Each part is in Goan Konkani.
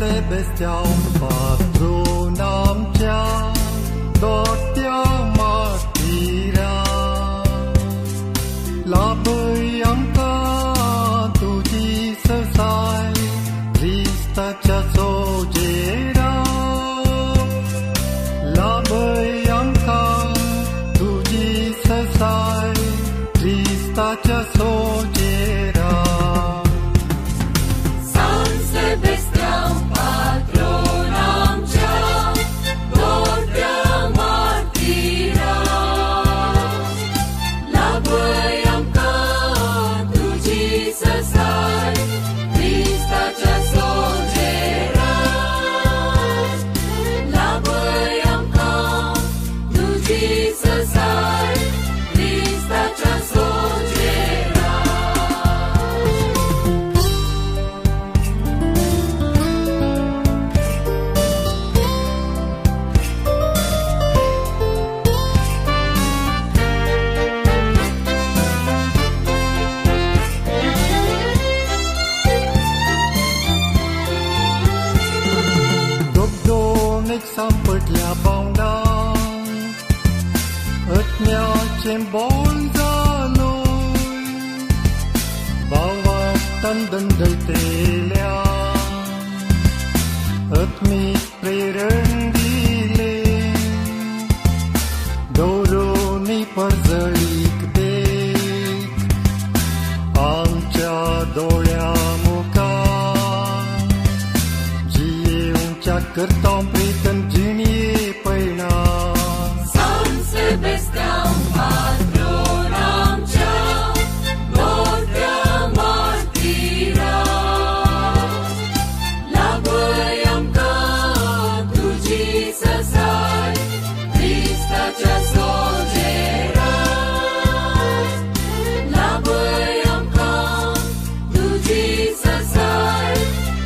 सेबेस्त्यांव पात्रोन आमच्या दोट्या मार्टिरा लाभय आमकां तुजी सरसाय क्रिस्ताच्या सोजेरा लाभय आमकां तुजी सरसाय क्रिस्ताच्या सोजेरा. San Sebastian, patron आमच्या दोट्या मार्टिरा लाभय आमकां तुजी सरसाय क्रिस्ताच्या सोजेरा लाभय आमकां तुजी सरसाय क्रिस्ताच्या सोजेरा. दोगदोन एक सांपडल्या बावंडां आत्म्याचें बोल जालोय भावार्थान दंडयतेल्या आत्मीक प्रेरण दिलें दवरूनी परजळीक देख आमच्या दोळ्या मुखार जियेवच्या करता प्रीतन जिणये पयणा. San Sebastian, patron आमच्या दोट्या मार्टिरा लाभय आमकां तुजी सरसाय क्रिस्ताच्या सोजेरा लाभय आमकां तुजी सरसाय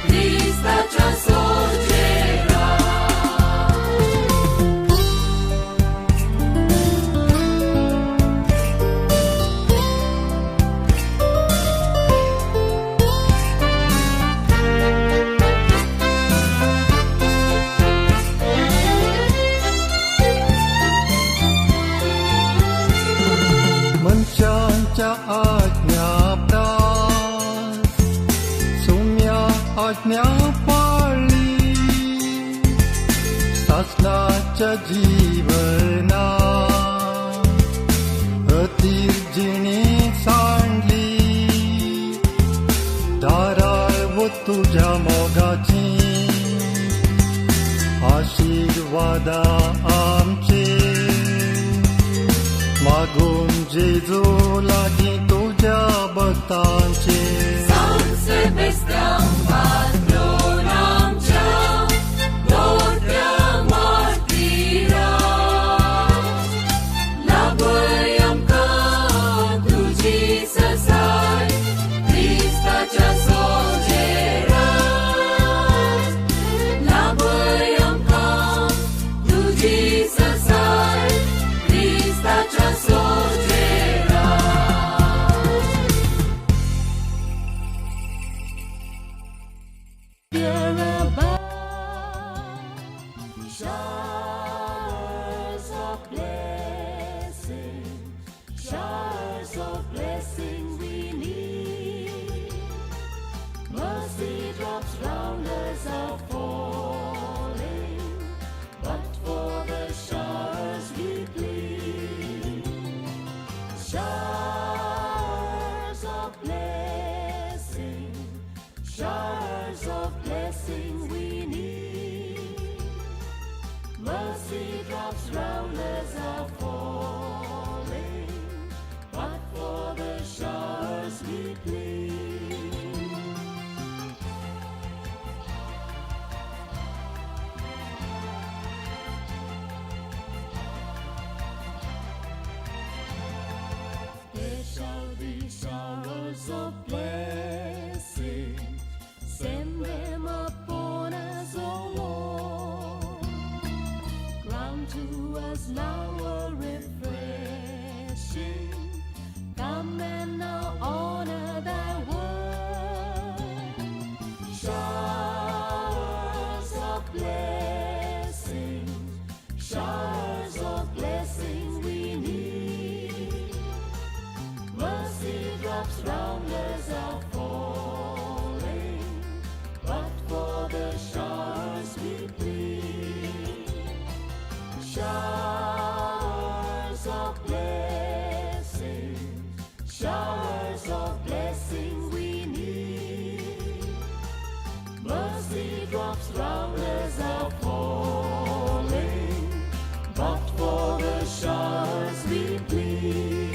क्रिस्ताच्या सोजेरा. मनशांच्या आज्ञा प्रास सुम्या आज्ञा पाळली सासणाच्या जीवना अतीर जिणी सांडली दाराळ वो तुज्या मोगाची आशिर्वादा आमचे मागून जेजू लागीं तुज्या भक्तांचे. San Sebastian, patron आमच्या दोट्या मार्टिरा लाभय आमकां तुजी सरसाय क्रिस्ताच्या सोजेरा लाभय आमकां तुजी सरसाय क्रिस्ताच्या सोजेरा. There abound showers of blessing, showers of blessing we need. Mercy drops round us are falling, but for the showers we plead. Showers of blessing, showers of blessing we need. Mercy drops round us are falling, but for the showers we plead. There shall be showers of blessing. Send them upon us, O Lord. Grant to us Raindrops round us are falling, but for the showers we plead.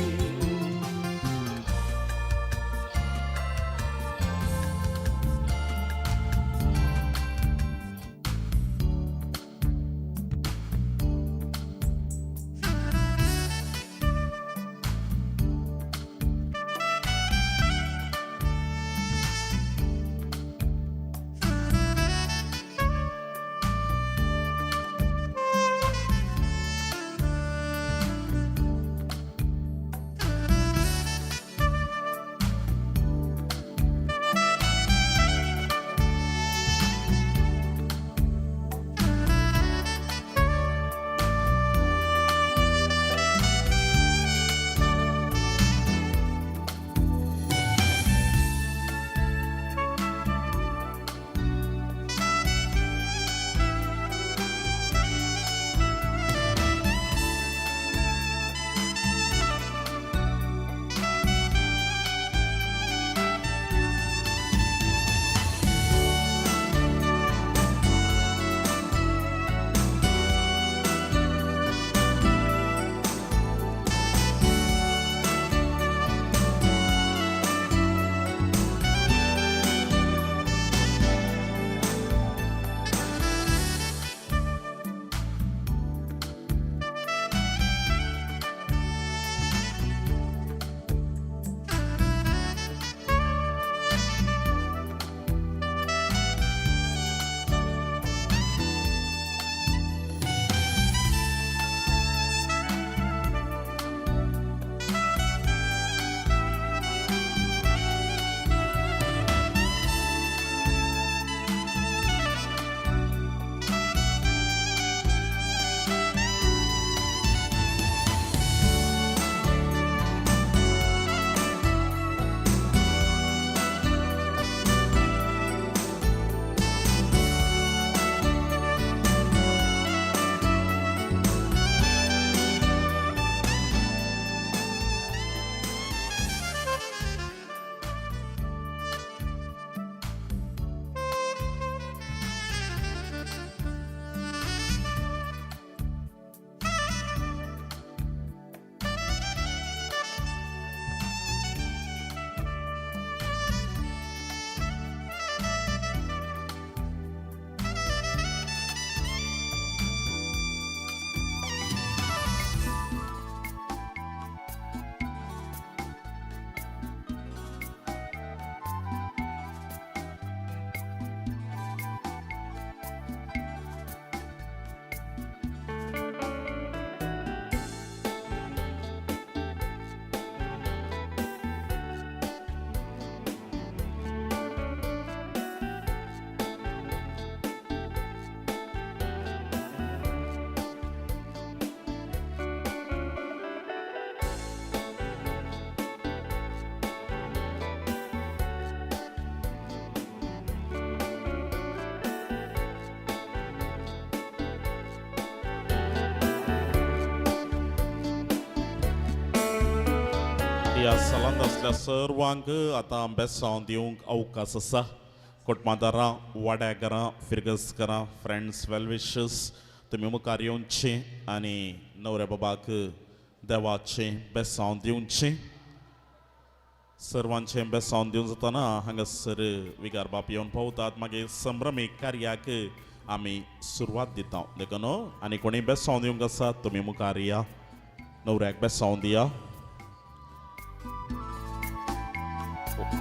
ह्या सालांत आसल्या सर्वांक आतां बेसांव दिवंक अवकाश आसा. कोटमादारां, वाड्याघरां, फिरगसकारां, फ्रेंड्स, वेल विशर्स, तुमी मुखार येवचें आनी नवऱ्या बाबाक देवाचें बेसांव दिवचें. सर्वांचें बेसांव दिवन जाताना हांगासर विगार बाप येवन पावतात. मागीर संभ्रमीक कार्याक आमी सुरवात दिता. देखून आनी कोणी बेसांव दिवंक आसा तुमी मुखार या, नवऱ्याक बेसांव दिया.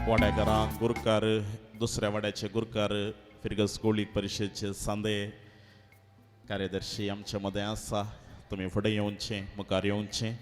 वाड्याघरां गुरकार, दुसऱ्या वाड्याचे गुरकार, फिरगस गोळी परिशदेचे सांदे कार्यदर्शी आमच्या मदें आसा. तुमी फुडें येवचें, मुखार येवचें.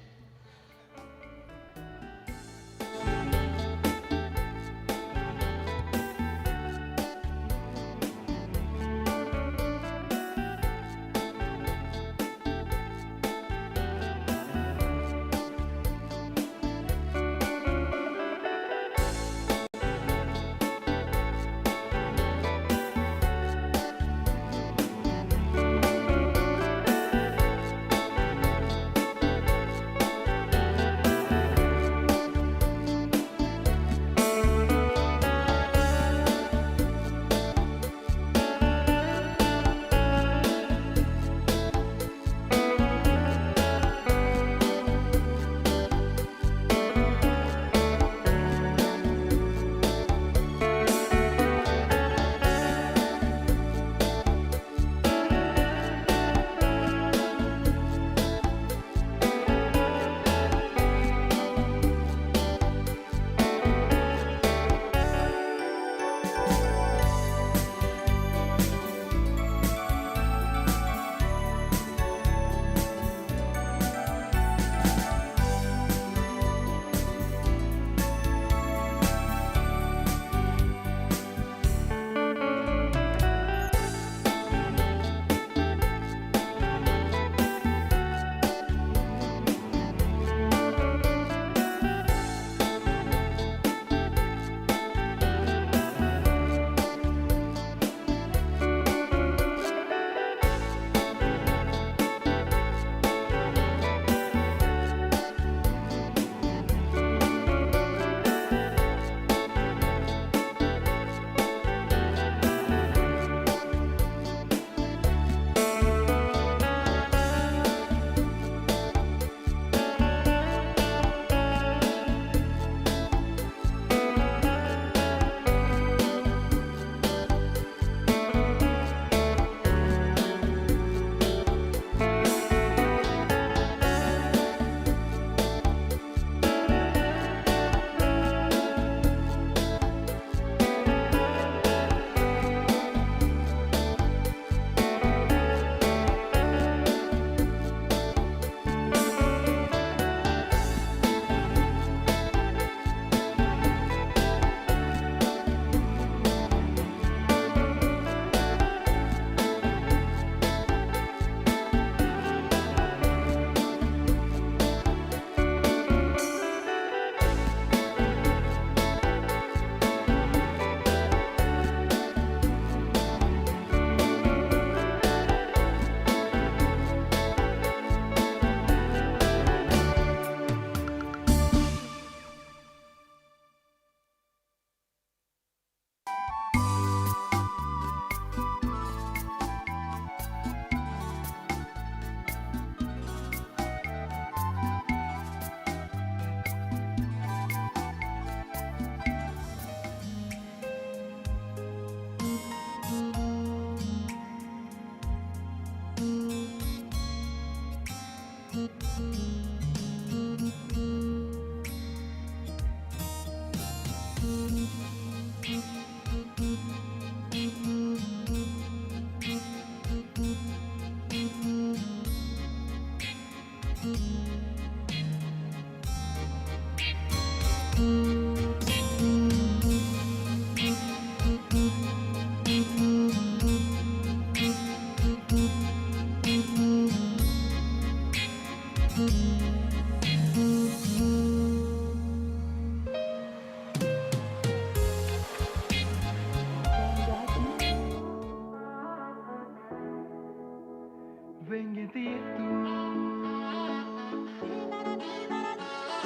वेंगेंत ये तूं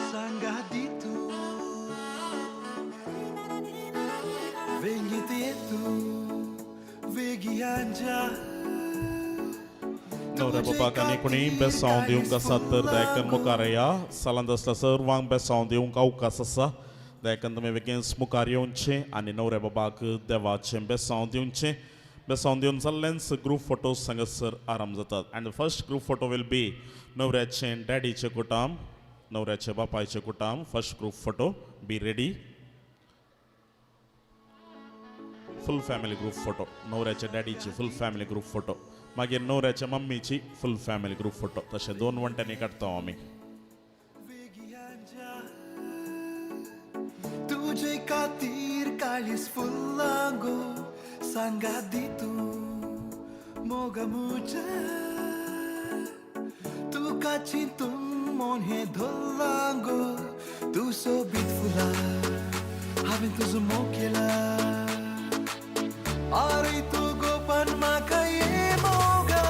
सांगा दी तूं वेंगेंत ये तूं वेगयान जा नवऱ्या बाबाक आनी कोणी बेसांव दिवंक आसा तर दयाकन मुखार या. सालांत आसल्या सर्वांक बेसांव दिवंक अवकाश आसा. दयाकन तुमी बेगीन मुखार येवचें आनी नवऱ्या बाबाक देवाचें बेसांव दिवचें. बेसांव दिवन जाल्लेंच ग्रूप फोटोज हांगासर आराम जातात. And first group photo will be नवऱ्याचें डॅडीचें कुटाम, नवऱ्याचे बापायचें कुटाम. First group photo be ready. Full family group photo. नवऱ्याच्या डॅडीची full family group photo, मागीर नवऱ्याच्या मम्मीची फुल फॅमिली ग्रूप फोटो. तशें दोन वंट्यांनी काडटा आमी. तुजे खातीर काळीस फुलां गो सांगा दी तूं मोगा म्हज्या तुका चिंतून मन हें धरलां गो तूं सोबीत फुलां हांवें तुजो मोग केला आरे तूं गोपान म्हाका ये मोगा.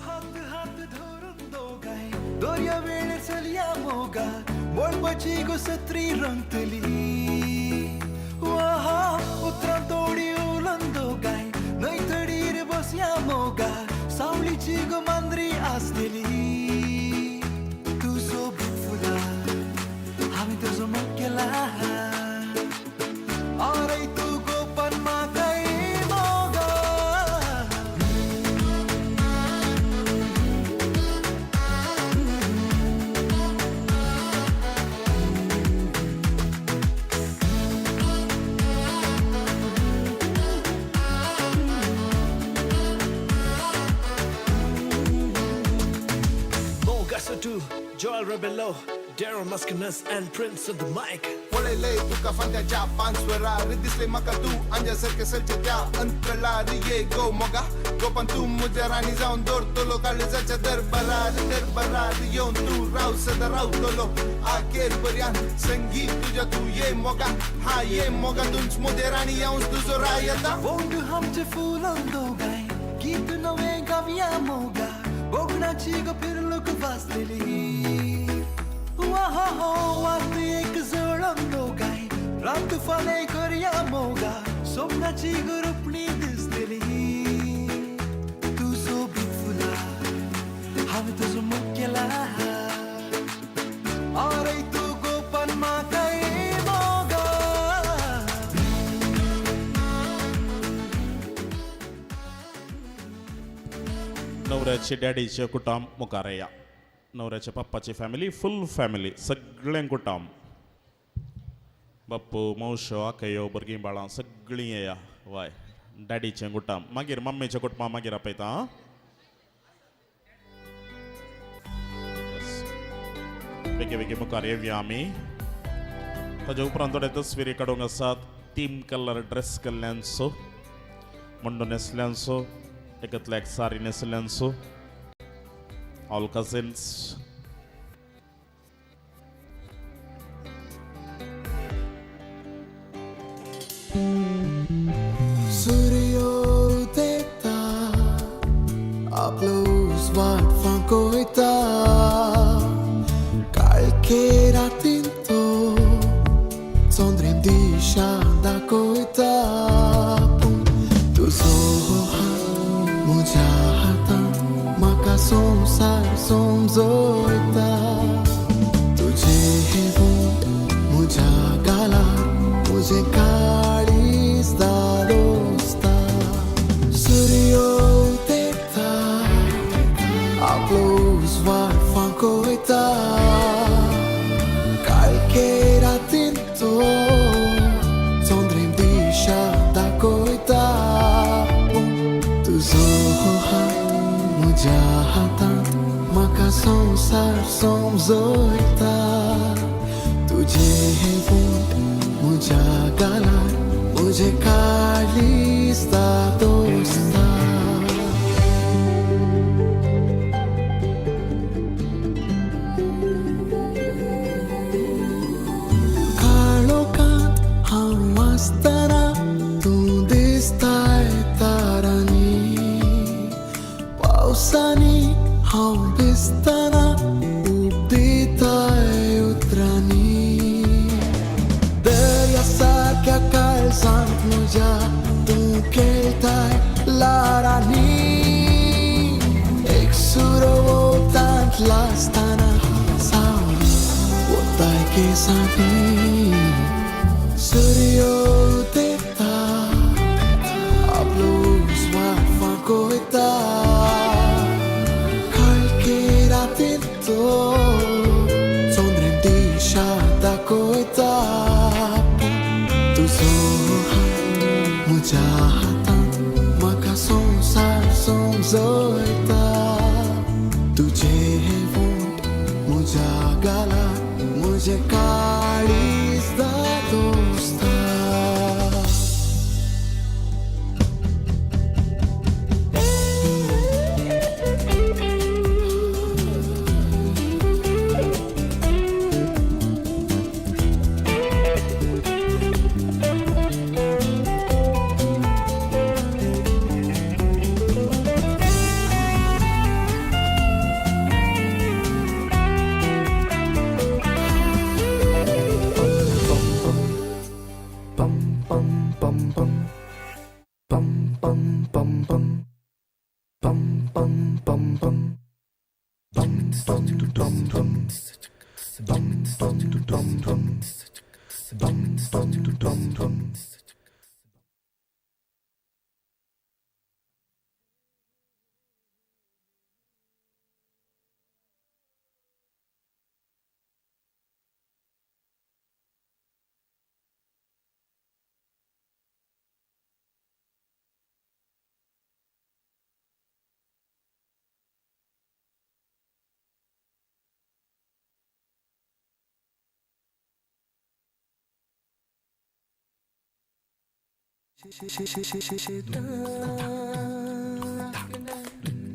हात हात धरून दोगांय दर्या वेळेर चलया मोगा मळबाची गो सत्री रंगतली वाहा उतरां तोडी उलोवन दोगांय न्हंय तडीर बसया मोगा सावळीची गो मांद्री आसतली तूं सोबीत फुलां हांवें तुजो मोग केला आरे तूं गोपान म्हाका ये मोगा. Moga Sadu, Joel Rebello, Daryl Muskinus and Prince of the mic. पळयले तुका फांद्याच्या पानस्वरार दिसले म्हाका तूं आंज्या सारकें सलचे त्या अंतराळार ये गो मोगा गोपान तूं म्हज्या राणी जावन दवरतलो काळजाच्या दरबारार दरबारार येवन तूं राव सदां रावतलो आखेर पर्यान संगीत तुज्या तूं ये मोगा हा ये मोगा तूंच म्हजे राणी हांवच तुजो राय येता. वोंड आमचे फुलां दोगांय गीत नवें गावया मोगा बोगणाची गो फिरलूक वाजतली वाह वात एक जळोवन दोगांय रात फालें करया मोगा सोपनाची गो रुपणी दिसतली तूं सोबीत फुलां हांवें तुजो मोग केला आरे तूं गोपान म्हाका ये मोगा. नवऱ्याचे डॅडीचे कुटाम मुखार या. नवऱ्याच्या पप्पाची फॅमिली फुल फॅमिली सगळें कुटाम, बाप्पू मावशो आकयो भुरगीं बाळां सगळीं येया. वाय डॅडीचें कुटाम, मागीर मम्मीचें कुटुंब मागीर आपयता. आं बेगीन बेगीन मुखार येवया आमी. ताजे उपरांत थोडे तस्विरी काडूंक आसात. तीम कलर ड्रेस केल्ल्यांचो, मुंडो न्हेसल्यांचो, एकतल्याक सारी न्हेसल्यांचो, ऑल कझन्स. सूर्य उदेता आपलो उजवाड फांकयता काळखे रातीन तो चंद्रीम दिशा दाखयता पूण तुजो हात म्हज्या हातांत म्हाका संवसार समजयता. संवसार समजयता तुझे हे वोंठ म्हज्या गालार म्हजें काळीज दोस्ता. काळोखांत हांव आसतना तूं दिसताय तारांनी, पावसांनी हांव भिजतना ऊब दिताय उतरांनी. दर्या सारक्या काळजांत म्हज्या तूं खेळटाय ल्हारांनी, एक सुरवतांत लासतना सावळी वताय केसांनी. सूर्य उदेता आपलो उजवाड फांकयता, काळखे रातींत तो चंद्रीम दिशा दाखयता. तुजो हात म्हज्या हातांत म्हाका संवसार समजयता तुझे हे वोंठ म्हज्या गालार म्हजें काळीज दोस्ता.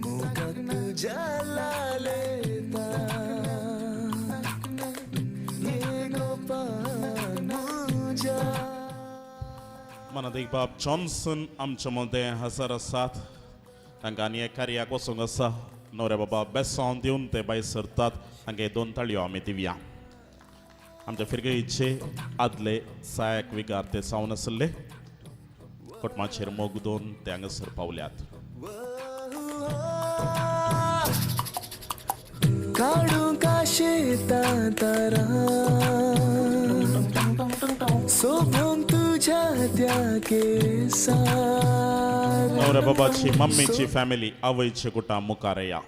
मोगाक तुज्या लालेता ये गोपान म्हज्या. मनादीक बाब जॉन्सन आमच्या मदें हजर आसात. तांकां आनी एक कार्याक वचूंक आसा. नवऱ्या बाबा बेसांव दिवन ते भायर सरतात. तांकां दोन ताळयो आमी दिवया. आमच्या फिरगईचे आदले सहायक विगार ते जावन आशिल्ले. कोटमाचेर मोग दोन ते हांगासर पावल्यात. काडूंक शेतां तारां सोबोवंक तुज्या त्या केसार. नवऱ्या बाबाची मम्मीची फॅमिली आवयचे कुटा मुखार या.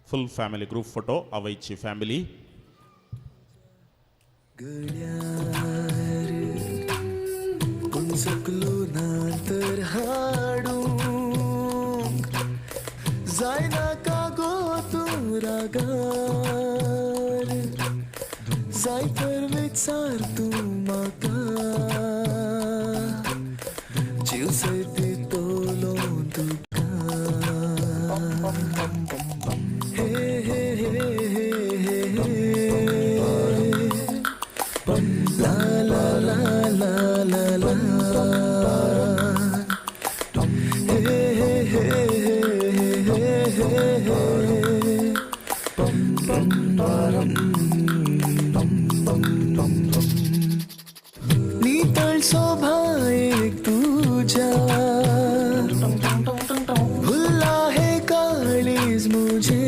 फुल फॅमिली ग्रुप फोटो आवयची फॅमिली. गळ्यार पूण सकलो ना तर हाडूंक जायना का गो तूं रागार, जाय तर विचार तूं म्हाका जीव सयत दितलो तुका. हे हे हे हे हे ला ला ला ला ला ला हे हे हे हे हे हे नितळ शोभा एक तुझ्या भुलला हे काळीज मुझे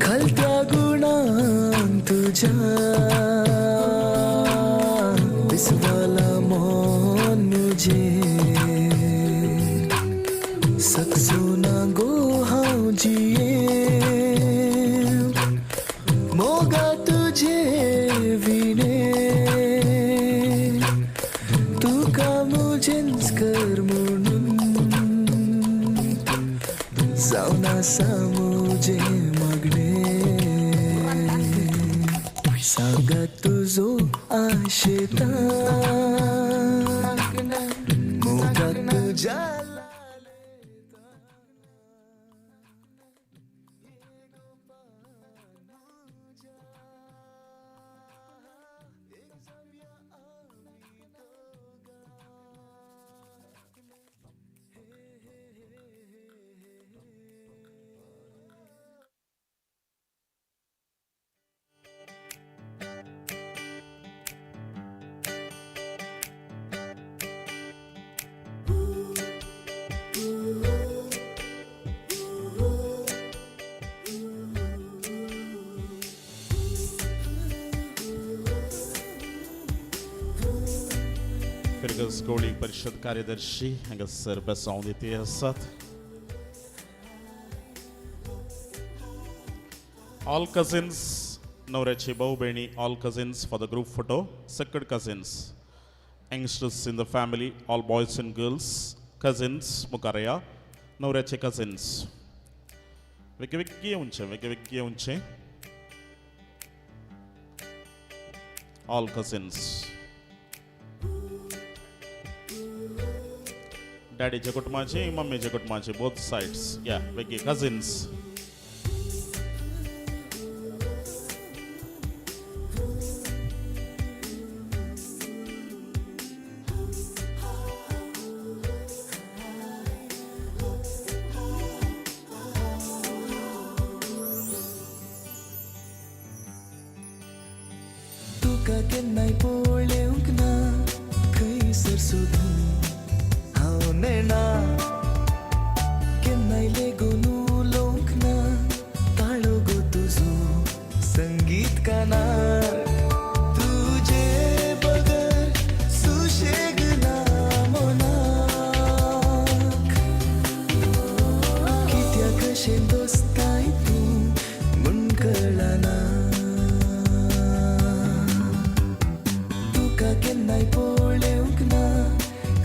खलत्या गुणांक तुझ्या विसवाला मन मुझे सकसो ना गो हांव जिये मोगा तुझे विणे तुका मुजेंच कर म्हणून जावन आसा मुजें आशेता मोगाक तुज्या. फिरगस गोळी परिषद कार्यदर्शी हांगासर बेसांव दिती आसात. ऑल कझिन्स, नवऱ्याची भाऊ भयणी, all cousins for the group photo. सकड cousins, youngsters in the family, all boys and girls, cousins मुखार या. नवऱ्याचे कझिन्स वेगळे वेगळे येवचे, वेगळे वेगळे येवचे. ऑल कझिन्स, डॅडीच्या कुटुंबाचे, मम्मीच्या कुटुंबाचे, बोथ साइड्स या वेगळे कझिन्स. तुका केन्नाय पळोवंक ना खंयसर सोदून हांव नेणा, केन्नाय लेगून उलोवंक ना ताळो गो तुजो संगीत कानार. तुजे बगर सुशेग ना मनाक, कित्याक कशें दोस्ताय तूं म्हूण कळना. तुका केन्नाय पळोवंक ना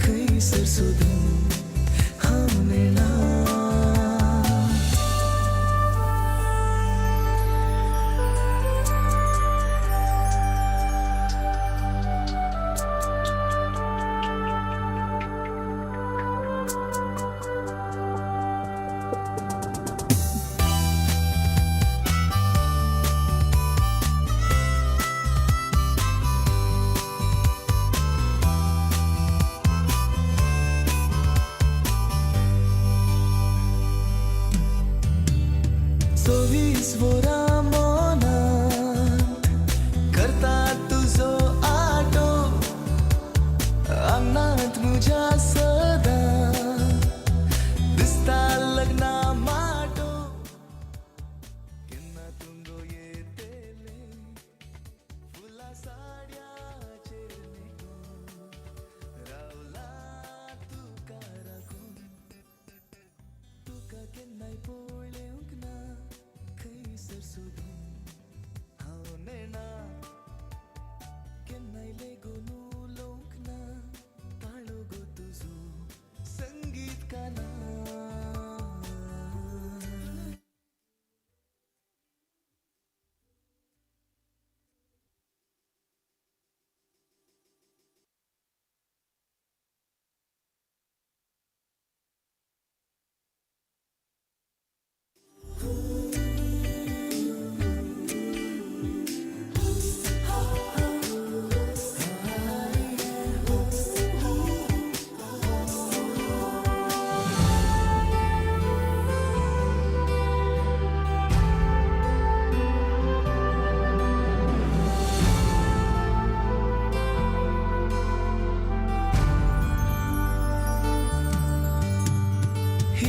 खंयसर सोदून हांव नेणा. चोवीस वरां मनांत करता तुजो आटो, आंगणांत म्हज्या सदां दिसता लग्ना माटो. केन्ना तुंगो येतले फुलां साड्याचेर नेटून रावला तुका राखून. तुका केन्नाय पळोवंक ना खंयसर सोदून हांव नेणा, केन्नाय लेगून उलोवंक ना ताळो गो तुजो संगीत कानार.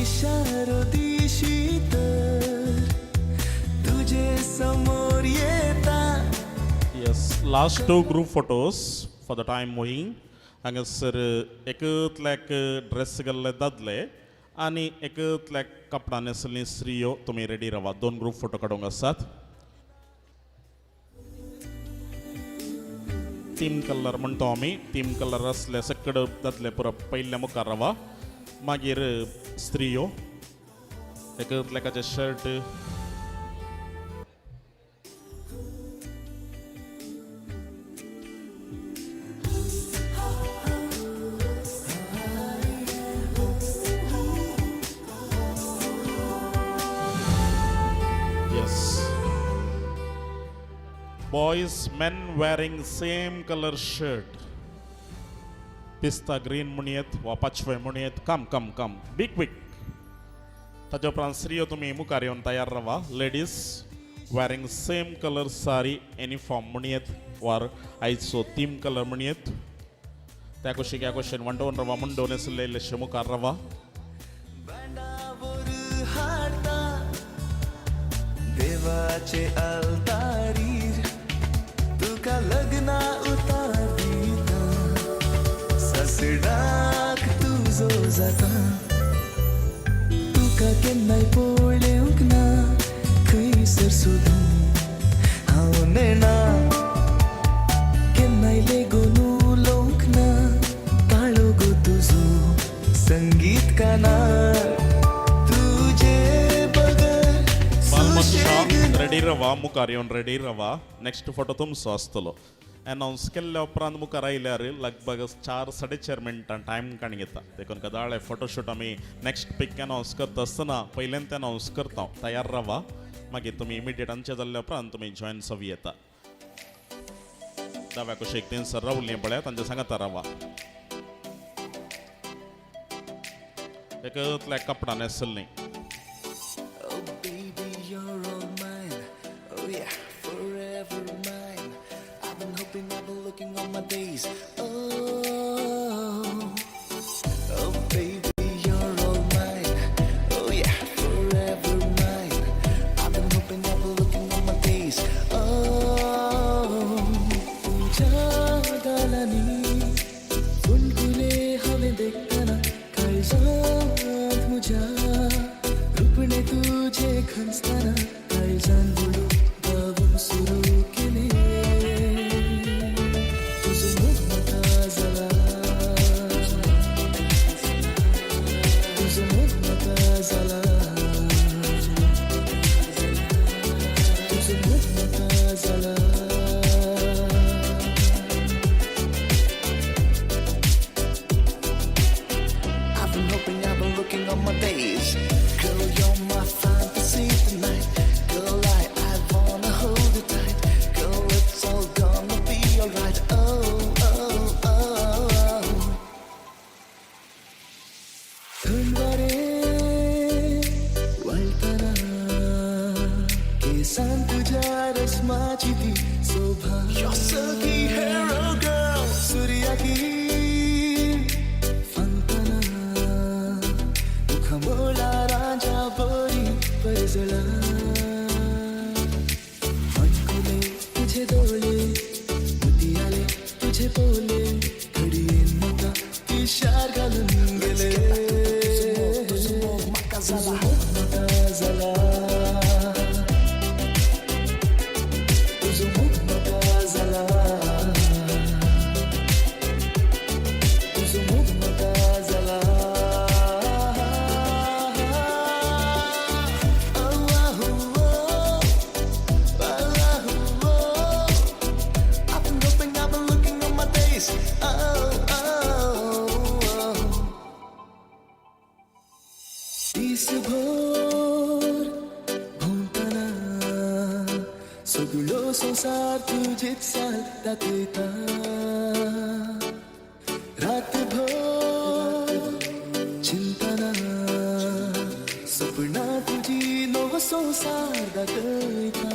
इशारो दिशी तर तुझे समोर येता. Yes, last two group photos for the time moving. हांगासर एकतल्याक ड्रेस घाल्ले दादले आनी एकतल्याक कपडा न्हेसली स्त्रियो. तुमी रेडी रावात, दोन ग्रूप फोटो काडूंक आसात. तीम कलर म्हणटा आमी, तीम कलर आसले सकड दादले पुरो पयल्या मुखार रावा, मागीर स्त्रियो एकतल्याकाचे shirt. Boys, men wearing same colour shirt, pista green म्हणयेत वा पाचवे म्हणयेत, come come come, be quick. ताच्या उपरांत स्त्रियो तुमी मुखार येवन तयार रावा. Ladies wearing same colour sari, uniform म्हणयेत वा आयचो थीम कलर म्हणयेत. त्या कुशीक ह्या कुशीन वंडोवन रावा, मुंडोवन आशिल्ले इल्लेशे मुखार रावा. हाडता देवाचे अल्तारीर तुका लग्ना उतार दिता, ससडाक तुजो जाता. तुका केन्नाय पळोवंक ना खंयसर सुद्दां हांव नेणा, केन्नाय लेगून उलोवंक ना ताळो गो तुजो संगीत कानार तुजे बगर. बालमनशां रेडी रावा, मुखार येवन रेडी रावा. नेक्स्ट फोटो तुमचो आसतलो. अनावन्स केल्ल्या उपरांत मुखार आयल्यार लगभग 4 4.5 मिनटां टायम काण घेता. देखून कदाळे फोटोशूट आमी नेक्स्ट पीक अनावन्स करता आसतना पयल्यान ते अनावन्स करता. तयार रावा, मागीर तुमी इमिडिएट आमचे जाल्ल्या उपरांत तुमी जॉयन जावं येता. दाव्या कुशीक थंयसर रावलीं पळया, तांच्या सांगाता रावा. एकतल्या कपडा न्हेसल्लीं. Oh baby, you're all mine. Oh yeah, forever mine. I've been hoping, I've been looking all my days. Oh, oh baby, you're all mine. Oh yeah, forever mine. I've been hoping, I've been looking all my days. Oh, तुझ्या गालांनी फुलफुले हांवें देखतना काळजांत म्हज्या रुपणे तुझे खंचतना काळजान बुडू गावूंक सुरू केलें. तुजो मोग म्हाका जाला, तुजो मोग म्हाका जाला, तुजो मोग म्हाका जाला. I've been hoping, I've been looking all my days. Girl, you're my fantasy tonight. Girl, I wanna hold you tight. Girl, it's all gonna be alright. Oh, oh, oh, oh. थंड वाळटना केसान तुझ्या रस्माची ती शोभा. Your silky hair, oh girl, सूर्याकी फांकतना मुखामोळा राजा बोरी परजळा. माणकुले तुझे डोळे, मोतियाले तुझे पोले, घडयेन म्हाका पिशार घालून गेले. तुजो मोग म्हाका जाला, तुजो मोग म्हाका जाला, तुजो मोग म्हाका जाला. Oh, oh, oh, oh. I've been hoping, I've been looking all my days. Oh, oh, oh. दिसभर भोंवतना सगळो संवसार तुजीच चाल दाखयता. रातभर चिंतना सपना तुजी नवो संवसार दाखयता.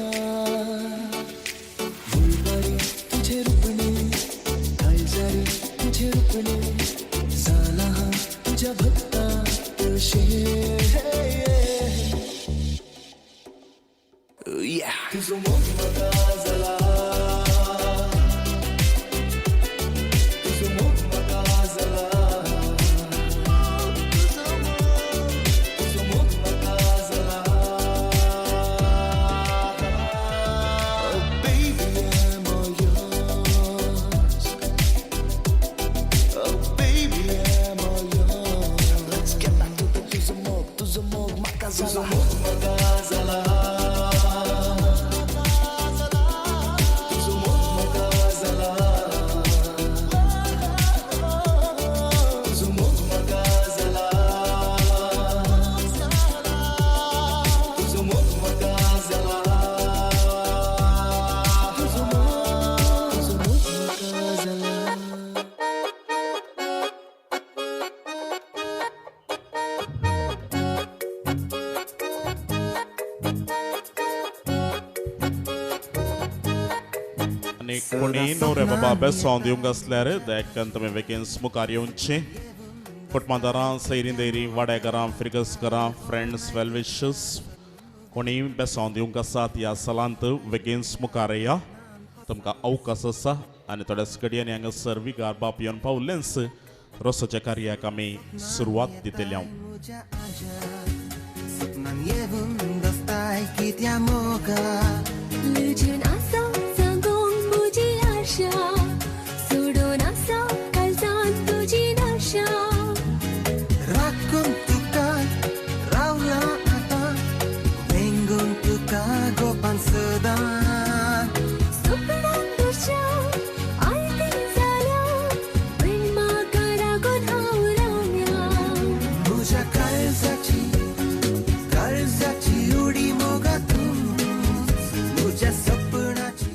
फुलबारी तुझे रुपणे, काळजारी तुझे रुपणे, जाला हांव तुज्या भक्ता तशें. Yeah. तुजो मोग म्हाका जाला, तुजो मोग म्हाका जाला, तुजो मोग म्हाका जाला. Oh baby, I'm all yours. Oh baby, I'm all yours. Let's get back to the तुजो मोग म्हाका जाला, तुजो मोग म्हाका जाला. आनी कोणी न्हवरे बाबा बेसांव दिवंक आसल्यार दयाकन तुमी बेगीन मुखार येवचें. कुटुंबादारां, सैरीं दैरीं, वाड्याघरां, फिरगसघरां, फ्रेंड्स, वेल विशर्स कोणी बेसांव दिवंक आसात ह्या सालांत बेगीन मुखार या. तुमकां अवकाश आसा आनी थोड्याच घडयांनी हांगासर विगार बाप येवन पावलेंच रोसाच्या कार्याक आमी सुरवात दितले हांव. म्हज्या आज्या सपनान येवन दसताय कित्या मोगा. लजून आसा सांगूंक म्हजी आशा, सोडून आसा काळजांत तुजी नाशा. राखून तुका रावला आतां, वेंगून तुका गोपान सदां. सपनां तुज्या आयतीं जाल्या, पूण म्हाका रागून हांव रावया. म्हज्या काळजाची काळजाची उडी मोगा तूं, म्हज्या सपनाची.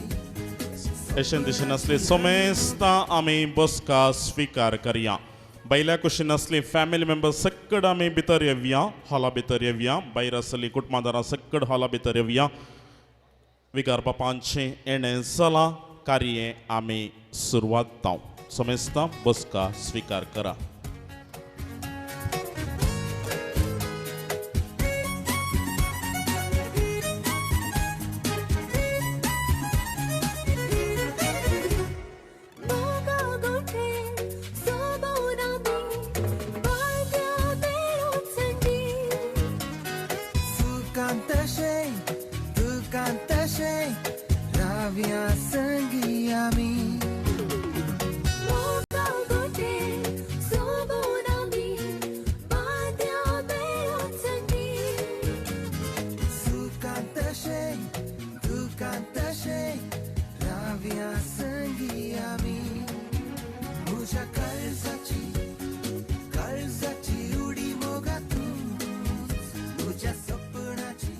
अशें दिशेन आसली समेस्तां आमी बसका स्विकार करया. बैल्या कुशीन आसली फॅमिली मेंबर्स सक्कड आमी भितर येवया, हॉला भितर येवया. भायर आसली कुटुंबादारां सक्कड हॉला भितर येवया. विगार बापांचें येणें जालां, कार्य आमी सुरवात जावं. समेस्तां बसका स्विकार करा. मोगा गोठे सोबोन आमी बांद्या मेळून संदी. सुखान तशें दुखान तशें रावया संगी आमी. मोगा गोठे सोबोन आमी बांद्या मेळून संदी. सुखान तशें दुखान तशें रावया संगी आमी. म्हज्या काळजाची काळजाची उडी मोगा तूं, म्हज्या सपनाची.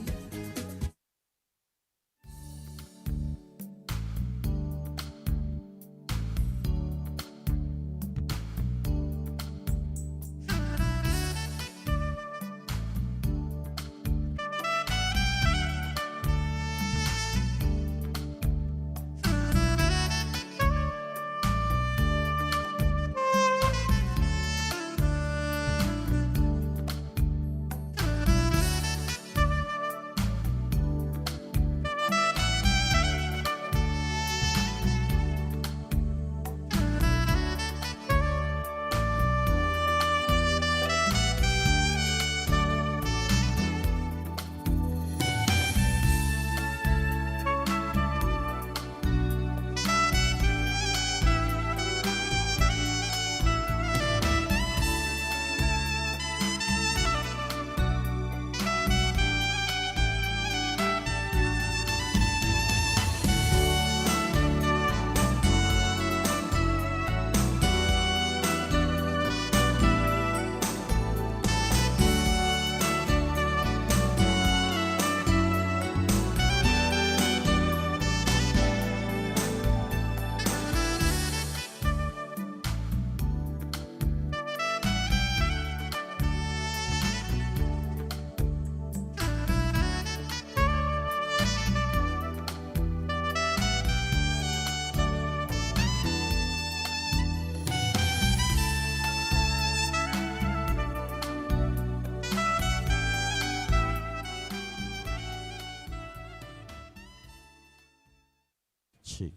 ठीक.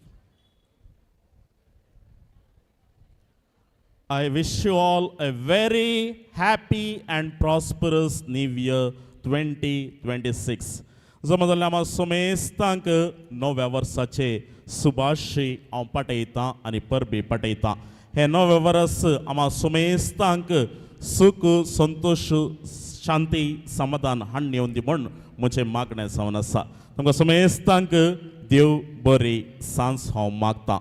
I wish you all a very happy and prosperous New Year 2026. जमा जाल्यार आमकां समेस्तांक नव्या वर्साचे सुभाशी हांव पाठयतां आनी परबी पाठयतां. हें नवें वर्स आमकां समेस्तांक सुख, संतोश, शांती, समाधान हाडून येवन दी म्हूण म्हजें मागणें जावन आसा. तुमकां समेस्तांक देव बरी सांज हांव मागतां.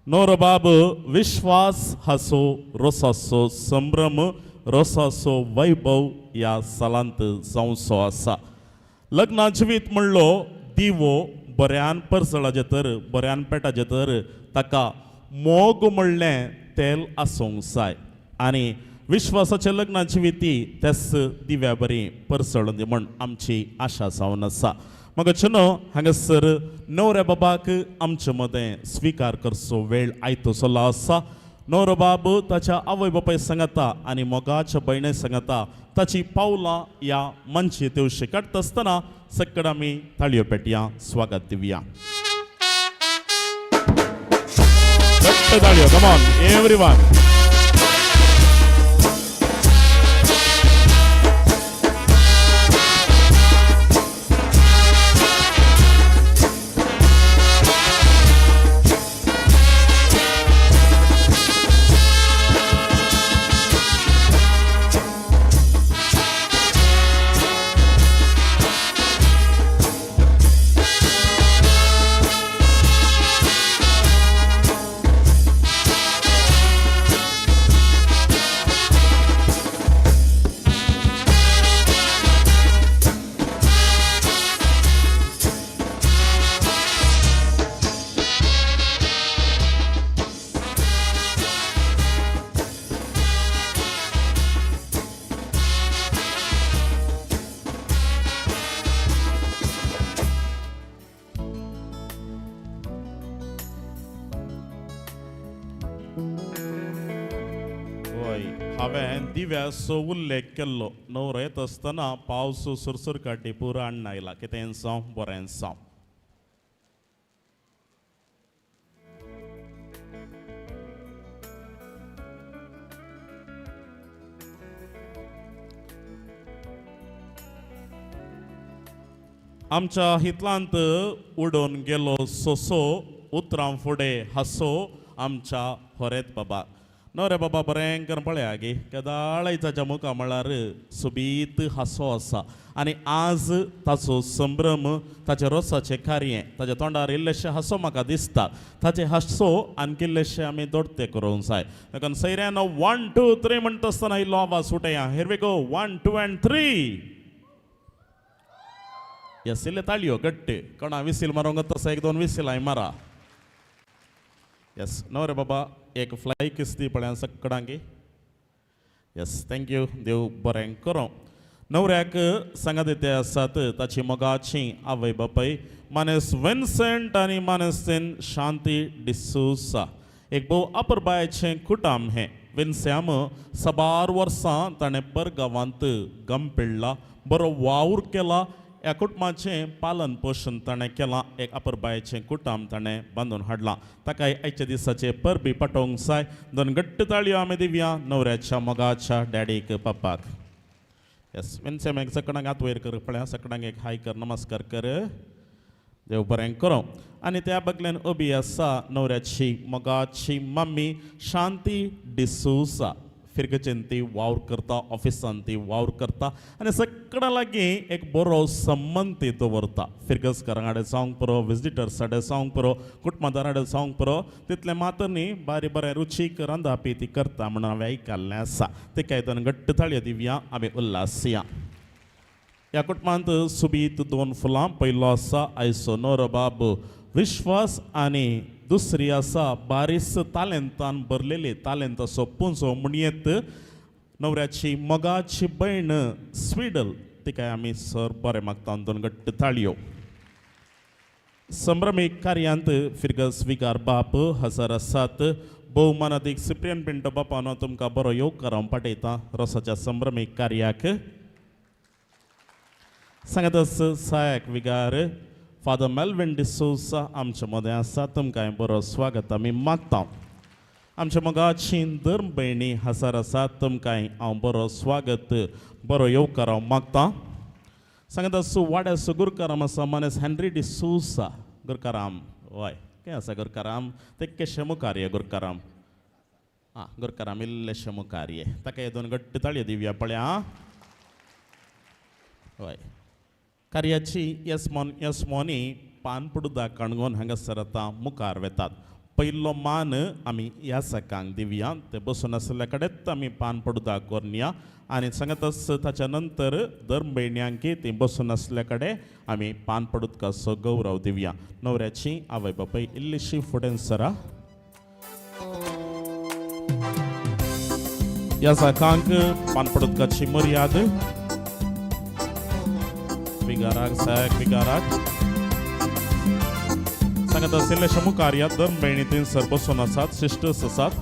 नोरो बाब, विश्वास हाचो रोसाचो संभ्रम, रोसाचो वैभव ह्या सालांत जावचो आसा. लग्ना जिवीत म्हणलो दिवो बऱ्यान परसळाचें तर, बऱ्यान पेटाचें तर ताका मोग म्हणलें तेल आसूंक जाय आनी विश्वासाचें लग्न जिवीत ती त्याच दिव्या बरी परसळून दी म्हण आमची आशा जावन आसा. मग चनो हांगासर नवऱ्या बाबाक आमचे मदें स्विकार करचो वेळ आयतो सल्लो आसा. नवरो बाब ताच्या आवय बापाय सांगता आनी मोगाच्या भयणे सांगता ताची पावलां ह्या मनशे तेवशे काडटा आसतना सकड आमी ताळयो पेटया स्वागत दिवया. घट्ट ताळयो, कमॉन एवरीवन. हय, हांवें दिव्याचो उल्लेख केल्लो. नवरो येता आसतना पावस सुरसुर काडटी पुरो हाडून आयला. कितें जावं बरें जावं. आमच्या हितलांत उडोवन गेलो सोसो, उतरां फुडें हांसो आमच्या होरेत बाबा. नवरे बाबा बरें करून पळया गे, केदाळय ताच्या मुखा म्हळ्यार सोबीत हांसो आसा आनी आज ताचो संभ्रम, ताचें रोसाचें कार्य, ताच्या तोंडार इल्लेशें हांसो म्हाका दिसता. ताचें हांसो आनी इल्लेशें आमी दोडते करूंक जाय. देखून सैऱ्यानो 1 2 3 म्हणटा आसतना इल्लो आवाज उठया. Here we go, 1 2 and 3. Yes, इल्ले ताळयो गट्टे. कोणा विसील मारूंक तसो 1 2 विसील हांवें मारा. येस, नवरे बाबा एक फ्लाय किस दी पळया सकडांकी. Yes, thank you. देव बरें करूं. नवऱ्याक सांगात ते आसात ताची मोगाची आवय बापाय मानेस विन्सेंट आनी मानेसीन शांती डिसूसा. एक भोव अपुरबायेचें कुटाम हें. विन्स्याम साबार वर्सां ताणें परगांवांत गमपिळ्ळा, बरो वावर केला. ह्या कुटुंबाचें पालन पोशण ताणें केलां. एक अपुरबायेचें कुटुंब ताणें बांदून हाडलां. ताका आयच्या दिसाचे परबी पाठोवंक जाय. दोन घट्ट ताळयो आमी दिवया नवऱ्याच्या मोगाच्या डॅडीक, पप्पाक. येस, विन्स्याम एक सकडांक हात वयर कर पळया, सकडांक एक हाय कर, नमस्कार कर. देव बरें करूं. आनी त्या बगल्यान उबी आसा नवऱ्याची मोगाची मम्मी शांती डिसूसा. फिरगचेन ती वावर करता, ऑफिसान ती वावर करता आनी सगळ्यां लागीं एक बरो संबंद ती दवरता. फिरगजकारां कडेन जावंक पुरो, विजिटर्स कडेन जावंक पुरो, कुटुंबादारां कडेन जावंक पुरो, तितलें मात्र न्ही बारी बरें रुचीक रांदापी ती करता म्हणून हांवें आयकल्लें आसा. तिका दोन घट्ट ताळयो दिवया आमी उल्लासया. ह्या कुटुंबांत सुबीत 2 फुलां. पयलो आसा आयचो नवरो बाब विश्वास आनी दुसरी आसा बारीस तालेंतान भरलेली, तालेंताचो पुंजो म्हणयेत नवऱ्याची मोगाची भयण स्वीडल. तिका आमी सर बरें मागता. दोन घट्ट ताळयो. संभ्रमीक कार्यांत फिरगस विगार बाप हजर आसात. भोवमानादीक सिप्रियन पिंटो बापानो तुमकां बरो येवकार हांव पाठयता रोसाच्या संभ्रमीक कार्याक. सांगातच सहायक विगार फादर मेल्विन डिसोजा आमच्या मदें आसा. तुमकां बरो स्वागत आमी मागता. आमच्या मोगाची धर्म भयणी हजर आसात. तुमकां हांव बरो स्वागत, बरो येवकार हांव मागता. सांगात वाड्याचो गुरकाराम आसा मानेस हेनरी डिसोजा. गुरकाराम, हय, कितें आसा गुरकाराम? ते केशे मुखार ये गुरकाराम. आं, गुरकाराम इल्लेशे मुखार ये. ताका दोन घट्ट ताळयो दिवया पळया. हय, कार्याची येसमोन येसमोनी पानपडुदा कणगोन हांगासर आतां मुखार वेतात. पयलो मान आमी ह्या सकांक दिवया. ते बसून आशिल्ल्या कडेच आमी पान पडुदा करुया आनी सांगतच ताच्या नंतर धर्म भयण्यांकी ती बसून आशिल्ल्या कडेन आमी पान पडुदकाचो गौरव दिवया. नवऱ्याची आवय बापाय इल्लीशी फुडें सरा. ह्या सकांक पान पडुदकाची मर्याद. विगाराक, सहायक विगाराक. सांगत आशिल्ले मुखार ह्या धर्म भयणी थंयसर बसून आसात, सिस्टर्स आसात.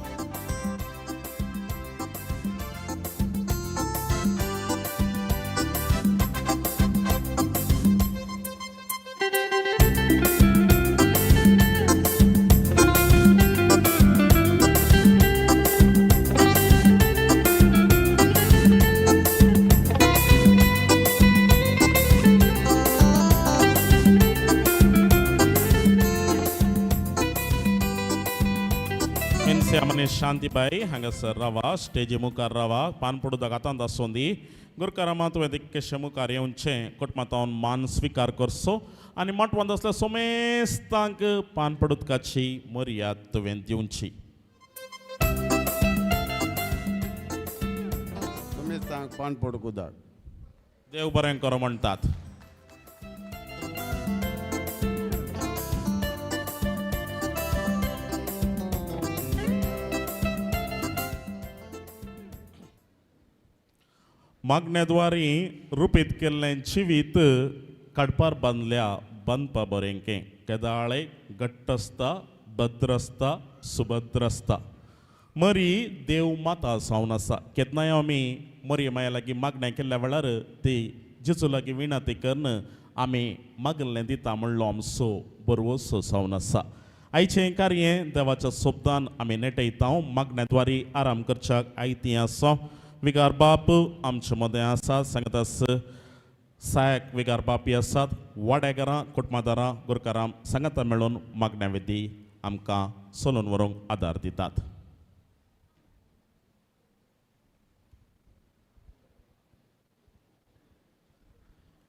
मेन्से शांतीबाई हांगासर रावा, स्टेजी मुखार रावा, पानपडुदाक हातांत आसूं दी. गुरकारामा तुवें तितकेशें मुखार येवचें, कुटुंबांत मान स्विकार करचो आनी माटवांत आसल्या सोमेस्तांक पानपडुदकाची मर्याद तुवें दिवची. सोमेस्तांक पान पडूंक उदक. देव बरें करो म्हणटात. मागण्याद्वारी रुपीत केल्लें जिवीत काडपार बांदल्या बांदपा बरेंकें केदाळे घट्ट आसता, भद्र आसता, सुभद्र आसता. मरी देव माता जावन आसा. केन्नाय आमी मरी माया लागीं मागणें केल्ल्या वेळार ती जेजू लागीं विनंती करून आमी मागल्लें दिता म्हणलो आमचो बरवसो जावन आसा. आयचें कार्य देवाच्या सोबदान आमी नेटयता. मागण्याद्वारी आराम करच्याक आयती आसा. विगार बाप आमचे मदें आसा, सांगत सहायक विगार बापी आसात. वाड्याघरां, कुटुंबादारां, गुरकारां सांगाता मेळून मागण्या विधी आमकां चलून व्हरूंक आदार दितात.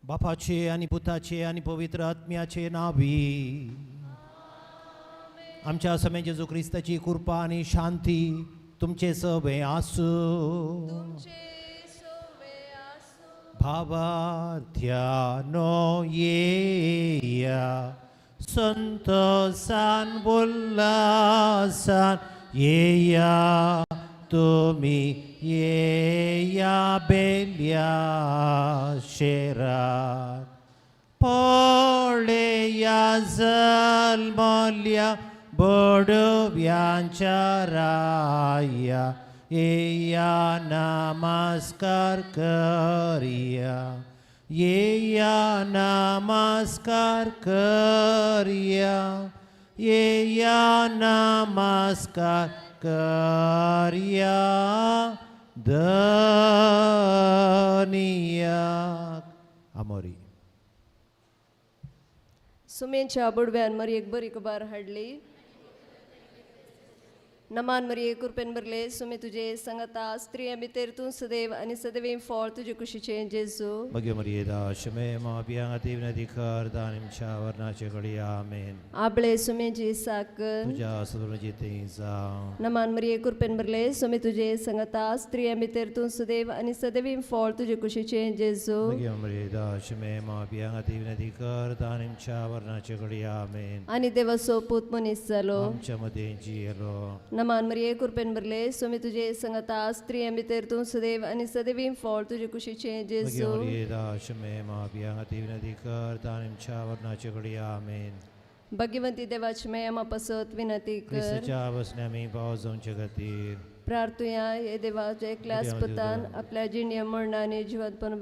बापाचे आनी पुताचे आनी पवित्र आत्म्याचे नावी आमच्या समे जेजू क्रिस्ताची कृपा आनी शांती तुमचे सवे आसूं. भावार्थ्यानो येया संतोसान उल्हासान येया तुमी येया बेल्या शेरात पळया जल्मल्या बडव्यांच्या राया येया नमस्कार करया येया नमस्कार करया येया नमस्कार करया धनियाक. आमोरी. सुमेच्या बुडव्यान मरयेक बरी खबर हाडली. नमान मरिये, कृपेन भरले, सुमे तुजे संगता, स्त्रियां भितर तूं सदैव आनी सदैव फळ तुजे कुशीचें जेजू. भग्य मरिये दाशमे मापियांग विनती कर दानिमच्या वर्णाचे घडी. आमेन. आपले सुमेची साकर तुझ्या सदुणची ते जावं. नमान मरिये, कृपेन भरले, सुमे तुजे संगता, स्त्रियां भितर तूं सदैव आनी सदैव फळ तुजे कुशीचें जेजू. भग्य मरिये दाशमे मापियांग विनती कर दानिमच्या वर्णाचे घडी. आमेन. आनी देवाचो पूत मनीस जालो आमच्या मदें जियेलो. नमान मरिये, कृपेन भरले, सुमे तुजे संगता, स्त्रियां भितर तूं सदैव आनी सदैव फळ तुजे कुशीचें भग्य जेजू. मरिये दाशमे मापियांग विनती कर दानिमच्या वर्णाचे घडी. आमेन. भाग्यवंती देवाची माया पासत विनंती कर. क्रिस्ताच्या वसण्या आमी पावस जावचे खातीर प्रार्थुया. हे देवाच्या एकल्याच पुतान आपल्या जिणे मरणाने जिवंतपण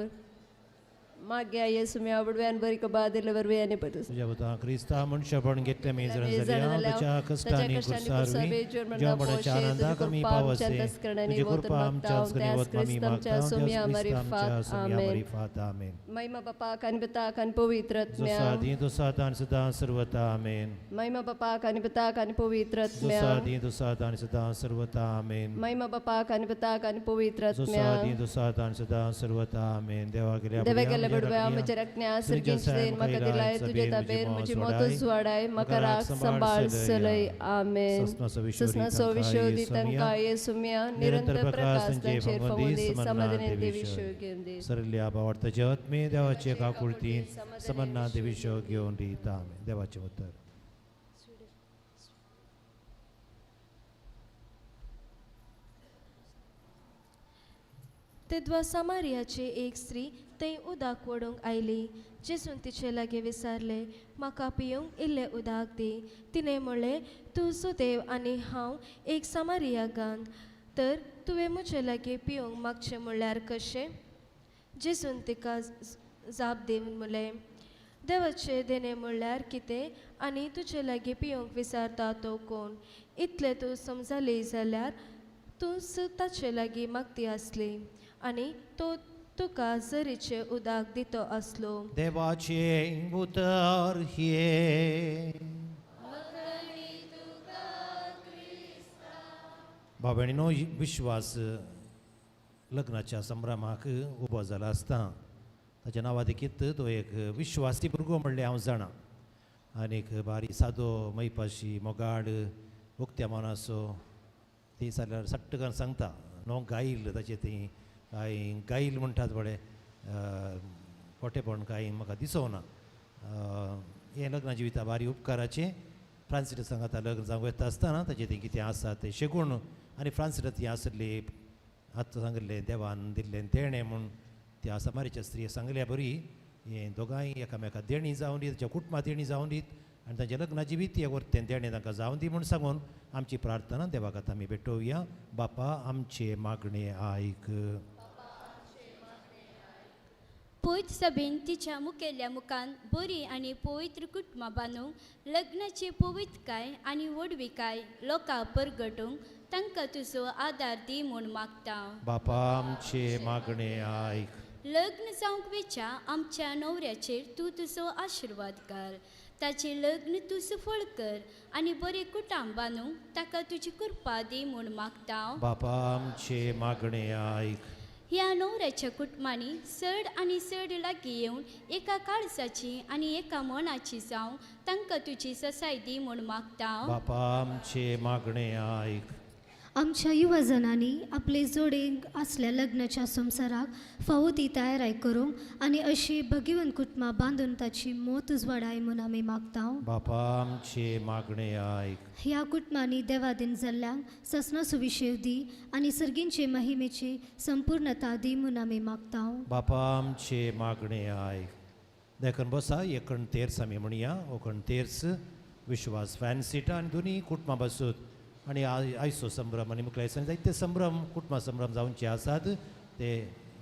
माग्या येसु मी आवडव्यान बरी कबा दिले वरवी आनी पतूस तुझ्या पुता क्रिस्ता मनशापण घेतले मी जाण जण जाल्या, ताच्या कश्टांनी ताच्या कश्टांनी कुर्सारवी कुर्सारवी, जेवणाच्या पोशे, आनंदाक तुजी आमी कृपा पावसे आमच्या अंतस्करणांनी तुजी वतून कृपा आमच्या मागता, अंतस्करणी त्यास वत आमी क्रिस्त आमच्या मागता सुम्या त्यास क्रिस्त मारिफात, आमच्या सुम्या आमेन. मारिफात. आमेन. महिमा बापाक आनी पिताक आनी पवित्र जसो आत्म्या. आदी तसो आतां आनी सदां सर्वता. आमेन. महिमा बापाक आनी पिताक आनी पवित्र जसो आत्म्या. आदी तसो आतां आनी सदां सर्वता. आमेन. महिमा बापाक आनी पिताक आनी पवित्र जसो आत्म्या. आदी तसो आतां आनी सदां सर्वता. आमेन. देवा गेल्या देवा गेल्या बडव्या म्हज्या रकण्या सर्गींच देन म्हाका दिलाय तुजे ताबेर म्हजी मोत सुवाडाय म्हाका राख सांबाळ सलय. आमेन. ससनासो विश्व तांकां येसुम्या निरंतर प्रकाश तांचेर फावूं दी, समाधानी देवी घेवन दी. सरल्या बावडताचे आत्मे देवाचे काकुळतीन समन्ना देवीशो घेवन दिता. आमेन. देवाचें उतर. तेद्वा सामारियाचे एक स्त्री थंय उदक वडूंक आयली. जेजून तिचे लागीं विचारलें, म्हाका पिवंक इल्लें उदक दी. तिणें म्हणलें, तूं सुदेव आनी हांव एक सामारिया गान, तर तुवें म्हजे लागीं पिवंक मागचें म्हणल्यार कशें? जेजून तिका जाप दिवन म्हणलें, देवाचें देणें म्हणल्यार कितें आनी तुजे लागीं पिवंक विचारता तो कोण? इतलें तूं समजली जाल्यार तूंच ताचे लागीं मागती आसली आनी तो तुका जरीचें उदक दितो आसलो. देवाचें उतर हें. भाव भयणीनो, विश्वास लग्नाच्या संभ्रमाक उबो जाला आसता. ताच्या नांवा देखीत तो एक विश्वासी भुरगो म्हणलें हांव जाणा. आनीक बारी सादो, मैपाशी, मोगाड, उक्त्या मनाचो. ती जाल्यार सट्टकन सांगता न्हू गायल ताचें ती कांय गायल म्हणटात पळय खोटेपण कांय म्हाका दिसोना. हें लग्न जिविता बारी उपकाराचें. फ्रांसिटा सांगाता लग्न जावंक वता आसतना ताचें तें कितें आसा तें शेगूण आनी फ्रांसिटा ती आसली आतां सांगिल्लें देवान दिल्लें देणें म्हूण त्या समारीच्या स्त्रिये सांगल्या बरी हें दोगांय एकामेका देणी जावन दीत, ताच्या कुटुंबा देणी जावन दीत आनी तांच्या लग्ना जिवीत हें वर्तें देणें तांकां जावन दी म्हूण सांगून आमची प्रार्थना देवाक आतां आमी भेटोवया. बापा आमचे मागणें आयक. पवित्र सभेन तिच्या मुखेल्या मुखान बरी आनी पवित्र कुटुंबां बांदूंक लग्नाची पवित्रकाय आनी व्हडविकाय लोकांक परगटूंक तांकां तुजो आदार दी म्हूण मागता. बापा आमचे मागणें आयक. लग्न जावंक वेच्या आमच्या न्हवऱ्याचेर तूं तुजो आशिर्वाद घाल. ताचें लग्न तूं सफळ कर आनी बरें कुटुंब बांदूंक ताका तुजी कृपा दी म्हूण मागता. बापा आमचे मागणें आयक. ह्या न्हवऱ्याच्या कुटुंबांनी चड आनी चड लागीं येवन एका काळजाची आनी एका मनाची जावंक तांकां तुजी ससाय दी म्हूण मागता. बापा आमचे मागणें आयक. आमच्या युवा जणांनी आपले जोडीक आसल्या लग्नाच्या संवसाराक फावो ती तयाराय करूंक आनी अशी भगिवन कुटुंबां बांदून ताची मोत उजवाडाय म्हूण आमी मागता. बापा आमचे मागणें आयक. ह्या कुटुंबांनी देवादीन जाल्ल्यांक ससना सुविशेव दी आनी सर्गींचे महिमेची संपूर्णता दी म्हूण आमी मागता. बापा आमचे मागणें आयक. देखून बसा एकण तेर्स आमी म्हणया. ओकण तेर्स विश्वास फॅन्सिटा आनी दोनी कुटुंबां बसूत आनी आयचो संभ्रम आनी मुखार दिसांनी जायते संभ्रम कुटुंबा संभ्रम जावचे आसात ते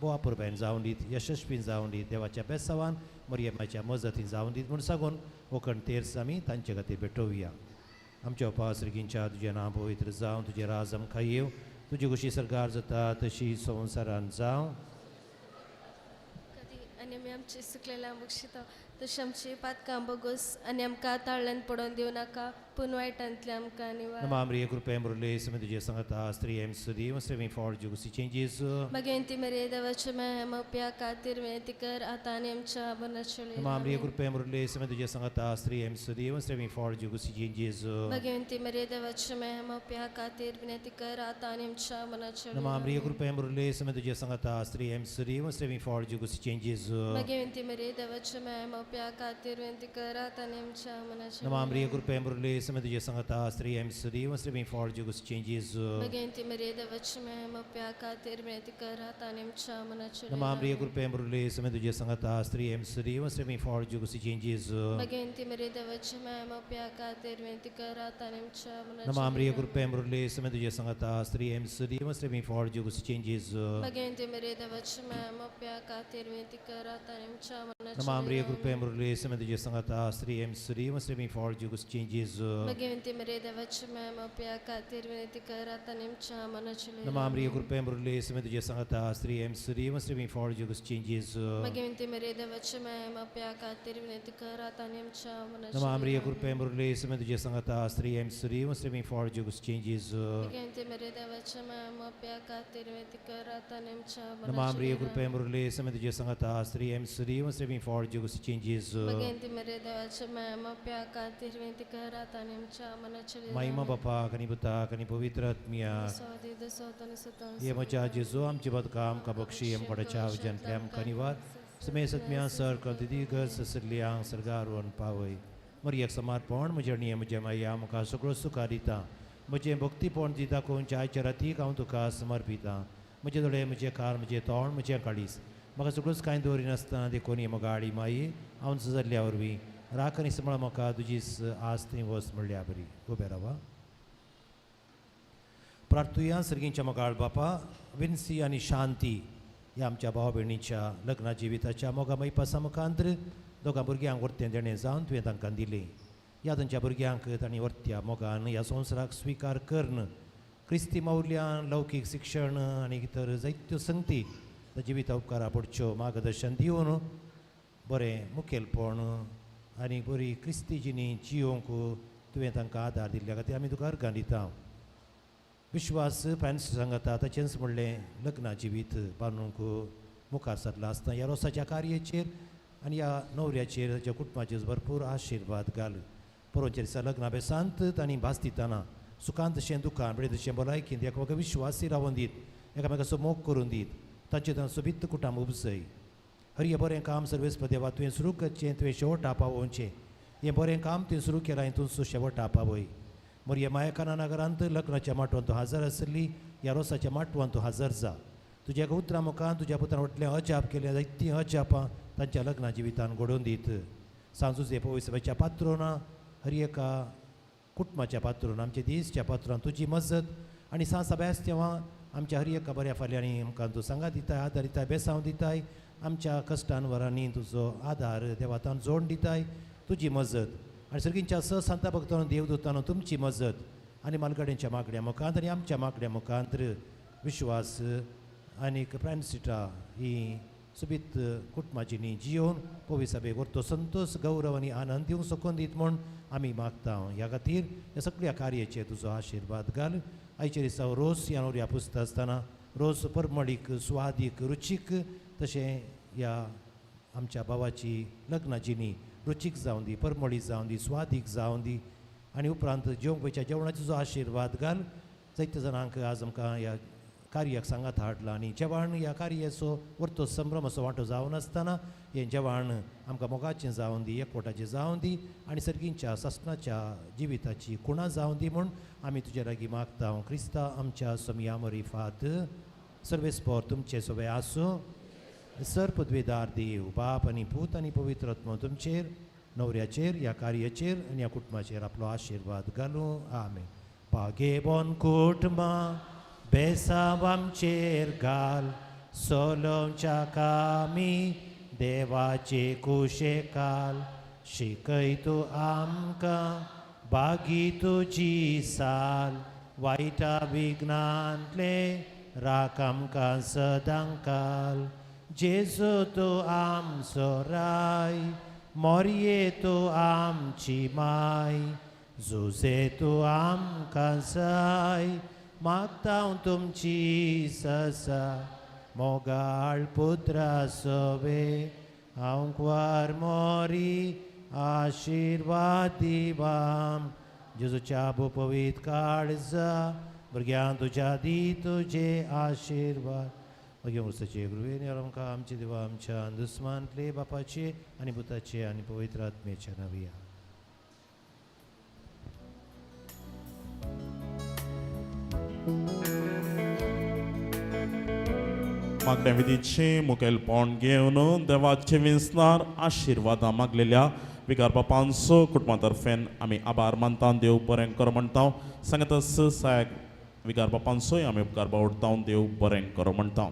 बोवा पुरबायन जावन दीत, यशस्वी जावन दीत, देवाच्या बेसावान मरियमाच्या मजतीन जावन दीत म्हूण सांगून ओकण तेर्स आमी तांचे खातीर भेटोवया. आमच्या उपास रिगींच्या तुजें नांव पवित्र जावं, तुजें राज आमकां येवं, तुजी खुशी सरकार जाता तशी संवसारान जावं. आनी आमी आमची सुकलेल्या बक्षिता तशें आमची पातकां बगोस आनी आमकां ताळ्यान पडोवन दिवं नाका पूण वायटांतलें आमकां निवार. नमामरी कृपे मुरली समे तुझे संगता स्त्री एम सुदी मुस्लिम फॉर जुगुसी चेंजेस. भगवंती मरे देवाचे माया खातीर विनंती कर आतां आनी आमच्या मरणाच्या वेळार. नमामरी कृपे मुरली समे तुझे संगता स्त्री एम सुदी मुस्लिम फॉर जुगुसी चेंजेस. भगवंती मरे देवाचे माया खातीर विनंती कर आतां आनी आमच्या मरणाच्या वेळार. नमामरी कृपे मुरली समे तुझे संगता स्त्री एम सुदी मुस्लिम फॉर जुगुसी चेंजेस. भगवंती मरे देवाचे माया खातीर विनंती कर आतां आनी आमच्या मरणाच्या वेळार. नमामरी कृपे मुरली समे तुझे संगता स्त्री एम सुदी मुस्लिम फॉर जुगुसी चेंजेस. भगवंती मरे देवाचे माया खातीर विनंती कर आतां आनी आमच्या मरणाच्या वेळार. नमामरी कृपे मुरली समे तुझे संगता स्त्री एम सुदी मुस्लिम फॉर जुगुसी चेंजेस. भगवंती मरे देवाचे माया खातीर विनंती कर आतां आनी आमच्या मरणाच्या नमामरी वेळार. कृपे मुरली समे तुझे संगता स्त्री एम सुदी मुस्लिम फॉर जुगुसी चेंजेस. भगवंती मरे देवाचे माया खातीर विनंती कर आतां आनी आमच्या मरणाच्या नमामरी वेळार. कृपे मुरली समे तुझे संगता स्त्री एम सुदी मुस्लिम फॉर जुगुसी चेंजेस. भगवंती मरे देवाचे माया खातीर विनंती कर आतां आनी आमच्या मरणाच्या वेळार. नमामरी कृपे मुरली समे तुझे संगता स्त्री एम सुदी मुस्लिम फॉर जुगुसी चेंजेस. भगवंती मरे देवाचे माया खातीर विनंती कर आतां आनी आमच्या मरणाच्या नमामरी वेळार. कृपे मुरली समे तुझे संगता स्त्री एम सुदी मुस्लिम फॉर जुगुसी चेंजेस. भगवंती मरे देवाचे माया खातीर विनंती कर आतां आनी आमच्या मरणाच्या नमामरी वेळार. कृपे मुरली समे तुझे संगता स्त्री एम सुदी मुस्लिम फॉर जुगुसी चेंजेस. भगवंती मरे देवाचे माया खातीर विनंती कर आतां आनी आमच्या मरणाच्या वेळार. महिमा बापाक आनी पुताक आनी पवित्र आत्म्याक. हे म्हज्या जेजू आमची बदकां आमकां बक्षी आमकां वजनतल्या आमकां निवार समे सत्म्या सर दिदी गज ससरल्यांक सर्गार व्हरून पावय. मरयेक समर्पण म्हजें नियम म्हज्या माया म्हाका सगळो सुखार दिता. म्हजें भक्तीपण दी दाखोवन आयच्या रातीक हांव तुका समर्पितां. म्हजे दोळे म्हजें कार म्हजें तोंड म्हजें काळीज म्हाका सगळोच कांय दवरिनासतना देखून ही मोगाळी माई हांव जाल्ल्या वरवीं राख आनी सांबाळ म्हाका तुजी आस थंय वच म्हणल्या बरी. उबे रावा. प्रार्थुया. सर्गींच्या मोगाळ बापा, विन्सी आनी शांती ह्या आमच्या भाव भयणीच्या लग्ना जिविताच्या मोगा मैपासा मुखांतर दोगां भुरग्यांक वर्तें देणें जावन तुवें तांकां दिलें. ह्या तांच्या भुरग्यांक तांणी वर्त्या मोगान ह्या संवसाराक स्विकार करून क्रिस्ती मौल्यान लौकीक शिक्षण आनी इतर जायत्यो संगती जिविता उपकारा पडच्यो मार्गदर्शन दिवन बरें मुखेलपण आनी बरी क्रिस्ती जिणी जियोंक तुवें तांकां आदार दिल्ल्या खातीर आमी तुका अर्गां दिता. विश्वास फ्रांस सांगता ताचेंच म्हणलें लग्ना जिवीत बांदूंक मुखार सरला आसतना ह्या रोसाच्या कार्याचेर आनी ह्या न्हवऱ्याचेर ताच्या कुटुंबाचेर भरपूर आशिर्वाद घाल. परोवच्या दिसा लग्ना बेसांत तांणी भास दितना सुखांत तशें दुखान बरें तशें भलायकेंत एकामेका विश्वासी रावोन दीत, एकामेकाचो मोग करून दीत, तांचे तांचो सोबीत कुटाम उपजय. हर हें बरें काम सर्वेस्पर देवा तुवें सुरू करचें, तुवें शेवटा पावोवचें. हें बरें काम तुवें सुरू केलां हितून शेवटा पावय. मोरये मायकाना नगरांत लग्नाच्या माटवान तूं हजर आसली, ह्या रोसाच्या माटवान तूं हजर जा. तुज्या एका उतरां मुखार तुज्या पुत्रान वटलें अजाप केलें, जायतीं अजापां तांच्या लग्ना जिवितान घडोवन दीत. सांजुजे पवित्र पात्रोना हर एका कुटुंबाच्या पात्रोन आमच्या देशच्या पात्रोन तुजी मजत आनी सांज अभ्यास तेव्हा आमच्या हर एका बऱ्या फाल्यांनी आमकां तूं सांगात दिताय, आदार दिताय, बेसांव दिताय. आमच्या कश्टान वरांनी तुजो आदार देवातान जोड दिताय, तुजी मजत आनी सर्गींच्या स संता भक्तांनो देवदूतांनो तुमची मजत आनी मालगाड्यांच्या मागण्या मुखांत आनी आमच्या मागण्या मुखांत विश्वास आनी प्राणसिटा ही सोबीत कुटुंबाची न्ही जियोवन पवित्र वरतो संतोष गौरव आनी आनंद दिवंक सकून दीत म्हूण आमी मागता. ह्या खातीर ह्या सगळ्या कार्याचेर तुजो आशिर्वाद घाल. आयचे दिसा रोस ह्या न्हवऱ्या पुजता आसतना रोस परमळीक स्वादीक रुचीक तशें ह्या आमच्या भावाची लग्नाची न्ही रुचीक जावन दी, परमळी जावन दी, स्वादीक जावन दी आनी उपरांत जेवंक वयच्या जेवणाचो जो आशिर्वाद घाल. जायत्या जाणांक आज आमकां ह्या कार्याक सांगात हाडला आनी जेवण ह्या कार्याचो वर्तो संभ्रम असो वांटो जावन आसतना हें जेवण आमकां मोगाचें जावन दी, एकवटाचें जावन दी आनी सर्गींच्या सासणाच्या जिविताची खुणा जावन दी म्हूण आमी तुज्या लागीं मागता. क्रिस्ता आमच्या सोमया मरिफात सर्वेस्पोर तुमचें सगळें आसूं. सर पदवेदार देव बाप आनी पूत आनी पवित्र आत्मो तुमचेर, न्हवऱ्याचेर, ह्या कार्याचेर आनी ह्या कुटुंबाचेर आपलो आशिर्वाद घालूं. आमेन. पागेबोन कुटुंबां बेसांव आमचेर घाल, सोलोवच्या कामी देवाचे कुशेकाल, शिकय तूं आमकां बागी तुजी साल, वायटा विघ्नांतले राख आमकां सदांकाल. जेजू तूं आमचो राय, मोरये तूं आमची माय, जुजे तूं आमकां जाय, मागता हांव तुमची ससा, मोगाळ पुत्रा सवे हांव मोरी आशिर्वाद दिवाम. जेजूच्या पवित्र काळजा भुरग्यां तुज्या दी तुजे आशिर्वाद. मागीर वर्साचे गुरुवेन आमकां आमचे देवा आमच्या दुस्मानतले बापाचे आनी पुताचे आनी पवित्र आत्म्याच्या नांवान. मागण्या विधीचे मुखेलपण घेवन देवाचे विंचणार आशिर्वादां मागलेल्या विगार बापांचो कुटुंबा तर्फेन आमी आभार मानता. देव बरें कर म्हणटा. सांगतच सायक विगार बापांचोय आमी उपकार बावडटा. देव बरें कर म्हणटा.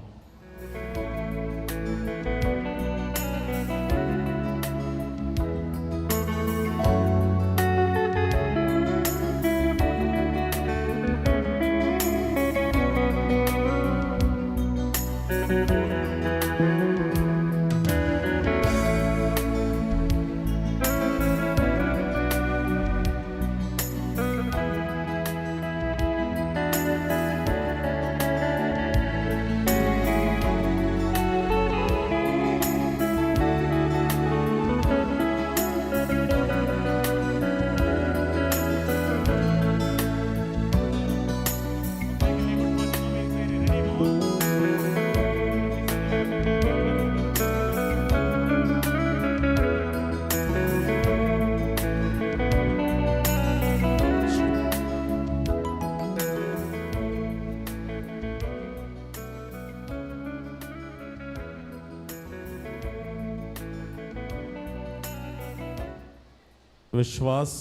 विश्वास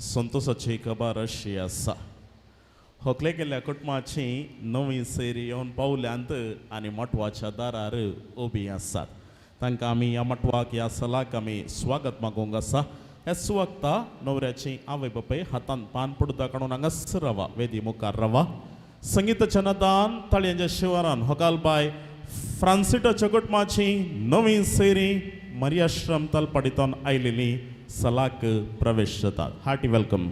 संतोषाची खबर अशी आसा. होकले केल्ल्या कुटुंबाची नवी सैरी येवन पावल्यांत आनी मटवाच्या दारार उबी आसात. तांकां आमी ह्या मटवाक ह्या सलाक आमी स्वागत मागूंक आसा. ह्या सुवागता न्हवऱ्याची आवय बापाय हातान पान पडदा काडून हांगासर रावा, वेदी मुखार रावा. संगीताच्या नदान ताळयांच्या शिवारान होकालबाय फ्रांसिटाच्या कुटुंबाची नवी सैरी मरियाश्रम तलपाडीतून आयलेली सलाक प्रवेश जातात. Hearty welcome.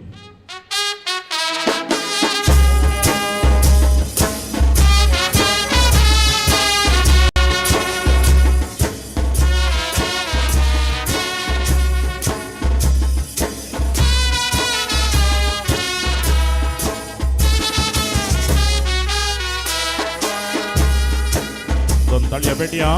दोन ताळया पेटया.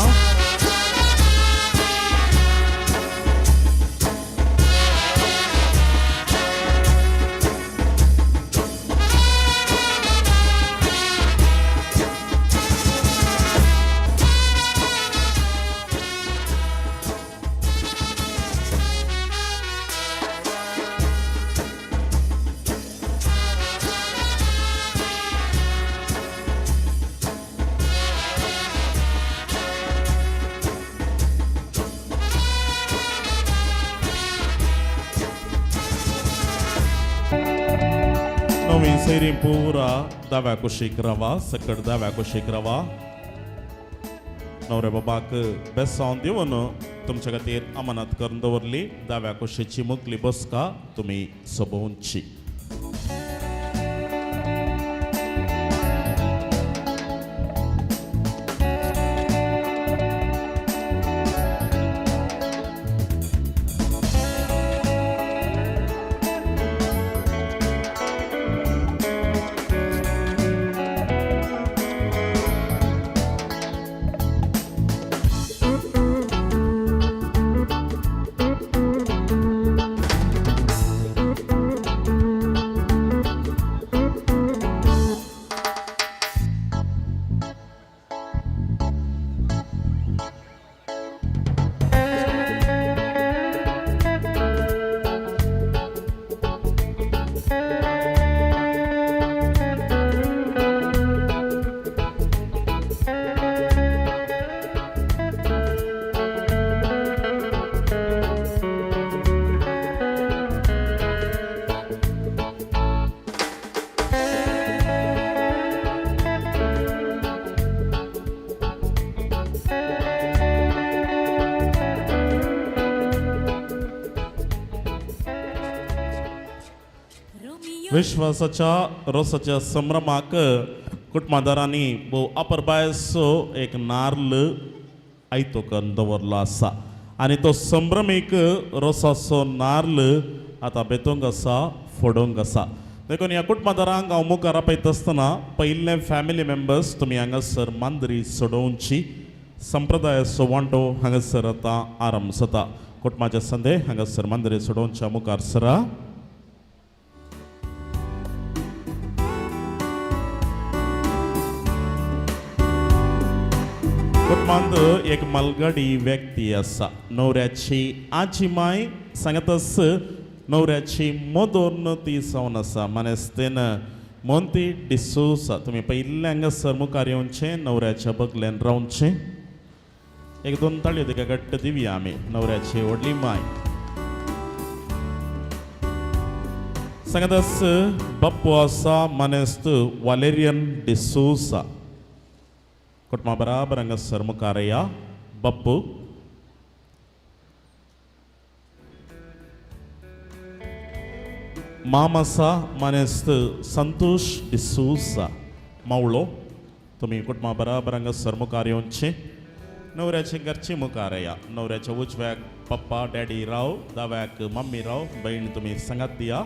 नवी सैरी पुरा दाव्या कुशीक रावा, सकट दाव्या कुशीक रावा. नवरे बाबाक बेसांव दिवन तुमच्या खातीर अमानत करून दवरली. दाव्या कुशीची मुकली बसका तुमी सोबोवची. विश्वासाच्या रोसाच्या संभ्रमाक कुटुंबादारांनी भोव अपरबायसो एक नार्ल आयतो करून दवरलो आसा आनी तो संभ्रमीक रोसाचो नार्ल आतां बेतोंक आसा, फोडोंक आसा. देखून ह्या कुटुंबादारांक हांव मुखार आपयता आसतना पयले फॅमिली मेंबर्स तुमी हांगासर मांद्री सोडोवची. संप्रदायाचो वांटो हांगासर आतां आरंभ जाता. कुटुंबाचे संदे हांगासर मांद्री सोडोवच्या मुखार सरा. कुटुंबांत एक मालगाडी व्यक्ती आसा. न्हवऱ्याची आजी माय सांगतच न्हवऱ्याची मदोर्न ती जावन आसा. मानेस्तेन मोंती डिसोसा. तुमी पयले हांगासर मुखार येवचें, न्हवऱ्याच्या बगल्यान रावचें. एक दोन ताळयो तिका घट्ट दिवया आमी. न्हवऱ्याची व्हडली माय सांगतच बाप्पू आसा मानेस्त वालेरियन डिसोसा. कुटुंबा बराबर हांगासर मुखार या. बाप्पू माम आसा मानेस्त संतोष डिसोसा मावळो. तुमी कुटुंबा बराबर हांगासर मुखार येवचें. न्हवऱ्याचे घरचे मुखार या. न्हवऱ्याच्या उजव्याक पप्पा डॅडी राव, दाव्याक मम्मी राव. बहीण तुमी सांगात दिया.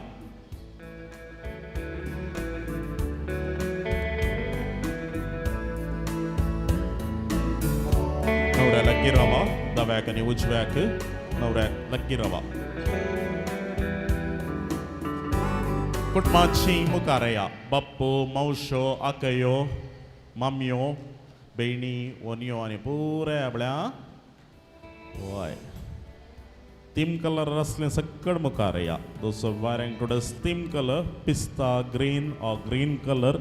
नवऱ्या लागीं रावा, दाव्याक आनी उजव्याक नवऱ्याक लागीं रावा. कुटुंबाची मुखार या. बाप्पू, मावशो, आकयो, मामयो, भयणी, वनयो आनी पुराय आपल्या वय. थीम कलर असले सकड मुखार या. Those wearing today's theme colour pista green or green colour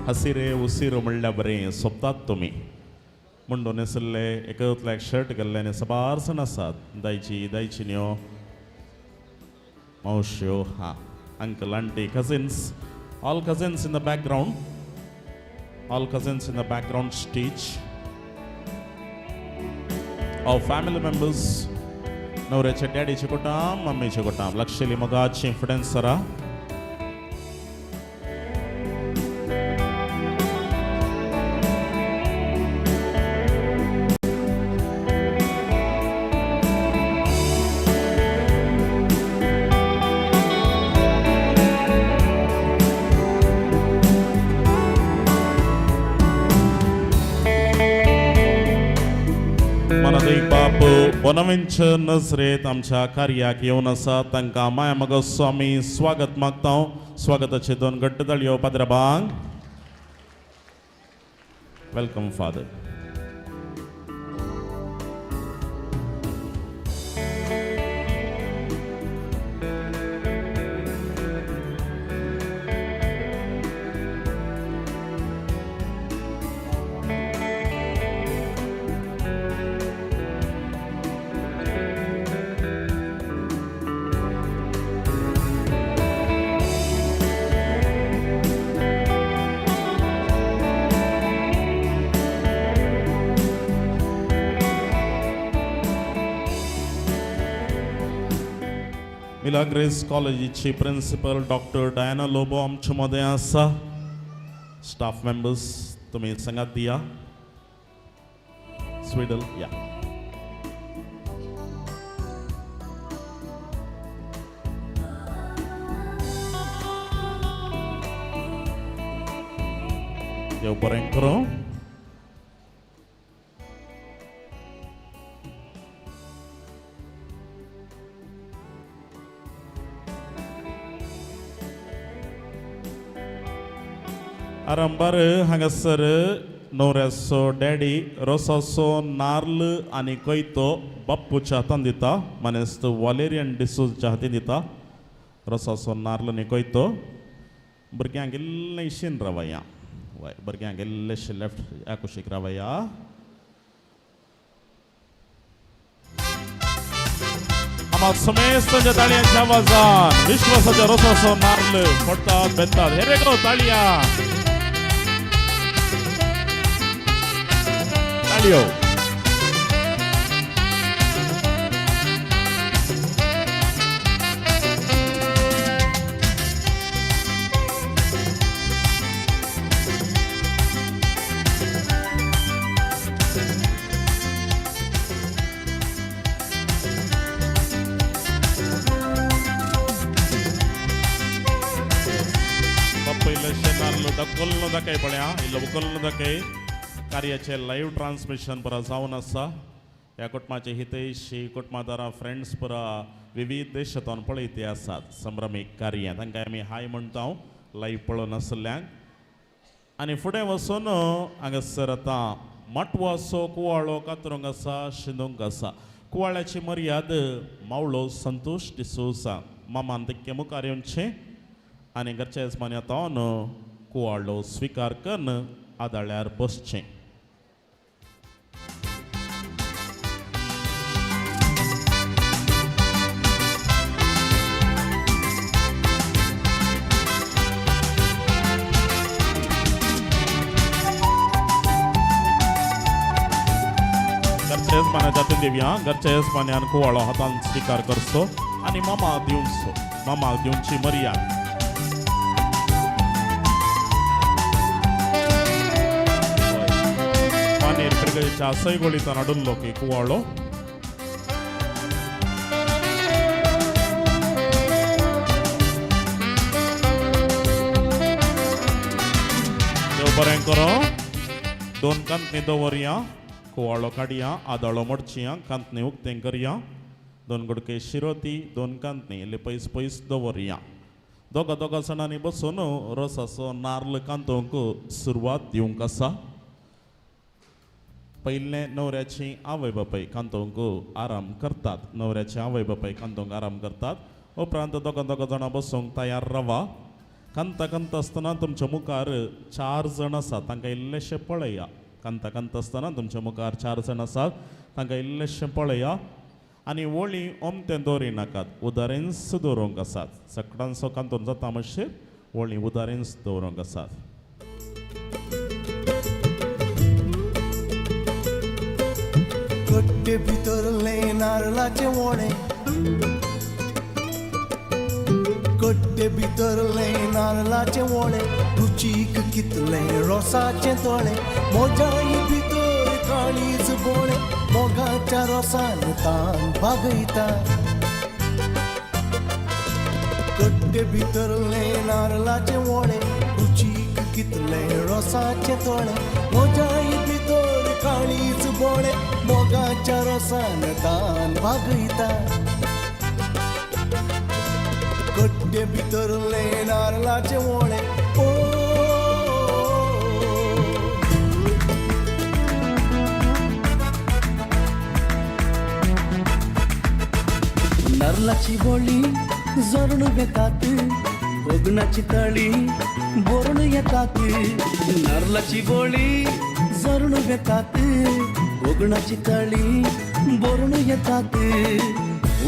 हसिरे उसिरो म्हणल्यार बरें सोबतात तुमी. मुंडो न्हेसल्ले एकतल्याक शर्ट घाल्ले आनी साबार जाण आसात. दायची दायचिन्यो मावश्यो हा uncle aunty cousins all cousins in the background all cousins in the background stage our family members. नवऱ्याच्या डॅडीचे कोटाम मम्मीचे कोटाम लक्षली मोगाची फुडें सरा. बोनावेंचर नजरेत आमच्या कार्याक येवन आसा तांकां माया मगो स्वामी स्वागत मागता. स्वागताचे दोन घट्ट ताळयो पाद्राबांक. Welcome father. Milagres कॉलेजीची principal doctor Diana Lobo आमचे मदें आसा. स्टाफ मेंबर्स तुमी सांगात दिया. स्विडल या. देव बरें करूं. आरंभार हांगासर न्हवऱ्याचो डॅडी रोसाचो नार्ल आनी कोयतो बाप्पूच्या हातान दिता. मानेस्त वालेरियन डिसोजच्या हातीन दिता रोसाचो नार्ल आनी कोयतो. भुरग्यांक इल्लें रावया. वय भुरग्यांक इल्लेशें लेफ्ट ह्या कुशीक रावया. आम्हा समेस्तांच्या ताळयांच्या आवाजान विश्वासाच्या रोसाचो नार्ल फोडटात बेतात. हे रे ताळयां. ताळयो. पयलेशें नाल्ल दखल्ल दाखय पळया इल्लो उखल्ल दाखय. कार्याचें लायव्ह ट्रान्समिशन पुरा जावन आसा. ह्या कुटुंबाचे हितैशी कुटुंबादारां फ्रेंड्स पुरा विविध देशांतून पळयते आसात संभ्रमीक कार्य. तांकां आमी हाय म्हणटा लायव्ह पळोवन आसल्ल्यांक. आनी फुडें वचून हांगासर आतां माटवाचो कुवाळो कातरूंक आसा शिंदूंक आसा. कुवाळ्याची मर्याद मावळो संतोश डिसोजा मामान तिक्के मुखार येवचें आनी घरच्या येजमानी आतां कुवाळो स्विकार करून आदाळ्यार बसचें. घरच्या येजमान्या जातून दिवया. घरच्या येजमान्यान कुवाळो हातान स्विकार करचो आनी मामा दिवचो. मामाक दिवची मर्याद. फिरगेच्या सैगोळीतान हाडुल्लो की कुवाळो. देव बरें करूं. दोन कांतनी दवरया. कुवाळो काडया आदाळो मोडचिया कांतनी उक्तें करया. दोन गुडके शिरोती दोन कांतनी इल्ले पयस पयस दवरया. दोगा दोगा जाणांनी बसून रोसाचो नार्ल कांतोवंक सुरवात दिवंक आसा. पयलें न्हवऱ्याची आवय बापाय कांतोंक आराम करतात. न्हवऱ्याची आवय बापाय कांतोंक आराम करतात. उपरांत दोगां दोगां जाणां बसूंक तयार रावा. कांता कांता आसतना तुमच्या मुखार 4 जाण आसात, तांकां इल्लेशें पळया. कांता कांता आसतना तुमच्या मुखार 4 जाण आसात, तांकां इल्लेशें पळया. आनी वळी ओमतें दवरी नाकात, उदारेंच दवरूंक आसात. सकडांचो कांतून जाता मातशें वळी उदारेंच दवरूंक आसात. कट्टे भितरले नारळाचे वोणे, कट्टे भितरले नारळाचे वोणे, रुचीक कितले रोसाचे तोळे, मोजाय भितर काळीज बोळे, मोगाच्या रोसान तान भागयता. कट्टे भितरले नारळाचे वोणे, रुचीक कितले रोसाचे तोळे, मोजाय भितर काळीज बोळे, मोगाच्या रोसान तान भागयता. कट्टे भितरले नारळाचे वोळे, ओ नारलाची बोली जोरण येतात, कोगणाची तळी बोरण येतात. नारलाची बोली जोरण येतात, कोगणाची तळी बोरण येतात.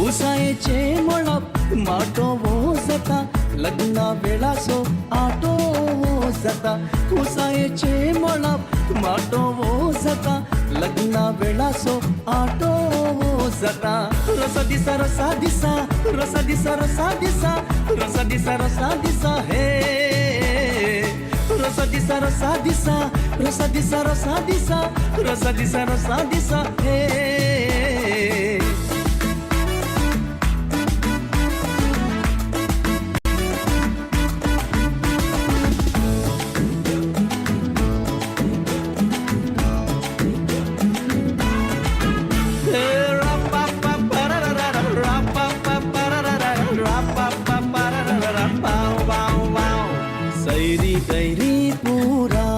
उसायेचे मळप माटो वो जाता, लग्ना वेळाचो आटो वो जाता. उसायेचे मळप माटो वो जाता, लग्ना वेळाचो आटो वो जाता. रोसा दिसा रोसा दिसा, रोसा दिसा रोसा दिसा, रोसा दिसा रोसा दिसा हे, रोसा दिसा रोसा दिसा, रोसा दिसा रोसा दिसा, रोसा दिसा रोसा दिसा हे. सैरी गैरी पुरा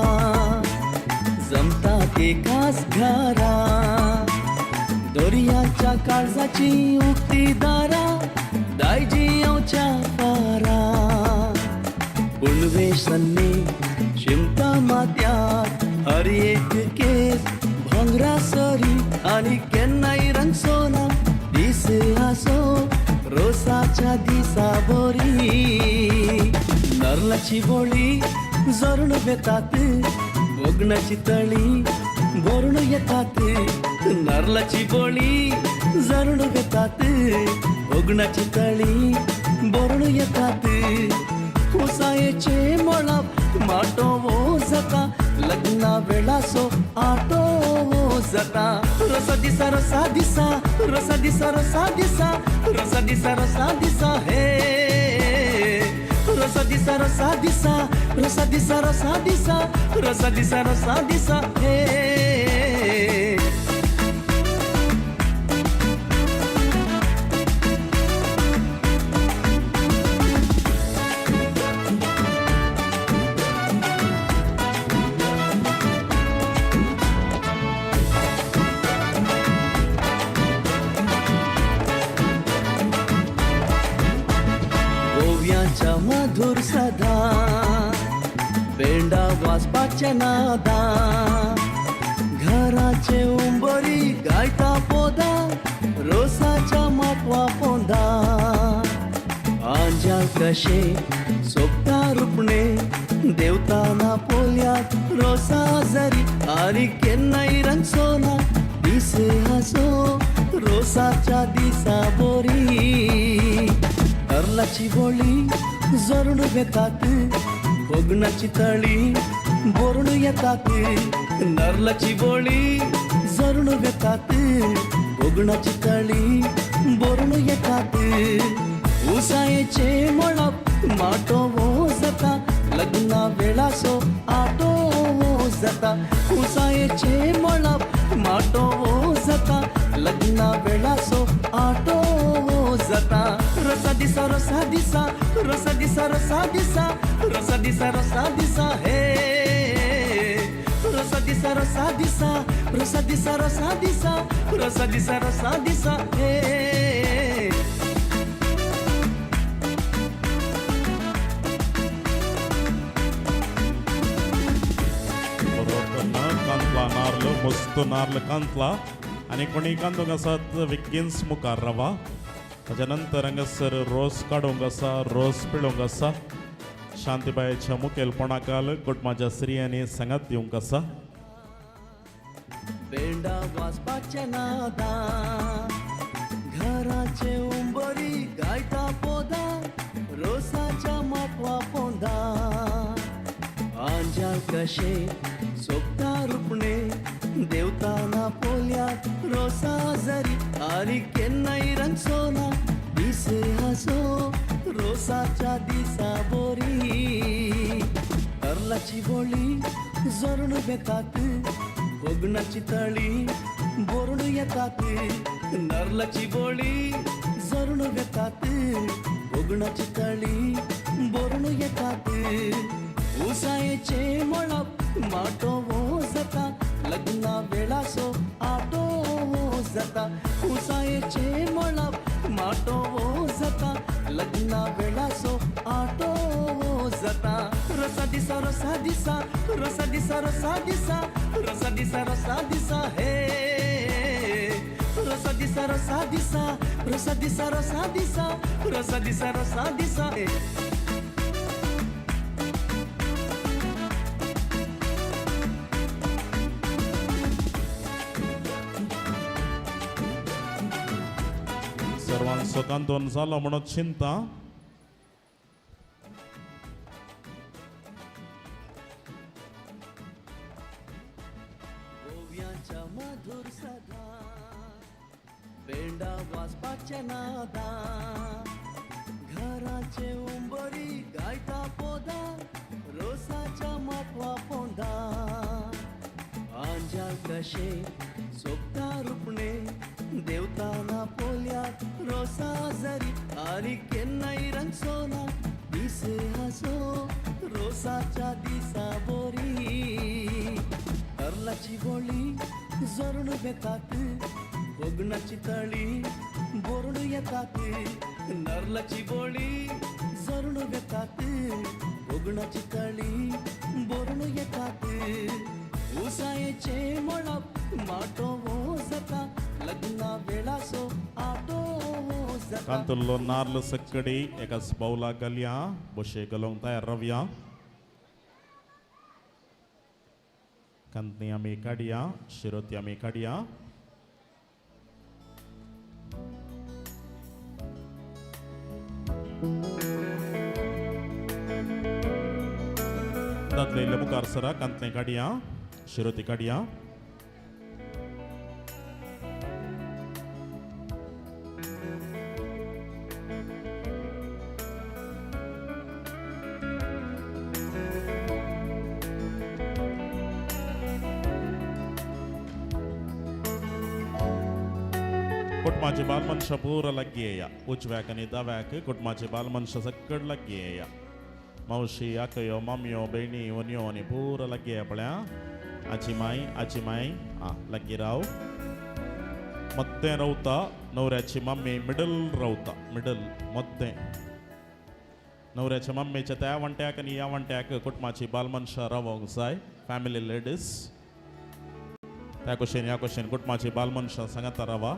जमता एकाच घरा, दर्याच्या काळजाची उक्ती दारा, दायजी येवच्या पारा. पुणवेशन्नी शिमता मात्यार, हर एक केस भांगरा सरी, आनी केन्नाय रंगसोना दीस आसो रोसाच्या दिसा बोरी. नारलाची बोली जोरण येतात, कोगणाची तळी बोरण येतात. नारलाची बोली जोरण येतात, कोगणाची तळी बोरण येतात. कुसायेचे मळप माटो वो जाता, लग्ना वेळाचो आटो वो जाता. रोसा दिसा रोसा दिसा, रोसा दिसा रोसा दिसा, रोसा दिसा रोसा दिसा हे, रोसा दिसा रोसा दिसा, रोसा दिसा रोसा दिसा, रोसा दिसा रोसा दिसा हे. मधुर सदा पेंडा वाजपाच्या नादा, घराचे उंबरी गायता पोदा, रोसाच्या माटवा पोंदा. आंजाल कशे सोबता रुपणे, देवताना पोल्यात रोसा जरी, आनी केन्नाय रंगसोना दीस हासो रोसाच्या दिसा बोरी. नारलाची बोली जोरण येतात, कोगणाची तळी बोरण येतात. नारलाची बोली जोरण येतात, कोगणाची तळी बोरण येतात. उसायेचे मळप माटो वो जाता, लग्ना वेळाचो आटो वो जाता. उसायेचे मळप माटो वो जाता, लग्ना वेळाचो आटो वो जाता. रोसा दिसा रोसा दिसा, रोसा दिसा रोसा दिसा, रोसा दिसा रोसा दिसा हे, रोसा रोसा दिसा रोसा दिसा रोसा दिसा रोसा दिसा रोसा दिसा रोसा दिसा हे. कांतला नार्ल मस्त नार्ल कांतला आनी कोणी कांदूंक आसात विग्गिन्स मुखार रावा. ताच्या नंतर हांगासर रोस काडूंक आसा, रोस पिळोवंक आसा. शांतीबायच्या मुखेलपणाखाल कुटुंबाच्या स्त्रियांनी सांगात दिवंक आसा. बेंडा वाजपाचे नादा घराचे उंबरी गायता पोदा रोसाच्या माटवा पोंदा आंजाल कशे सोबता रुपणे देवताना पोल्यात रोसा जरी आनी केन्नाय रंगसोना दीस हासो रोसाच्या दिसा बोरी. अर्लाची बोळी जोरण बेतात कोगणाची तळी बोरण येतात नारलाची बोळी जोरण वेतात कोगणाची तळी बोरण येतात. उसायेचे मळप माटोवो जाता लग्ना वेळासो आटोवो जाता. उसायेचे मळप माटोवो जाता लग्ना वेळासो आटोवो जाता. रोसा दिसा रोसा दिसा रोसा दिसा रोसा दिसा रोसा दिसा रोसा दिसा हे. रोसा दिसा रोसा दिसा रोसा दिसा रोसा दिसा रोसा दिसा रोसा दिसा हे. सर्वांचो कांदोन जालो म्हणून चिंता. ओव्यांच्या मधुर सदा बेंडा वाजपाचे नादा घराचे उंबरी गायता पोदा रोसाच्या माटवा पोंदा आंजाल कशे सोबता रुपणे देवताना पोल्यात रोसा जरी आनी केन्नाय रंगसोना दीस हासो रोसाच्या दिसा बोरी. अर्लाची बोळी जोरण बेतात कोगणाची तळी बोरण येतात नारलाची बोळी जोरण बेतात कोगणाची तळी बोरण येतात. उसायेचे मळप माटोवो जाता लग्ना वेळासो आटोवो जाता. कांतुल्लो नार्ल सक्कडी एकाच बावलाक घालया, बोशे घालूंक तयार रावया. कांतनी आमी काडया, शिरोती आमी काडया. दादले इल्ले मुखार सरा, कांतने काडया, शिरोती काडया. कुटुंबाचे बालमनशां पुरा लागीं येया, उजव्याक आनी दाव्याक कुटुंबाचे बालमनशां सकड लागीं येया. मावशी, आकयो, मामयो, भयणी, वन्यो आनी पुरा लागीं येया पळया. आजी माय, आजी माय आं लागीं राव. मद्दें रावता न्हवऱ्याची मम्मी, मिडल रावता, मिडल मद्दें. न्हवऱ्याच्या मम्मीच्या त्या वांट्याक आनी ह्या वांट्याक कुटुंबाची बालमनशां रावोंक जाय, फॅमिली लेडीज. त्या कुशीन ह्या कुशीन कुटुंबाची बालमनशां सांगाता रावा.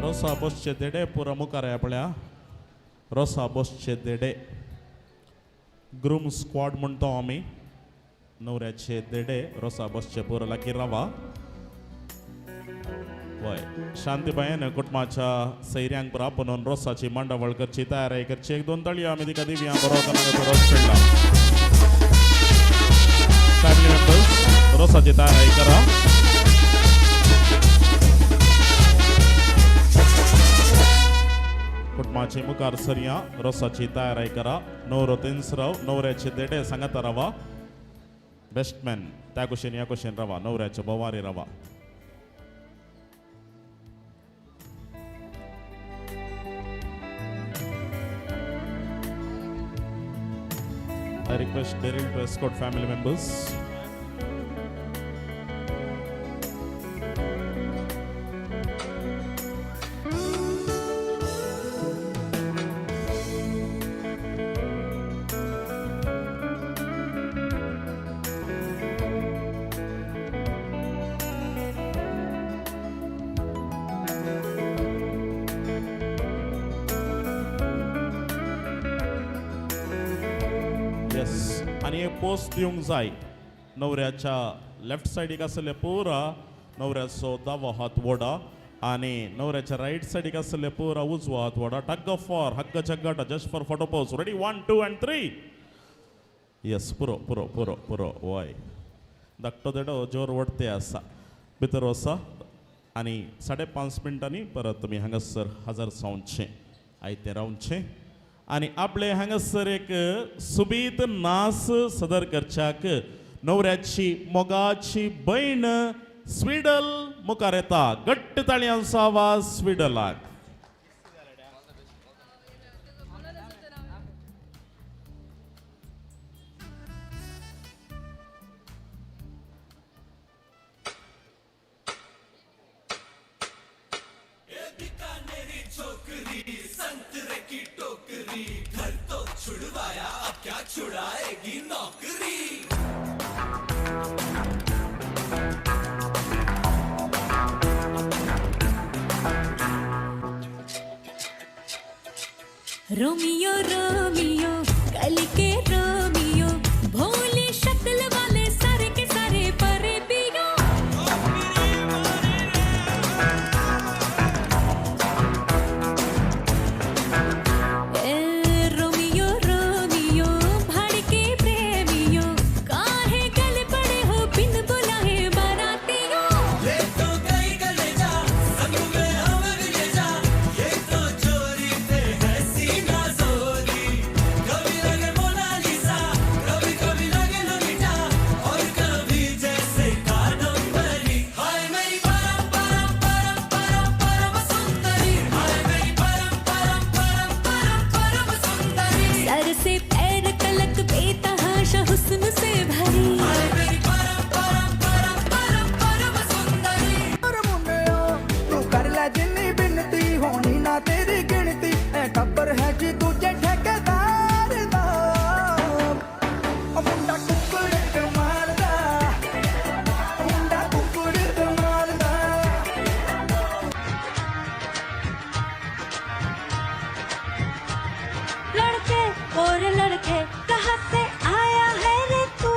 रोसा बसचे देडे पुरा मुखार या पळया. रोसा बसचे देडे ग्रूम स्क्वॉड म्हणतो आमी. न्हवऱ्याचे देडे रोसा बसचे पुरा लागीं रावा. वय शांतीबायन कुटुंबाच्या सैऱ्यांक पुरा आपोवन रोसाची मांडावळ करची तयारी करची. एक दोन ताळयो आमी तिका दिवया. बरो रोस पडला. फॅमिली मेंबर्स रोसाची तयारी करा. मातशें मुखार सरया, रोसाची तयारी करा. नवरो तेन्सराव, नवऱ्याचे देडे सांगता रावा. बेस्टमॅन त्या कुशीन ह्या कुशीन रावा, नवऱ्याचे भोवारी रावा. I request Daryl to escort family members. आनी एक पोस्ट दिवंक जाय. नवऱ्याच्या लेफ्ट सायडीक आसले पुरा नवऱ्याचो दावो हात वडा आनी नवऱ्याच्या रायट सायडीक आसले पुरा उजवो हात वडा. टग ऑफ फॉर हग्ग चग्गाटा just for photo pose. Ready, 1 2 and 3. Yes, पुरो पुरो पुरो पुरो. वय धाकटो देडो जोर वडते आसा भितर वसा आनी 5:30 मिनटांनी परत तुमी हांगासर हजर जावचें, आयतें रावचें आनी आपले हांगासर एक सुबीत नास सदर करच्याक नवऱ्याची मोगाची भयण स्वीडल मुखार येता. घट्ट ताळयांचो आवाज स्वीडलाक. छुड़ाएगी नौकरी. रोमियो रोमियो कल के रोमियो, भोली शक्ल वाले सारे के सारे परे पियो. रोमियो रोमियो भाड़ के प्रेमियो, काहे गल पड़े हो बिन बुलाए बारातियों. ये तो कई गले जा, संग में हमें भी ले जा, ये तो चोरी पे है सीना जोरी. कभी लगे मोनालिसा, कभी कभी लगे लोलिटा, और कभी जैसे कादम्बरी. हाय मेरी परम परम परम परम परम सुंदरी, हाय मेरी परम परम परम परम परम सुंदरी. सर से पैर तलक बेतहाशा हुस्न से भरी. हाय मेरी परम परम परम परम परम सुंदरी. ਮੁੰਡਿਆ ਤੂੰ ਕਰ ਲੈ ਜਿੰਨੀ ਬਿਨਤੀ, ਹੋਣੀ ਨਾ ਤੇਰੀ ਗਿਣਤੀ. ਐ ਟੱਬਰ ਹੈ ਜੀ ਦੂਜੇ ਠੇਕੇਦਾਰ ਦਾ. ਉਹ ਮੁੰਡਾ ਕੁੱਕੜ ਕਮਾਲ ਦਾ, ਮੁੰਡਾ ਕੁੱਕੜ ਕਮਾਲ ਦਾ. लड़के और लड़के कहाँ से आया है रे तू,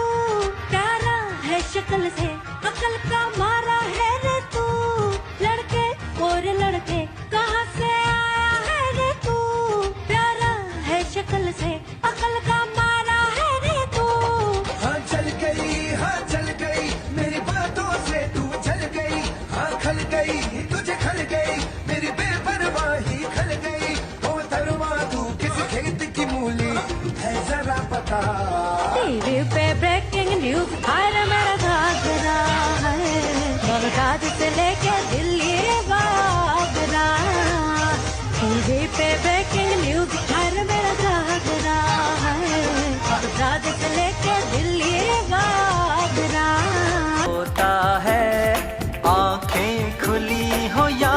प्यारा है शक्ल से अकल का मारा है रे तू. लड़के और लड़के कहाँ से आया है रे तू, प्यारा है शक्ल से अकल का मारा है रे तू. हाँ चल गई, हाँ चल गई, मेरी बातों से तू चल गई. हाँ खल गई, तुझे खल गई, मेरी बेपरवाही खल गई. ओ धर्मा तू किस खेत की मूली है जरा बता. टीवी पे ब्रेकिंग न्यूज हाय रे मेरा घाघरा है, बगदाद से लेके दिल्ली बागरा. टीवी पे ब्रेकिंग न्यूज हाय रे मेरा घाघरा है, बगदाद से लेके दिल्ली बागरा. होता है आंखें खुली हो या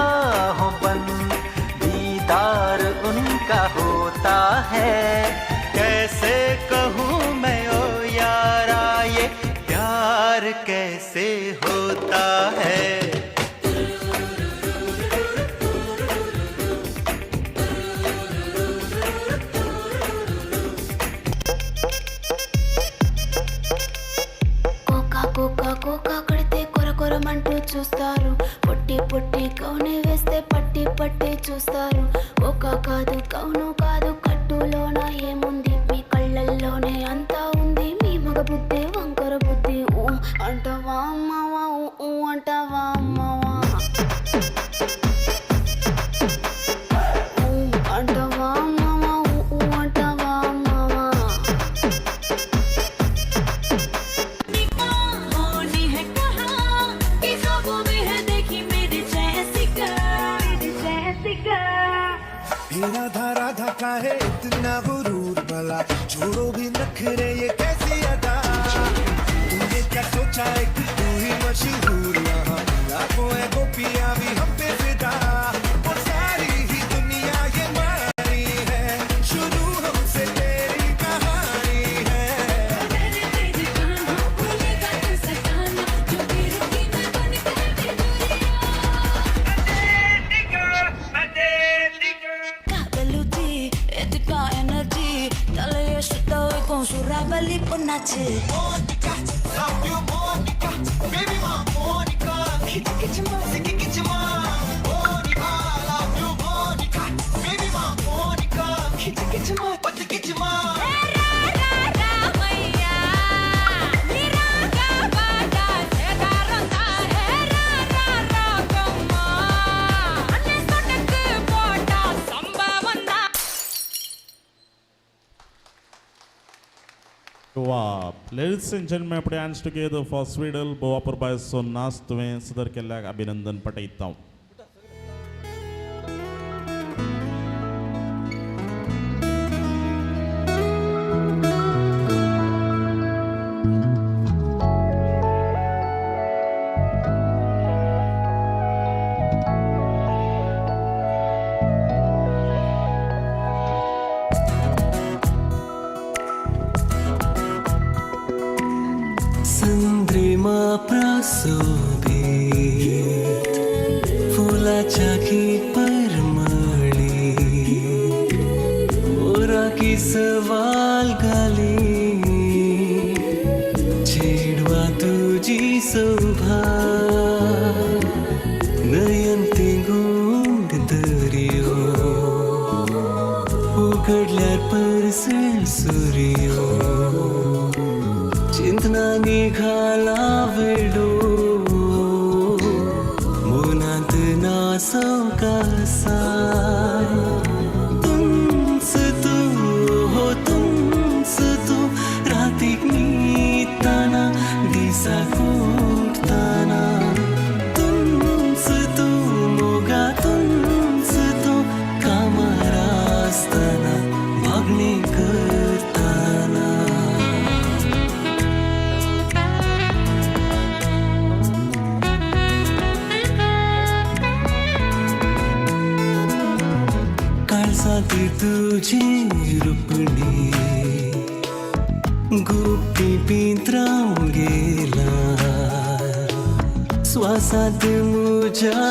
हो बंद, दीदार उनका होता है. कैसे कहूँ मैं ओ यारा ये प्यार कैसे होता है. కోకా కోకా కోకా కడితే కొర కొరమంటూ చూస్తారు. పొట్టి పొట్టి కౌనే వేస్తే పట్టి పట్టి చూస్తారు. కోకా కాదు కౌను కాదు, కట్టులోన ఏముంది, మీ కళ్ళల్లోనే అంతా ఉంది. మీ మగ బుద్ధి వంకర బుద్ధి. ఊ అంటావా అమ్మావా, ఊ ఊ అంటావా అమ్మావా, ఊ అంటావా काहे इतना गुरूर भला, छोड़ो भी नखरे ये कैसी अदा। तूने क्या सोचा एक तू ही मशहूर यहाँ, लाखों है गोपियाँ भी हम पे फिदा। और सारी ही दुनिया ये मारी है, शुरू हमसे तेरी कहानी है। Con su rabali ponache. Monica, love you Monica, baby ma Monica, kichi kichi ma, siki kichi ma. Monica, love you Monica, baby ma Monica, kichi kichi ma, pati kichi ma. Ra ra ra maiya, nira ga bada se daranda hai ra ra ra kamma, anne sodakku pota sambavanda. Wow. Ladies and gentlemen, put your hands together for Swedel Boa Prabhai नाच तुवें सदर केल्ल्याक अभिनंदन पटयता. संद्रिमा प्रासोबीत फुलाच्या परमळी मोरा की सवाल घाली छेडवा तुझी शोभा नयन ते गुंड दर्यो उघडल्यार परसळ सूर्यो चिंतना निघाला वेडो मनात नासव कसा तुमच तू हो तुमच तू रातीक न्हिदतना दिसाक उठतना तुमच तू मोगा तुमच तू कामार आसतना मागणी करतना. काळजांत तुजी रुपणी गुप्ती पिंत्रावून गेला श्वासांत म्हज्या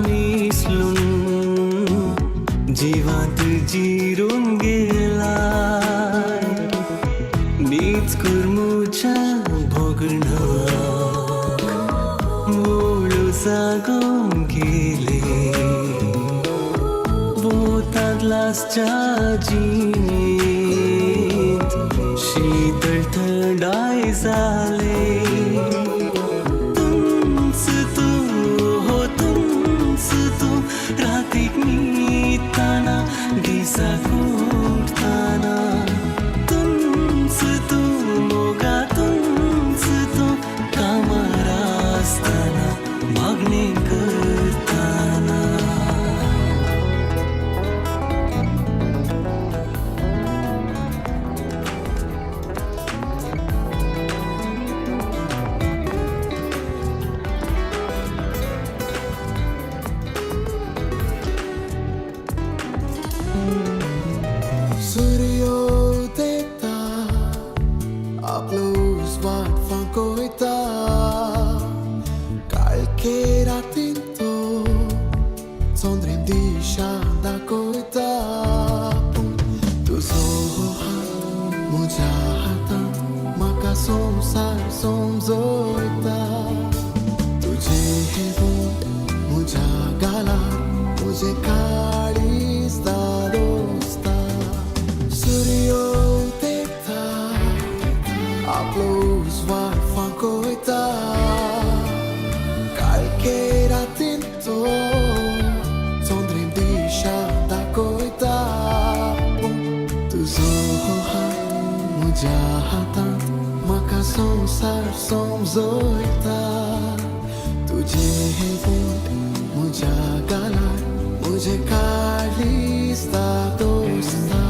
मिसळून जिवांत जिरून गेला नीच कर म्हज्या भोगणाक मूळ जागोवन गेले भोतांतलासच्या जिणेंत शीतळ थंडाय जाले तुमच तू हो तुमच तू रातीक न्हिदतना दिसाक उठतना तुमच तू मोगा तुमच तू कामार आसतना मागणी करतना. सूर्यो देता आपलो उजवाड फांकयता काळखे रातीन तो चंद्रीम दिशा दाखयता पूण तुजो हात म्हज्या हातांत म्हाका संवसार समजयता तुजे हे बोट म्हज्या गालार म्हजें काळीज दादोसता. सूर्यो देता आपलो उजवाड फांकयता काळखे रातीन तो चंद्रीम दिशा दाखयता पूण तुजो हात म्हज्या हातांत म्हाका संवसार समजयता तुजे हे बोट म्हज्या गालार म्हजें काळीज दादोसता.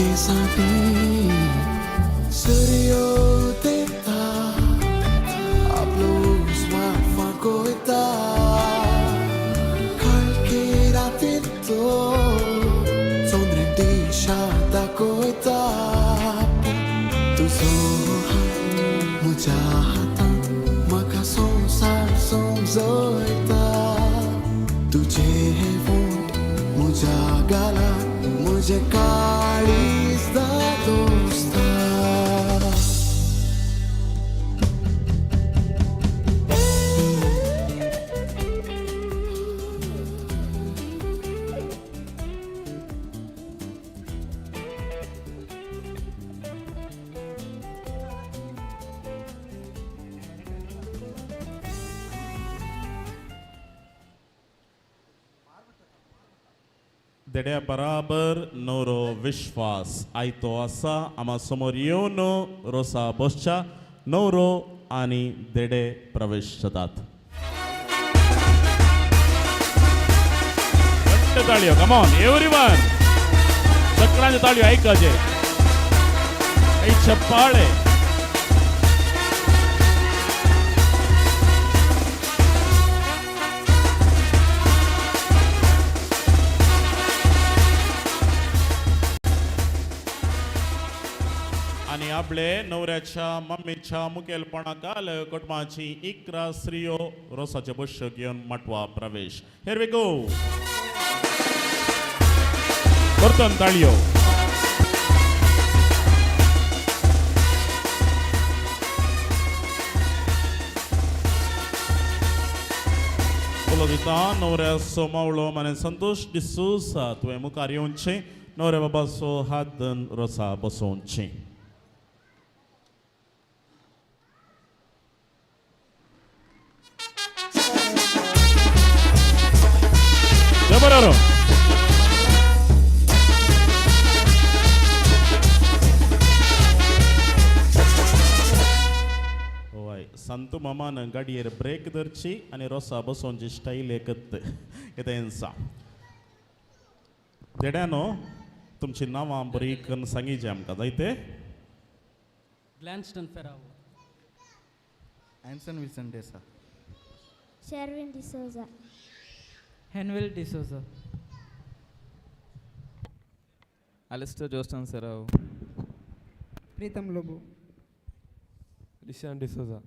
केसांटी सूर्यो देता आपलो उजवाड फांकयता काळखे रातीन तो चंद्र दिशा दाखयता तुजो हात म्हज्या हातांत म्हाका संवसार समजयता तुजे हे वोंठ म्हज्या गालार म्हजें काळीज दादोसता. देड्या बराबर नवरो विश्वास आयतो आसा आमा समोर येवन रोसा बसच्या नवरो आनी देडे प्रवेश जातात. घट्ट ताळयो, कमॉन एवरीवन, सगळ्यांच्यो ताळयो आयकाचे, छप्पाळे. आनी आपले नवऱ्याच्या मम्मीच्या मुखेलपणाकाल कुटुंबाची 11 स्त्रियो रोसाचे बश्यो घेवन माटवा प्रवेश. Here we go. परतून ताळयो. उलो दिता नवऱ्याचो मावळो माने संतोष डिसूसा तुवें मुखार येवचें, नवऱ्या बाबाचो हात धरून रोसा बसोवचें. बरोबर हय, संतू मामान गाडयेर ब्रेक धरची आनी रोसा बसोवची स्टायल एकत कितें. देड्यानो तुमची नांवां बरी करून सांगिचे आमकां जायते. Glanston Ferrao, Anson Wilson Desa, Sherwin D'Souza, Henwell D'Souza, Alistair Joston Serrao, Pritam Lobo, Lishan D'Souza,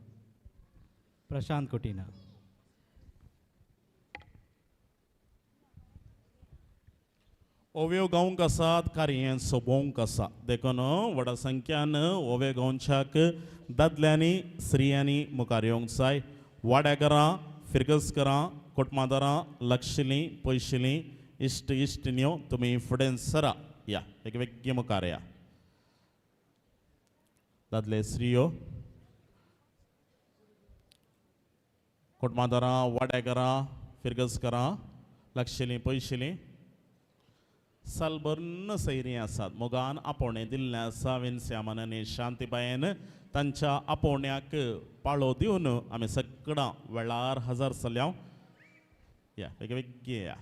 Prashant Kotina. ओव्यो गावंक आसात कार्yen सोबोवंक आसा देखून व्हडा संख्यान ओवे गांवच्याक दादल्यांनी स्त्रियांनी मुखार येवंक जाय. वाड्याघरां, फिरगजघरां, कोटमादारां, लक्षिलीं पयशिलीं इश्ट इश्टिण्यो तुमी फुडें सरा या एक वेगळी मुखार या. दादले स्त्रियो कोटमादारां, वाड्याघरां, फिरगजघरां, लक्षिलीं पयशिलीं सालभरून सैरीं आसात. मोगान आपोवणें दिल्लें आसा विन्स्यामान आनी शांतीबायेन तांच्या आपोवण्याक पाळो दिवन आमी सगळां वेळार हजर जाल्या. या बेगी बेगी या.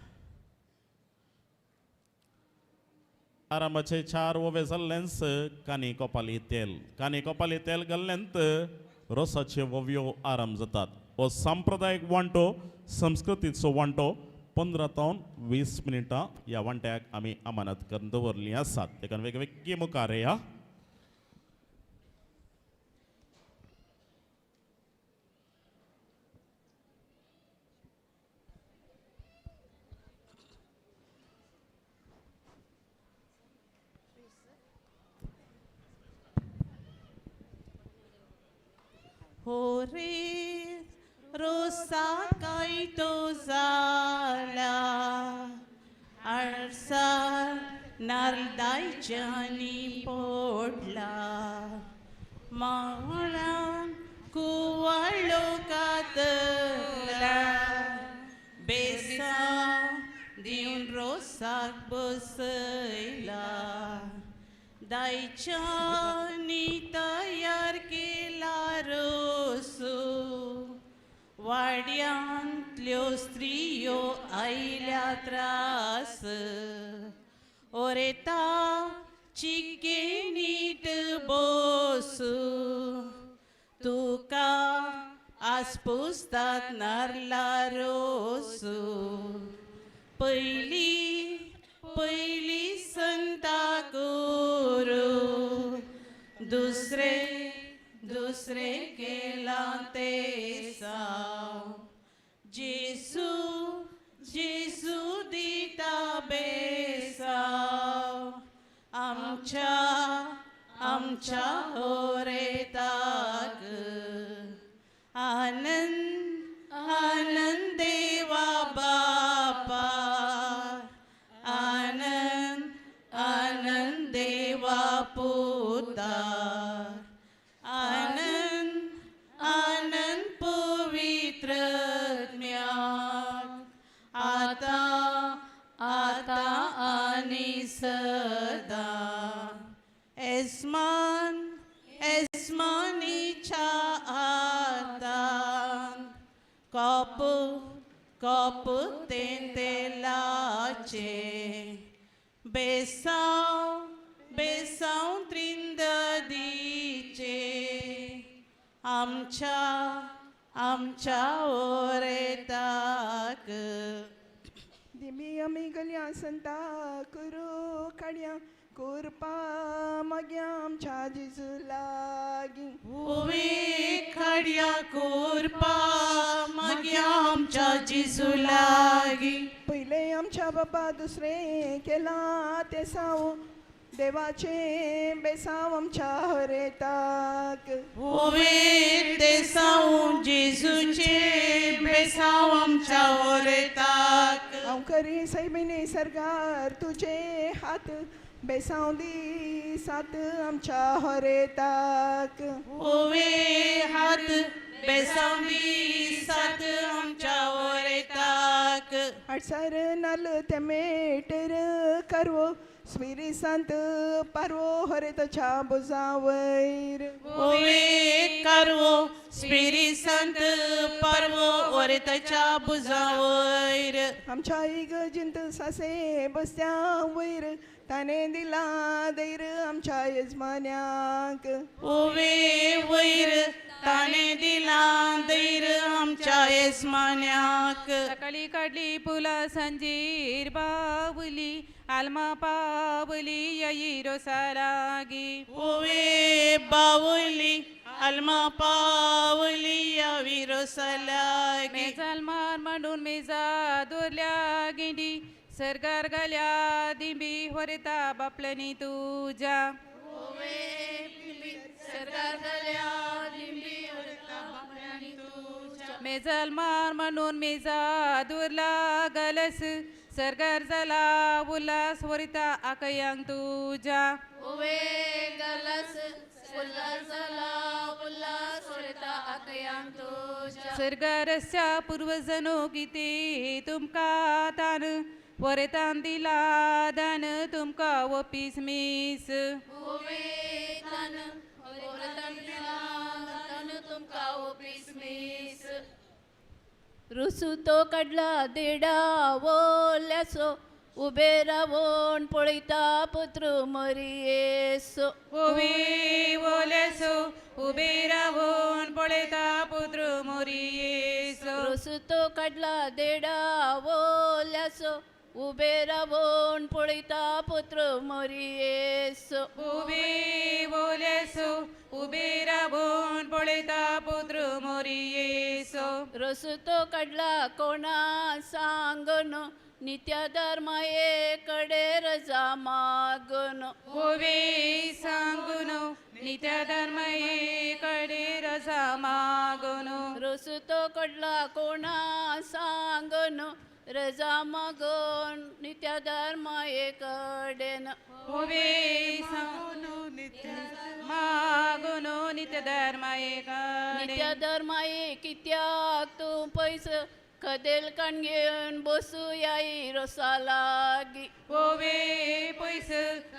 आरंभाचे 4 ओवे जाल्लेंच कानी कोपाली तेल, कानी कोपाली तेल घाल्लेंत रोसाचे ओव्यो आरंभ जातात. हो सांप्रदायीक वांटो, संस्कृतीचो वांटो 15 तावन 20 मिनटां ह्या वांट्याक आमी अमानत करून दवरलीं आसात. देखून वेगवेगळी मुखार या. हो रे रोसा कायतो जाला आडसार नारदायच्यानी पोडला मावळान कुवाळो कातला बेसा दिवन रोसाक बसयला दायच्यानी तयार केला रोसू वाड्यांतल्यो स्त्रियो आयल्या त्रास ओरेताची दिकेनीट बोसू तुका आसपुसतात नारला रोसू पयली पयली संता गुरू दुसरे दुसरे केलां ते साव जेसू जेसू दिता बेसाव आमच्या आमच्या होरेताक आनंद आनंद देवा बापा आनंद आनंद देवा पुता आनंद आनंद पवित्र ज्ञान आता आता आनी सदा एस्मान एस्मानीच्या आतान कॉप कॉप तेंतेलाचे बेसाव बेसाव त्रिंददीचे आमच्या आमच्या ओरेताक दिमी आमी गलया संता करू काडया कोरपा माग्या आमच्या जेजू लागीं ओवे काडया कोरपा माग्या आमच्या जेजू लागीं पयलें आमच्या बाबा दुसरें केलां तें साव देवाचें बेसांव आमच्या हरेताक ओवे देसाव जेजूचें बेसांव आमच्या ओरेताक हांव करी सैमिनी सरकार तुजे हात बेसांव दी सात आमच्या हरेताक ओवे हात बेसांव दी सात आमच्या ओरेताक हाडसार नाल ते मेटर करवो स्मिरी संत पारवो हरेताच्या बुजा वयर ओवे करवो स्पिरी संत पारवो ओरेताच्या बुजा वयर आमच्या इगर्जींत सासे बसत्या वयर ताणें दिला धैर आमच्या यजमान्याक ओवे वयर ताणें दिला धैर आमच्या येजमान्याक सकाळी काडली पुला संजीर बावली आल्मा पावली यई रोसा लागी ओवे बावली आल्मा पावली यावी रोसा लागी मेजाल मार मांडून मेजा दोरल्या गिंडी सरगार घाल्या दिंबी होरेता बापल्यानी तुज्या मेजाल मार मांडून मेजा दोरला गलस सरगार झाला उल्हास वरिता आकयांक तुज्या ओवे गलस उल्हास झाला उल्हास वरिता आकयांक तुज्या सरगारच्या पूर्वजनो किते तुमका तान वरेतान दिला दान तुमका वपीस मीस ओवे तान वरेतान दिला दान तुमका वपीस मीस रुसू तो काडला देडा वोल्यासो उबे रावोन पळयता पुत्र मरियेसो ओवे वोल्यासो उबे रावोन पळयता पुत्र मोरियेसो रुसू तो काडला देडा वोल्यासो उबे रावोन पळयता पुत्र मोरियेसो उबे वोल्यासो उबे रावोन पळयता पुत्र मोरियेसो रसू तो काडला कोणा सांगन नित्य धर्माये कडे रजा मागन ओवे सांगून नित्य धर्माये कडे रजा मागून रसू तो काडला कोणा सांगन रजा मागून नित्य धर्माये कडेन ओवे सांगून नित्य मागून नित्य धर्माये कडे नित्य धर्माये कित्याक तूं पयस कदेल काण घेवन बसुया रोसा लागी ओवे पयस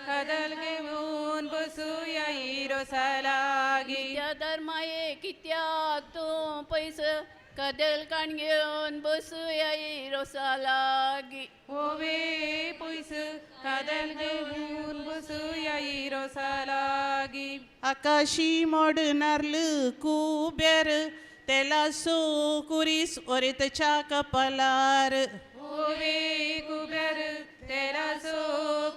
कदल घेवन बसुया रोसा लागी नित्य धर्माये कित्याक तूं पयस कदेल काण घेवन बसुया रोसा लागी. ओवे पयस कदेल घेवन बसुया रोसा लागी. आकाशी मोड नार्ल कुबेर तेलासो कुरीस ओरेतच्या कपालार. ओवे कुबेर तेलासो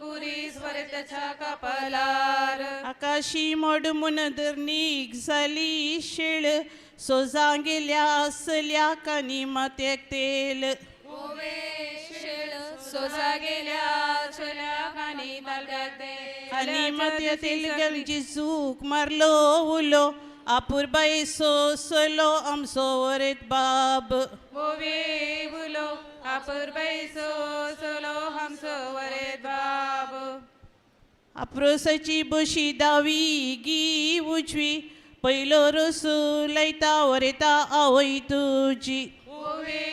कुरीस वरेतच्या कपालार. आकाशी मोड मुनदरनीक जाली शेळ सोजांगेल्या असल्या कानी मातेक तेल. ओवे शेळ सोजागेल्या असल्या कानी मातेक तेल. कानी मातेक तेल गल जिजूक मारलो उलो आपुरबाय सोसलो आमचो वरेत बाब. ओवे उलो आपुरबाय सोसलो आमचो वरेत बाब. आपरोसाची बशी दावी गी उजवी पयलो रोसू लायता वरेता आवय तुजी. ओवे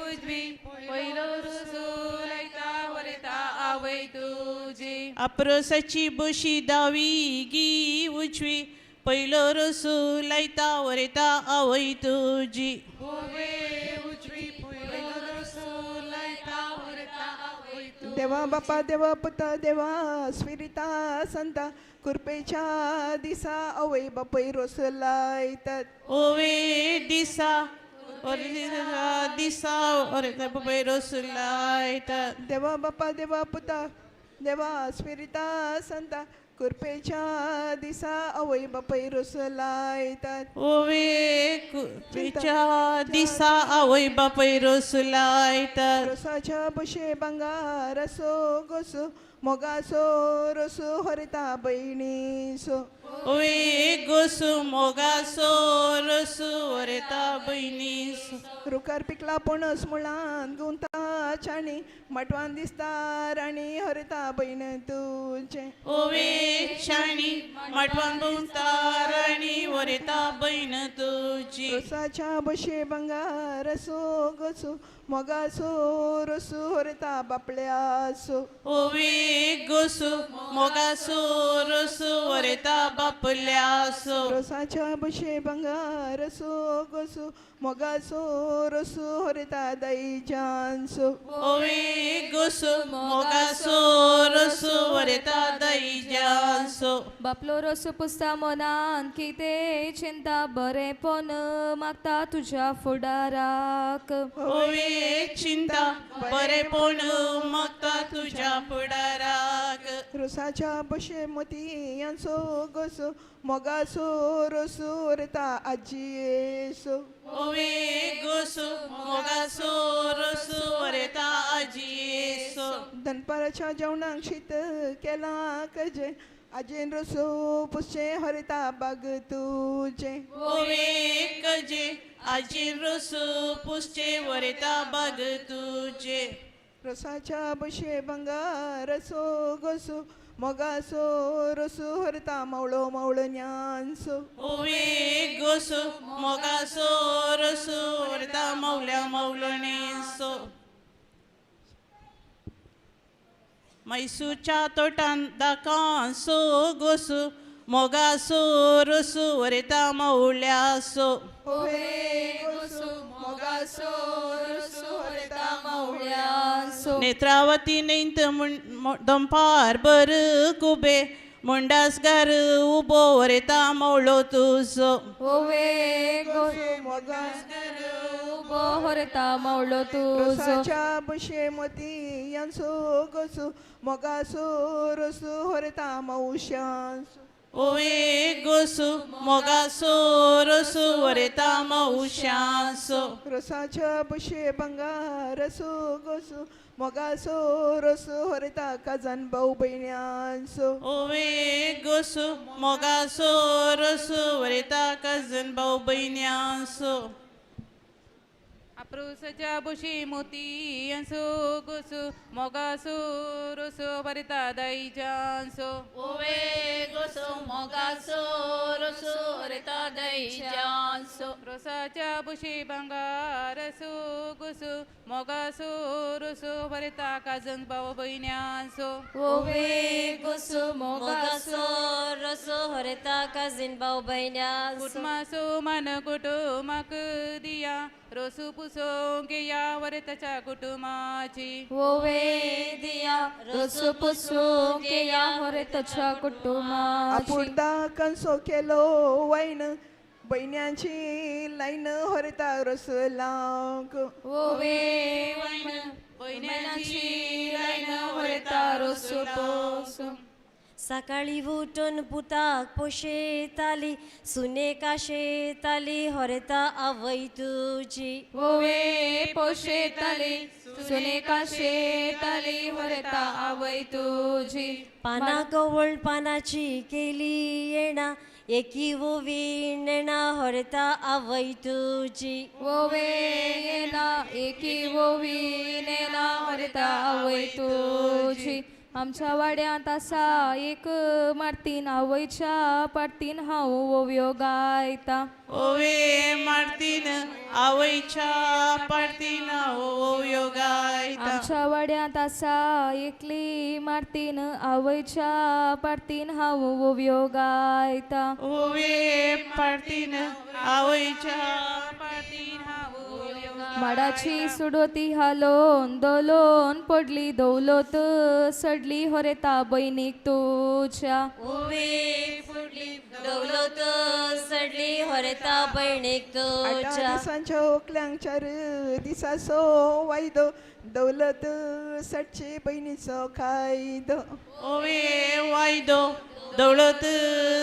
उजवी पयलो रोसू लायता वरेता आवय तुजी. आपरोसाची बशी दावी गी उजवी पयलो रोसू लायता वरेता आवय तुजी. ओवे उजवी पयलो रोसू लायता वरेता आवय तुजी. देवा बापा देवा पुता देवा स्पिरिता संता कृपेच्या दिसा आवय बापय रोस लायतात. ओवे दिसा दिसा वरेता बापय रोस लायतात. देवा बापा देवा पुता देवा स्पिरिता संता कृपेच्या दिसा आवय बापय रोस लायतात. ओवे कृपेच्या दिसा आवय बापय रोस लायतात. रोसाच्या बशे भांगार असो गोसो मोगासो रोसो हरिता भयणीसो. ओवे गोसू मोगासो रोसू हरिता भयणीसो. रुखार पिकला पणस मुळान गुंता छाणी मटवान दिसता राणी हरिता भयण तुजें. ओवे छाणी मटवान गुंता राणी हरिता भयण तुजी. रोसाच्या बशे भांगार असो गोसो मोगासो रोसू हरिता बापल्यासो. ओवे गोसू मोगासो रोसू हरिता बापल्यासो. रोसाच्या बशे भांगार असो गोसो मोगासो रोसू हरिता दाईजांसो. ओवे गोसू मोगासो रोसू हरिता दाईजांसो. बापलो रोसू पुसता मनान कितें चिंता बरेंपण मागता तुज्या फुडाराक. ओवे चिंता बरेंपण मागता तुज्या फुडाराक. रोसाच्या बशे मोतयांचो गोसो मोगासो रोसू हरिता आजयेसो. ओवे गोसू मोगासो रोसू हरिता आजयेसो. दनपाराच्या जेवणाक शीत केलां कजें आजयेन रोसू पुसचें हरिता बाग तुजें. ओवे कजें आजयेन रोसू पुसचें हरिता बाग तुजें. रोसाच्या बशे भांगार असो गोसो मोगासो रोसू हरिता मावळो मावळण्यांसो. ओवे गोसू मोगासो रोसू हरिता मावल्या मावळण्यांसो. मैसूरच्या तोटान दाकांसो गोसू मोगासो रोसू हरिता मावळ्यासो. ओवे गोसू मोगासो रोसू हरिता मावळ्यासो. नेत्रावती न्हंयत दंपार बर कुबे मुंडासगार उबो हरिता मावळो तुजो. ओवे गोसू मोगासगार उबो हरिता मावळो तुजो. रोसाच्या बशे मोतयांचो गोसू मोगासो रोसू हरिता मावशांसो. ओवे गोसू मोगासो रोसू हरिता मावशांसो. रोसाच्या बशे भांगार असो गोसू मोगासो रोसू हरिता काजन भाऊ भयण्यांसो. ओवे गोसू मोगासो रोसू हरिता कजन भाऊ भयण्यांसो. अप्रूसच्या बुशी मोतयांचो गोसू मोगासो रोसो वरिता दाईजांसो. ओवे गोसू मोगासो रोसो वरिता दाईजांसो. रोसाच्या बुशी भांगारसो गोसू मोगासो रोसो वरिता काजन भाऊ भयण्यांसो. ओवे गोसू मोगासो रोसो हरिता काजीन भाऊ भयण्यांसो. कुटुंबासो मन कुटुंबाक दिया दिया रोसू पुसोंक या वरताच्या कुटुंबाची. ओवे दिया रोसू पुसूंक या होरेताच्या कुटुंबाची. आपुर्दा कंसो केलो वायन बयन्यांची लायन होरेता रोस लावंक. ओवे वायन बयन्यांची लायन होरेता रोसू पुसूंक. सकाळी उठून पुताक पोशेताली सुने काशेताली होरेता आवय तुजी. ओवे पोशेताली सुने काशेताली होरेता आवय तुजी. पाना कवळ पानाची केली येणा एकी ओवी नेणा होरेता आवय तुजी. ओवे येणा एकी ओवी नेणा होरेता आवय तुजी. आमच्या वाड्यांत आसा एक मार्तीन आवयच्या पार्तीन हांव ओवयो गायता. ओवे मार्तीन आवयच्या पार्तीन हांव ओवयो गायता. आमच्या वाड्यांत आसा एकली मार्तीन आवयच्या पार्तीन हांव ओवयो गायता. ओवे पार्तीन आवयच्या पार्तीन हांव ओवयो गायता. माडाची सुडोती हालोन दोलोन पडली दौलत सडली होरेता बयनीक तुज्या. ओवे फुडली दौलत सडली होरेता बयनीक तुज्या. आठा दिसांच्या ओकल्यांक 4 दिसाचो वायदो दौलत सडचे बयनीचो कायदो. ओवे वायदो दौलत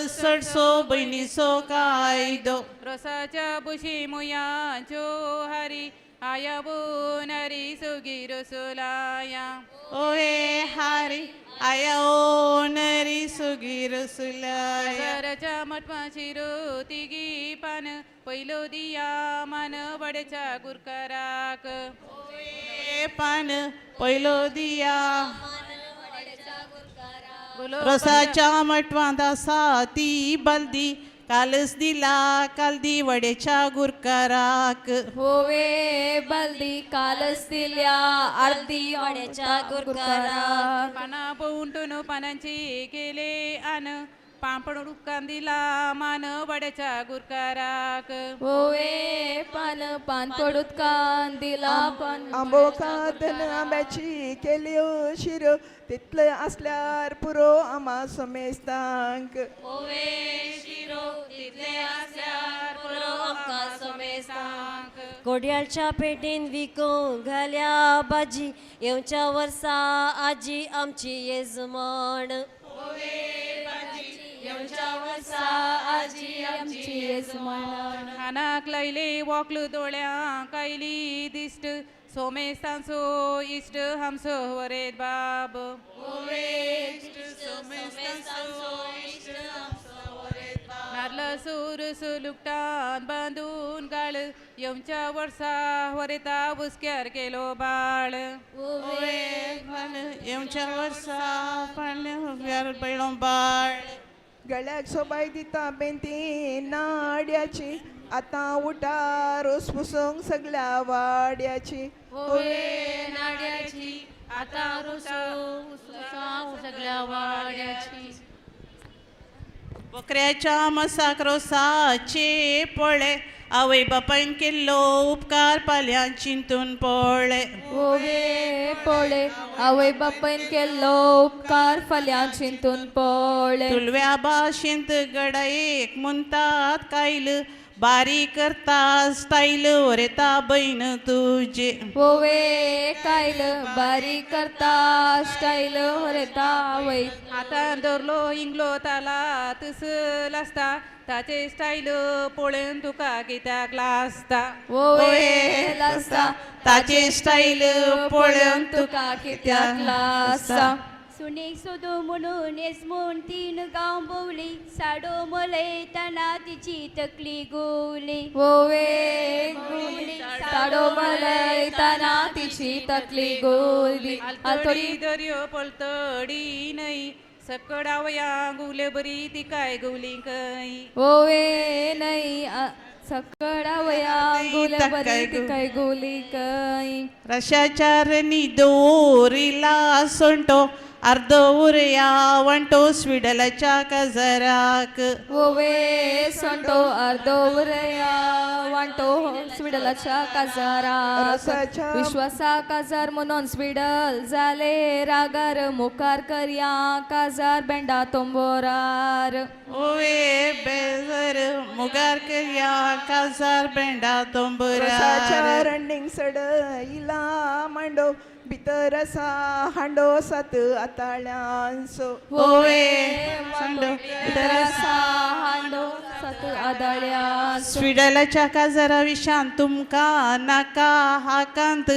सडसो बयनीचो कायदो. रोसाच्या बुशी मुयांच्यो हरी आया बोनरी सुगी रसुलाया. ओहे हारी आया ओनरी सुगी रसुलाया. घराच्या मठमाची रोती पान पैलो दिया मान वड्याच्या गुरकाराक. ओहे पान पैलो दिया रोसाच्या मठवांत आसा ती बल्दी कालच दिला कालदी वडेच्या गुरकाराक. होवे बल्दी कालच दिल्या अर्दी वड्याच्या गुरकाराक. पाना पोंटून पानांची केले आन पांपड उदकान दिला मान वड्याच्या गुरकाराक. होवे पान पानपड उदकान दिला पान. आंबो कातन आंब्याची केल्यो शिरो तितले आसल्यार पुरो आमा समेस्तांक. ओवे शिरो तितले आसल्यार पुरो आमकां समेस्तांक. कोडयाळच्या पेटीन विकूंक घाल्या भाजी येवच्या वर्सा आजी आमची येजमाण. ओवे भाजी येवच्या वर्सा आजी आमची येजमाण. कानाक लायले वोकल दोळ्यांक आयली दिश्ट सोमेस्तांचो इश्ट आमचो वरेत बाब. ओवे इश्ट सोमेस्तांचो इश्ट आमचो वरेत बाब. नारला सूर सुलुकटान बांदून गाळ येवच्या वर्सा वरेता बुसक्यार केलो बाळ. ओवे येवच्या वर्सा पळ्यार बाळ. गळ्याक सोबाय दिता बेंती नाड्याची आतां उठा रोस पुसूंक सगल्या वाड्याची. ओवे नाड्याची आतां रोस पुसूंक सगल्या वाड्याची. बकऱ्याच्या मसाक रोसाचे पोळे आवय बापायन केल्लो उपकार पाल्यां चिंतून पोळे. ओवे पोळे आवय बापायन केल्लो उपकार फाल्यां चिंतून पोळे. तुलव्या भाशेंत गडायेक म्हणतात कायल बारीक करता स्टायल वरेता बयन तुजे. ओवे कायल बारीक करता स्टायल वरेता आवय. हातान धरलो इंगलो ताला तस लासता ताचे स्टायल पळोवन तुका कित्याक लासता. ओवे लासता ताचे स्टायल पळोवन तुका कित्याक लासता. सुनेक सोदू म्हणून येजमून 3 गांव भोंवली साडो मलयतना तिची तकली गोवली. ओवे गोवली साडो मलयतना तिची तकली गोवली. आलतडी दर्यो पलतडी न्हय सकडावया गुवले बरी तिकाय गुवली खंय. ओवे न्हय सकडावया गुवले बरी तिकाय गुवली खंय. रशाच्या रनी दोरीला सोंटो अर्दो उरया वंटो स्विडलाच्या काजाराक. ओवे संटो अर्दो उरया वांटो स्विडलाच्या काजाराक. विश्वासा काजार म्हणून स्विडल जाले रागार मुखार करया काजार बेंडा तोंबोरार. ओवे बेजर मुखार करया काजार बेंडा तोंबोरार. रंडींग सड इला मांडो भितर आसा हांडो सात आताळ्यांचो. ओवे हांडो भितर आसा हांडो सात आदाळ्यांचो. स्विडलाच्या काजारा विशान तुमकां नाका हाकांत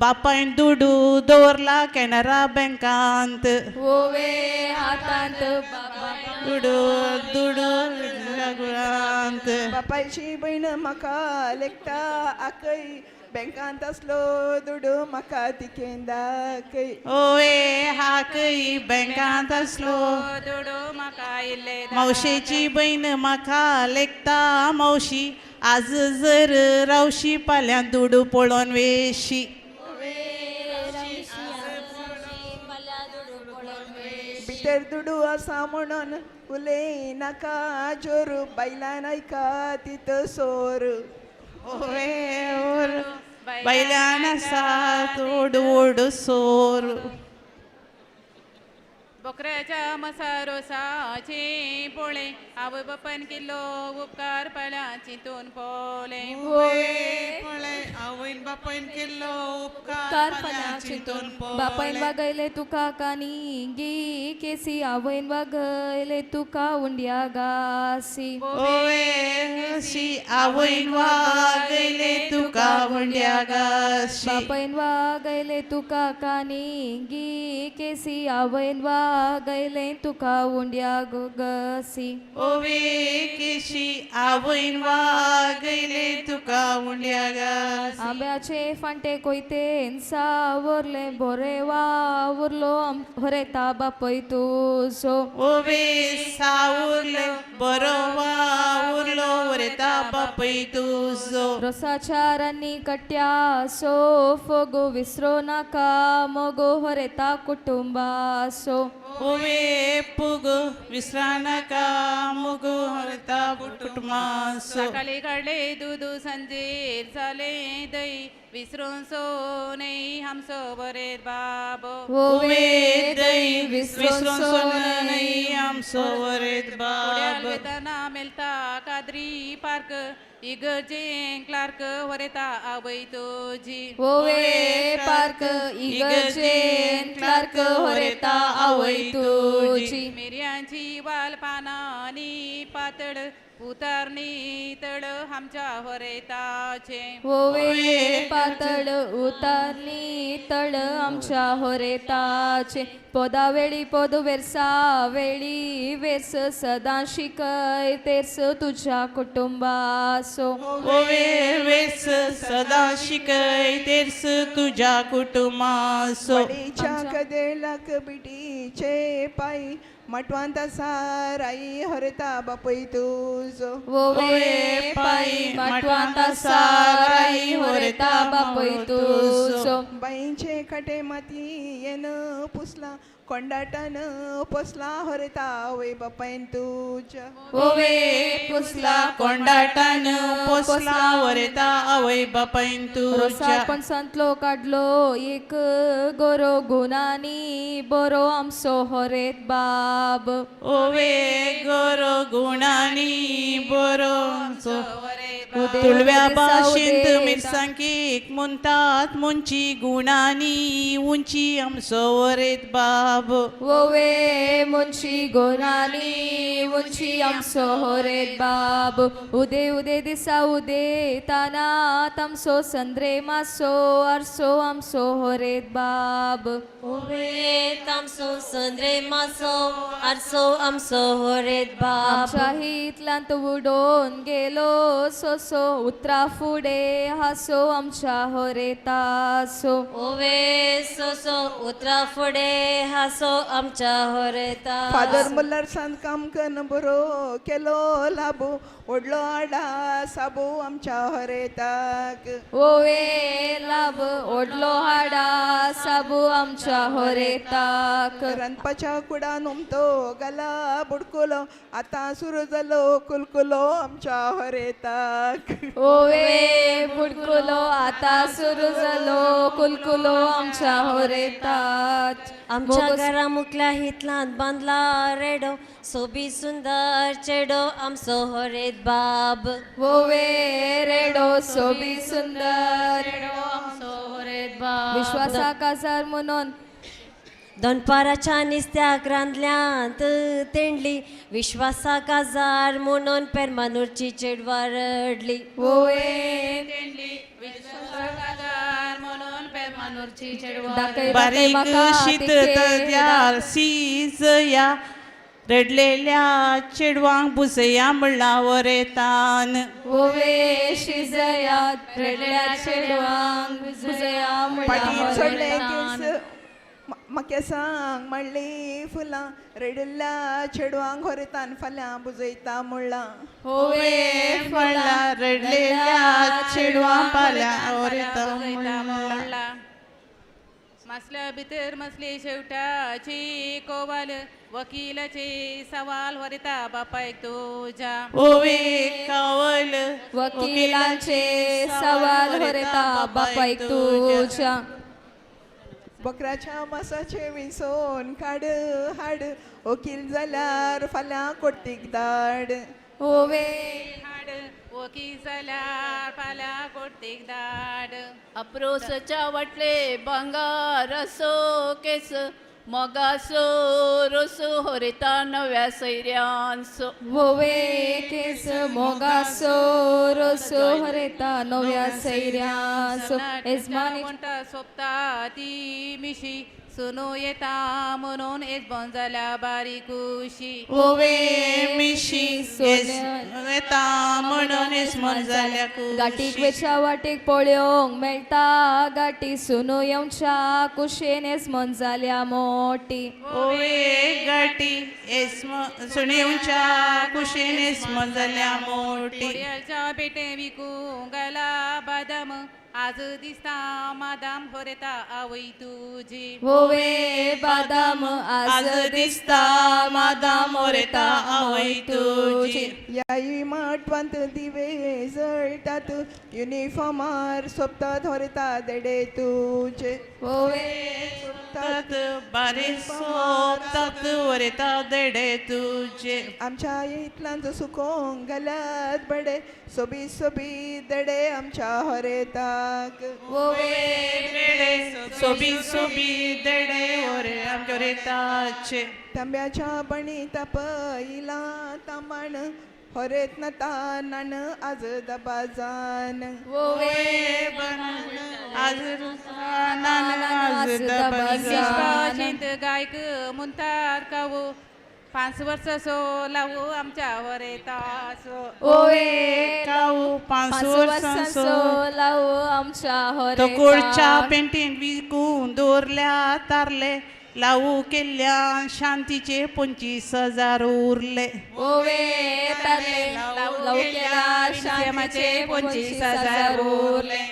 बापायन दुडू दवरला कॅनरा बँकांत. ओवे हातांत दुडू दुडू गुळांत. बापायची भयण म्हाका लेखता आकय बँकांत आसलो दुडू म्हाका तिकेन दाखय. ओवे हाकय बँकांत आसलो दुडू म्हाका इल्ले. मावशेची भयण म्हाका लेखता मावशी आज जर रावशी पाल्यान दुडू पळोवन वेशी. भितर दुडू आसा म्हणून उलय नाका जोर बायलान आयका तित सोर. ओवे ओर बायलान आसा ओडू ओडू सोर. बोकऱ्याच्या मसारोसाचे पोळे आवय बापायन केल्लो उपकार पाल्या चिंतून पोले. पोळे आवयन बापायन केल्लो उपकार पाल्या चिंतून पोले. बापायन वागयले तुका कानी गी केसी आवयन वागयले तुका उंड्या गासी. ओवे शी आवयन वागयले तुका उंड्या गासी. बापायन वागयले तुका कानी गी केसी आवयन वागयले तुका उंड्या गसी. ओवे केशी आवयन वागयले तुका उंड्या गासी. आंब्याचे फांटे कोयतेन सावरले बोरे वावुरलो होरेता बापय तुजो. ओवे सावरले बरो वावुरलो होरेता बापय तुजो. रोसाचारांनी कट्ट्या सो फोगो विसरो नाका मोगो होरेता कुटुंबासो. ओवे पुगो विसरा नाका मोगो होरेता कुटुंबासो. सकाळी काडले दूद सांजेर जाले दही विसरून सो नई आमचो बरे बाबो. ओवे दही विसरून सो नई आमचो बरे बाबो. वेतना मेलता कादरी पार्क इगर्जेन क्लार्क वरेता आवय तुजी. ओवे पार्क इगर्जेन क्लार्क वरेता आवय तुजी. मिरयांची वाल पानांनी पातळ उतारणी तळ आमच्या होरेताचे. ओवे पातळ उतारणी तळ आमच्या होरेताचे. पोदा वेळी पोद वेरसा वेळी वेर्स सदां शिकय तेर्स तुझ्या कुटुंबासो. ओवे वेर्स सदां शिकय तेर्स तुझ्या कुटुंबासो. कदेलाक बिटीचे पाय मटवांत आसा राई हरता बापय तुजो. ओवे पाय मटवांत आसा राई हरता बापय तुजो. बाईंचे खटे मातयेन पुसला कोंडाटान पोसला हरता आवय बापायन तुज्या. ओवे पुसला कोंडाटान पोसला हरता आवय बापायन तुज्या. रोसा पणसांतलो काडलो एक गोरो गुणांनी बरो आमचो हरेत बाब. ओवे गोरो गुणांनी बरो आमचो. तुळव्या भाशेंत मिरसांगेक म्हणटात मुंची गुणांनी उंची आमचो वरेत बाब. ओवे मुंची गुणांनी उंची आमचो हरेत बाब. उदे उदे दिसा उदे ताना तामसो संद्रे मासो आरसो आमचो हरेत बाब. ओवे तामसो संद्रे मासो आरसो आमचो हरेत बाब. आमच्या हितलांत उडोवन गेलो सोसो उतरा फुडें हासो आमच्या होरेतासो. ओवे सोसो उतरा फुडें हासो आमच्या होरेता. फादर मुल्लर सान काम कन्न बरो केलो लाबो व्हडलो हाडा साबो आमच्या होरेताक. ओवे लाब व्हडलो हाडा साबो आमच्या होरेताक. रांदपाच्या कुडान उमतो गला बुडकुलो आतां सुरू जालो कुलकुलो आमच्या होरेताक. ओवे बुडकुलो आतां सुरू जालो कुलकुलो आमच्या होरेताक. आमच्या घरा मुखल्या हितलांत बांदला रेडो सोबी सुंदर चेडो आमचो होरेत बाब. ओवे रेडो सोबी सुंदर चेडो आमचो होरेत बाब. विश्वासा काजार म्हणून दनपाराच्या निस्त्याक रांदल्यांत तेंडली विश्वासा काजार म्हणून पेरमानूरची चेडवा रडली. ओवे तेंडली विश्वासा काजार म्हणून पेरमानूरची चेडवा. बारीक शीत तद्यार सीजया रडलेल्या चेडवांक बुजया म्हणला वरेतान. ओवे शिजया रडल्या चेडवांक बुजया पाटीर सोडले म्हणला. केस म्हाका सांग माडली फुलां रडिल्ल्या चेडवांक होरेतान फाल्यां बुजयता म्हणलां. ओवे म्हणला रडलेल्या चेडवां फाल्यां होरेता म्हणला. मसल्या भितर मसली शेवटाची कोवाल वकिलाचे सवाल वरिता बापायक तुझ्या. ओवे कावल वकिलांचे सवाल होरेता बापायक तुझ्या. बकराच्या मासाचे विसोन काड हाड वकील जाल्यार फाल्यां कोर्तीक धाड. ओवे हाड वकील जाल्यार फाल्यां कोर्तीक धाड. अप्रोसच्या वाटले भांगारासो केस मोगासो रोसो होरेता नव्या सैऱ्यांसो. वोवे केस मोगासो रोसो हरेता नव्या सैऱ्यांसो. येजमानी म्हणटा सोपता ती मिशी सुनो येता म्हणून येजबोन जाल्या बारीक कुशी. ओवे मिशी येता म्हणून येजमान जाल्या गाटीक कुशी. वेच्या वाटेक पळोवंक मेळटा गाटी सुनो येवच्या कुशेन येजमान जाल्या मोटी. ओवे गाटी सुनेवच्या कुशेन येजमान जाल्या मोटी. घोड्याच्या पेटे विकूंक गेला बादाम आज दिसता मादाम होरेता आवय तुजी. वोवे बादाम आज दिसता मादाम होरेता आवय तुजी. याई माटवांत दिवे जळटात युनिफॉर्मार सोबतात होरेता देडे तुजे. वोवे सोबतात बारे सोबतात होरेता देडे तुजे. आमच्या इतलांत सुकोंक घाल्यात बडे सोबीत सोबीत देडे आमच्या होरेताक. वोवे देडे सोबीत सोबीत देडे होरे आमच्या होरेताचे. तांब्याच्या बणी तापयला तामाण होरेत नता नान आज दबाजान. वोवे आज नान आज दबाजान. गायक म्हणतात कावो 5 वर्सां सो लावू आमच्या होरेतासो. ओवे कावू 5 वर्सां सो लावू आमच्या तकोळच्या होरेताक. पेंटीन विकून दवरल्या तारले लावू केल्ल्यान शांतीचे 25,000 उरले. ओवे तारले लावू केल्या शांतीचे 25,000 उरले.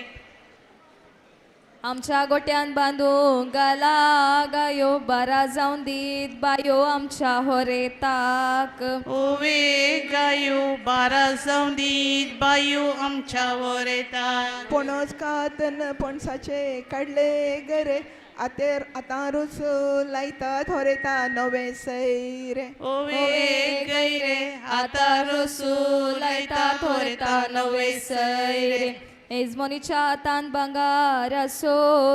आमच्या गोट्यान बांदूंक घाला गायो बारा जावन दीत बायो आमच्या होरेताक. ओवे गायो बारा जावन दीत बायो आमच्या होरेताक. पणस कातन पणसाचे काडले गरे आतेर आतां रोस लायतात होरेता नवे सैरे. ओवे गैरे आतां रोसू लायतात होरेता नवे सैरे. येजमोनीच्या हातान भांगारासो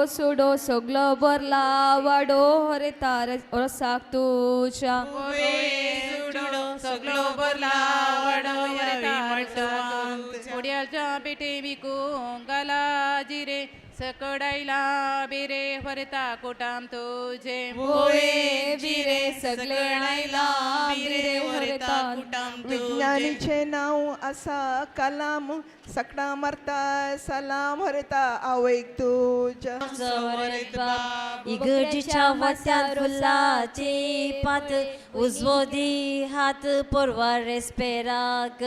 सुडो सगलो भरला वाडो होरेता रोसाक तुज्या. सुडो सगलो भरला वाडो होरेता. घोड्याच्या पेटे विकूंक घाला जिरे सकडायला बिरे होरेता कुटाम तुझे. होये बिरे सगळायला बिरे होरेता कुटाम तुझे. विज्ञानीचे नाव आसा कलाम, सकडां मारता सलाम होरेता आवयक तुज्या. इगर्जीच्या वाट्यान फुलाची पात, उजवो दी हात पोरवा रेस्पेराक.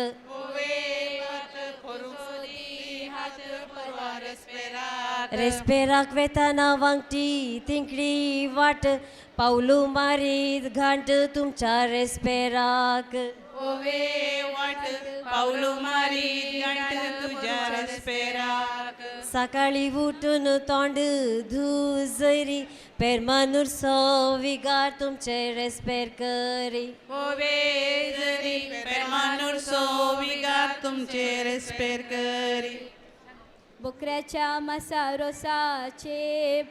रेस्पेराक वेताना वांगटी तिंकडी वाट, पावलू मारीत घांट तुमच्या रेस्पेराक. ओवे वाट पावलू मारीत घांट तुझ्या रेस्पेराक. सकाळी उठून तोंड धू जरी, पेरमानूर विगार तुमचे रेस्पेर करी. ओवे जरी पेरमानूर विगार तुमचे रेस्पेर करी. बोकऱ्याच्या मासा रोसाचे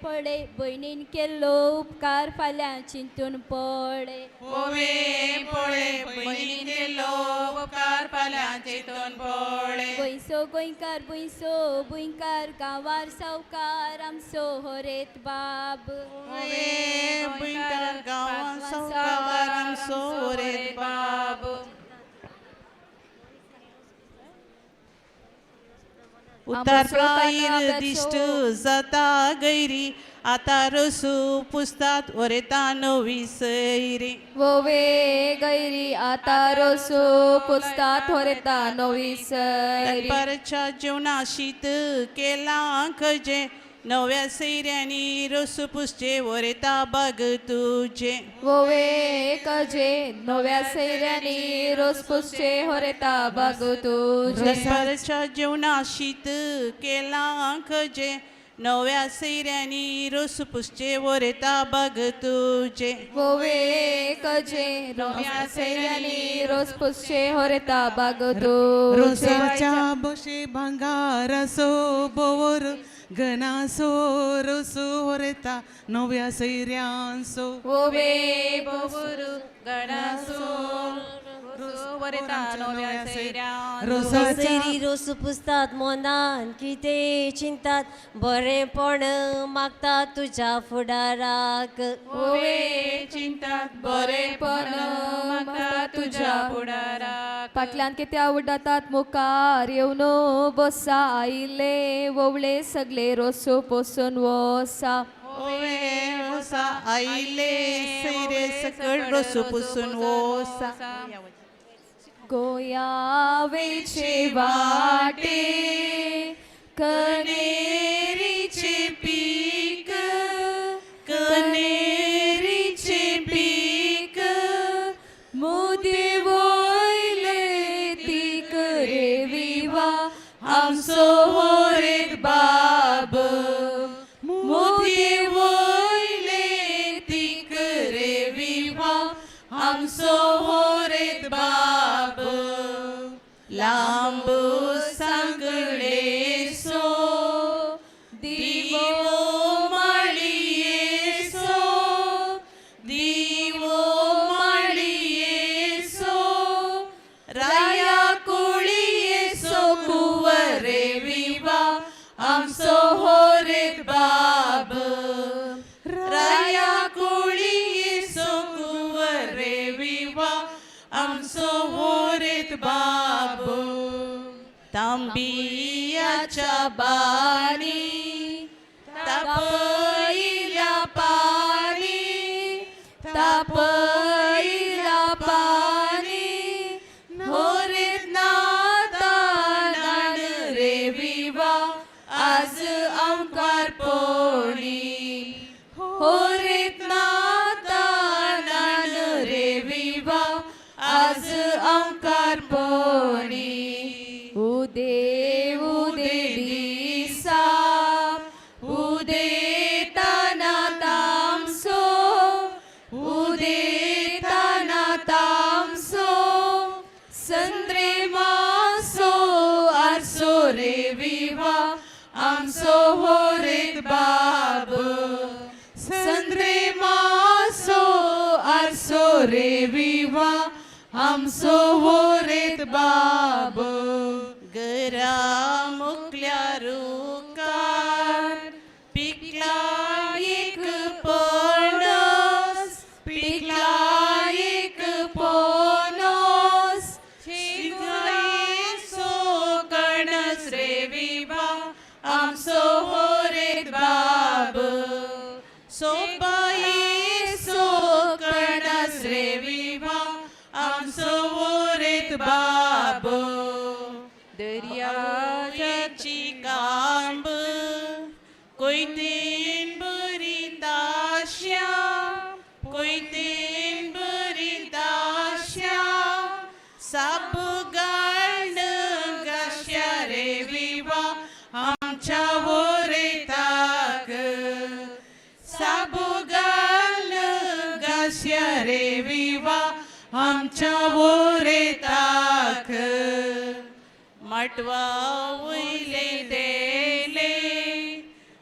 पडे, भयणीन केल्लो उपकार फाल्यां चिंतून पडे. ओवे पडे भयणीन केल्लो उपकार फाल्यां चिंतून पडे. गोंयचो गोंयकार भुंयसो भुंयकार, गांवार सावकार आमचो होरेत बाब. ओवे भुंयकार गांवार सावकार आमचो होरेत बाब. उतार प्रायर दिश्ट जाता गैरी, आता रसू पुसतात वरेता नवी सैरी. वोवे गैरी आता रसू पुसतात वरेता नवी सैरी. दनपारच्या जेवणा शीत केला खजे, नव्या सैऱ्यांनी रसू पुसचे वरेता बाग तुझे. वोवे कजे नव्या सैऱ्यांनी रोस पुसचे होरेता बाग तुझे. दनपारच्या जेवणा शीत केला खजे, नव्या सैऱ्यांनी रोस पुसचे वरेता बाग तुझे. वोवे कजे नव्या सैऱ्यांनी रोस पुसचे होरेता बाग तुझे. रोसाच्या बशे भांगारासो बोवर, गणासो रोसो होरेता नव्या सैऱ्यांसो. वोवे बोवर गणासो रोसरी रोस पुसतात मोनान कितें चिंतात, बरेंपण मागता तुज्या फुडाराक. ओवे चिंतात बरेंपण मागता तुज्या फुडाराक. फाटल्यान कितें आवडटात मुखार येवन बसा, आयिल्ले वोवळे सगळे रोसो पोसून वसा. ओवे वसा आयिल्ले सैरे सकळ रोसो पोसून वसा. गोयावेचे वाटे कनेरीचे पीक, कनेरीचे पीक, मुदे वयले तीक रे विवा आमचो होरेत बाब. मुदे वयले तीक रे विवा आमचो होरेत बाब. लांब सांगणेसो दिवो माळयेसो, दिवो माळयेसो, राया कुळयेसो कुंवरे विवा आमचो होरेत बाब. राया कुळयेसो कुंवरे विवा आमचो होरेत बाब. तांबियाच्या बानी तापयल्या पानी, तापयल्या पानी, होरेत नातानान रे विवा आज आमकार पोणी. होरेत नातानान रे विवा आज आमकार पोणी. उदे उदे दिसा उदेताना तामसो, उदेताना तामसो, संद्रे मासो आरसो रे विवा आमचो होरेत बाब. संद्रे मासो आरसो रे विवा आमचो होरेत बाब. गरा मुकल्या रुकार बाब दर्याची कांब कोयतेन बरी ताश्या कोयतेन बरी ताश्या साब गाण गाश्या रे विवा आमच्या वोरेताक साब गाण गाश्या रे विवा आमच्या वोरेताक माटवा वयले देले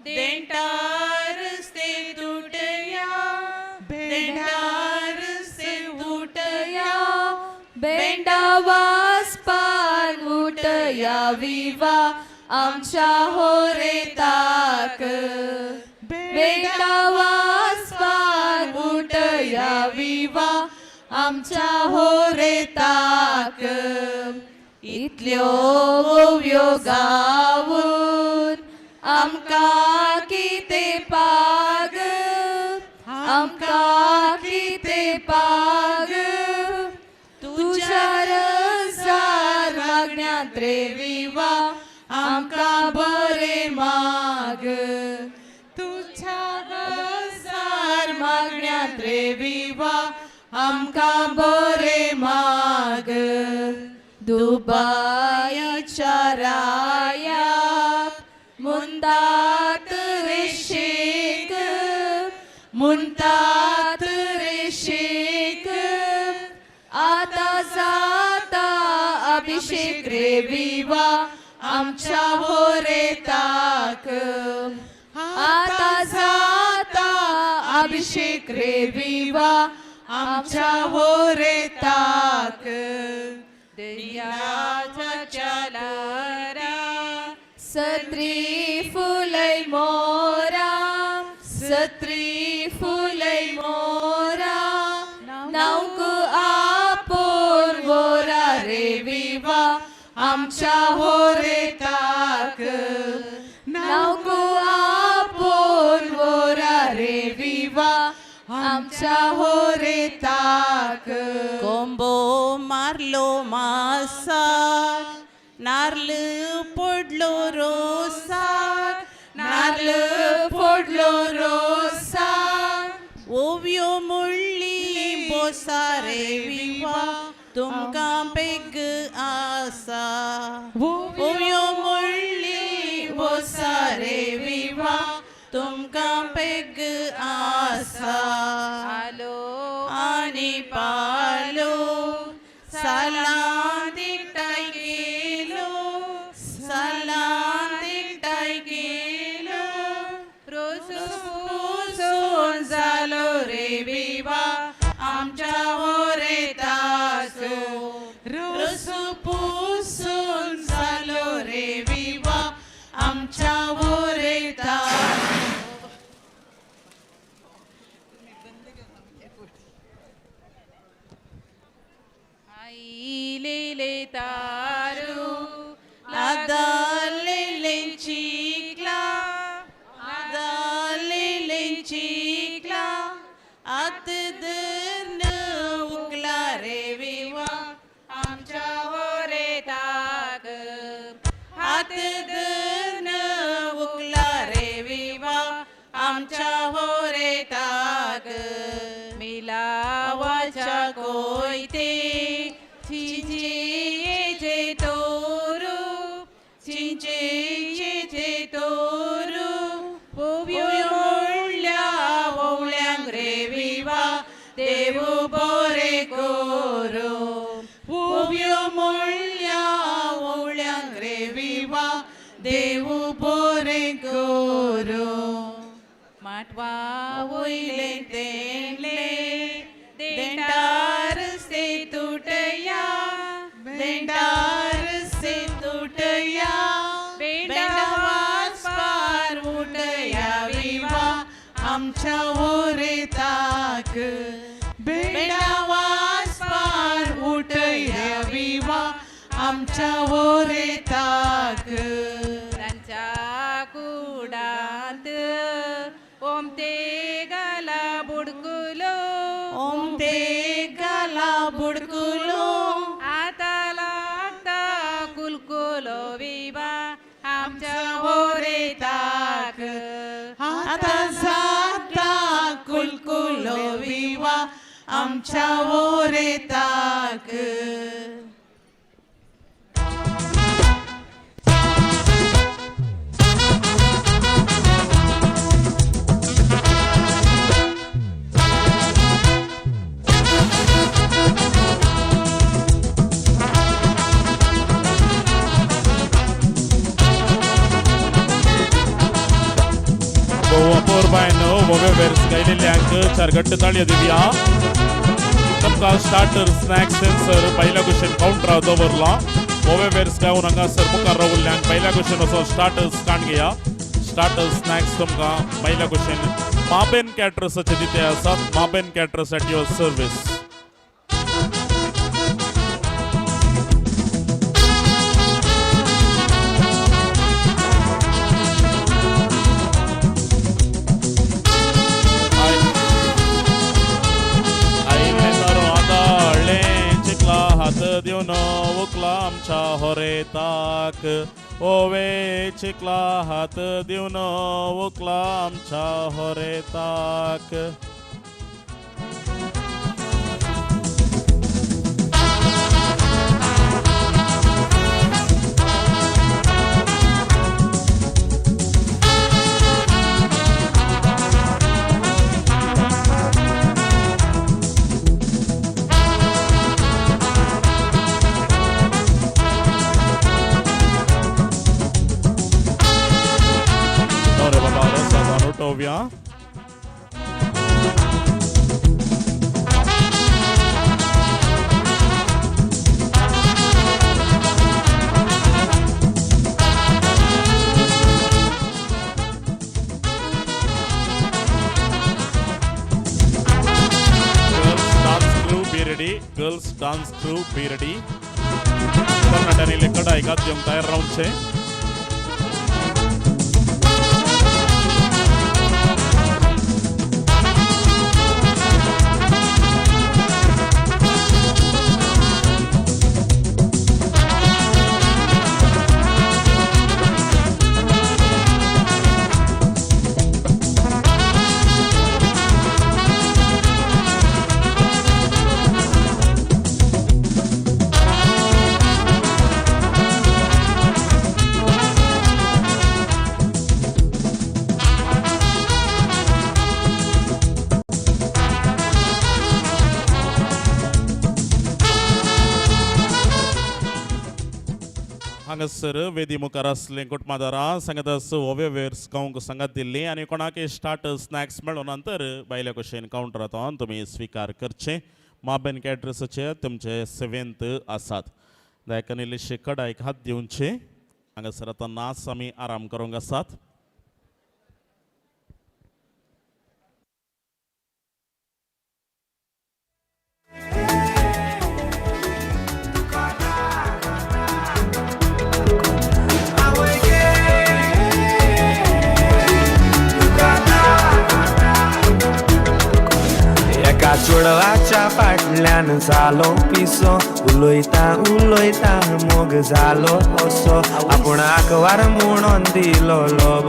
देंटार से तुटया बेंडार से तुटया बेंडा वासपान उठया विवा आमच्या होरेताक बेंडा वासपान उठया विवा आमच्या होरेताक इतल्यो ओव्यो गावून आमकां कितें पाग आमकां कितें पाग तुज्या रजार मागण्यांत रे विवा आमकां बरें माग तुज्या रजार मागण्यांत रे विवा आमकां बरें माग दुबायच्या रायाक मुंतात रे शेक मुंतात रे शेक आतां जाता अभिषेक रे विवा आमच्या होरेताक आतां जाता अभिषेक रे विवा आमच्या होरेताक दर्याच्या लारा सत्री फुलय मोरा सत्री फुलय मोरा नावक आपोर वोरा रे विवा आमच्या होरेताक नावक आपोर वोरा रे विवा आमच्या होरेताक कोंबो मारलो मासाक नार्ल पडलो रोसाक नार्ल पडलो रोसाक ओव्यो मुळ्ळी बोसा रे विवा तुमकां पेग आसा ओव्यो मुळ्ळी बोसा रे विवा तुमकां पेग आसा आलो आनी पालो सालां तिकटाय गेलो सालां तिकटाय गेलो रोस पुसून जालो रे विवा आमच्या होरेताक रोस पुसून जालो रे विवा आमच्या होरेताक आईलेले तारू आदालेले चिखला आदालेले चिखला आत धरून उकला रे विवा आमच्या होरेताक हात धरून उकला रे विवा आमच्या होरेताक मिलावाच्या कोयते चिंचेचे तोरू चिंचेचे तोरू ओव्यो मुळ्ळ्या ओवळ्यांक रे विवा देवू बोरे कोरो ओव्यो मुळ्ळ्या ओवळ्यांक रे विवा देवू बोरे कोरो माटवा वयले तेंडले देंडार से तुटया देंडार से तुटया बेंडा वासपार उठया विवा आमच्या होरेताक बेंडा वासपार उठया विवा आमच्या होरेताक तांच्या कुडांत ओम ते गाला बुडकुलो ओम ते गाला बुडकुलो आता आमच्या वोरेताक. वेर्स गायलेल्यांक चार घट्ट ताळयो दिवया. तुमकां स्टार्टर स्नॅक्स सेन्सर पयल्या कुशेन कावंटरार दवरला. ओवे वेर्स गावन हांगासर मुखार रावल्ल्यांक पयल्या कुशेन वचोन स्टार्टर्स काण घेया. स्टार्टर स्नॅक्स तुमकां पयल्या कुशेन माबेन कॅटरर्साचे दिते आसात. Maben caterers at your service. दिवन उकला आमच्या होरेताक, ओवे चिकला हात दिवन उकला आमच्या होरेताक. Tovia. Girls dance crew be ready. Girls dance crew be ready. कर्नाटकांनी कडाई गाद्यम तयार रावचे. हांगासर वेदी मुखार आसले कुटुंबादारां सांगत ओवे वेर्स गावंक सांगात दिल्ली आनी कोणाक स्टार्टर स्नॅक्स मेळून नंतर बायल्या कुशेन कावंटरांत तुमी स्विकार करचे. माबेन कॅटरर्साचे तुमचे सेवेंत आसात. दायकान इल्लीशी कडायक हात दिवचे. हांगासर आतां नाच आमी आराम करूंक आसात. एका चेडवाच्या फाटल्यान जालो पिसो, उलयता उलयता मोग जालो असो. आपूण आकवार म्हणून दिलो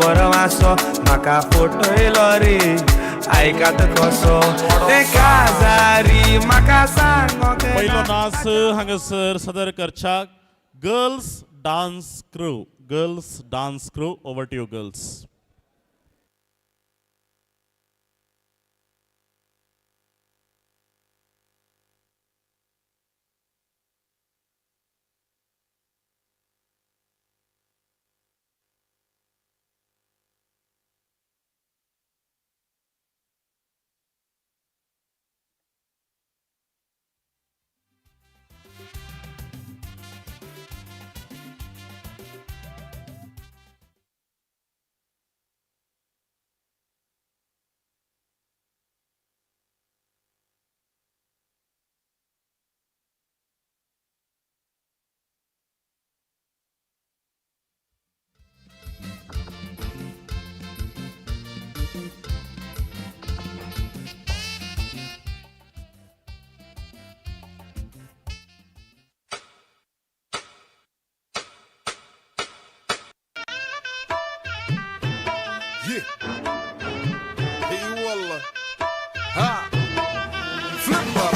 बरो आसो, म्हाका फटयलो रे आयकात कसो. ते काजारी म्हाका सांग. पयलो नाच हांगासर सादर करच्या girls dance crew. Girls dance crew, over to you girls. Yeah. Hey, wallah. Ha. Flip up.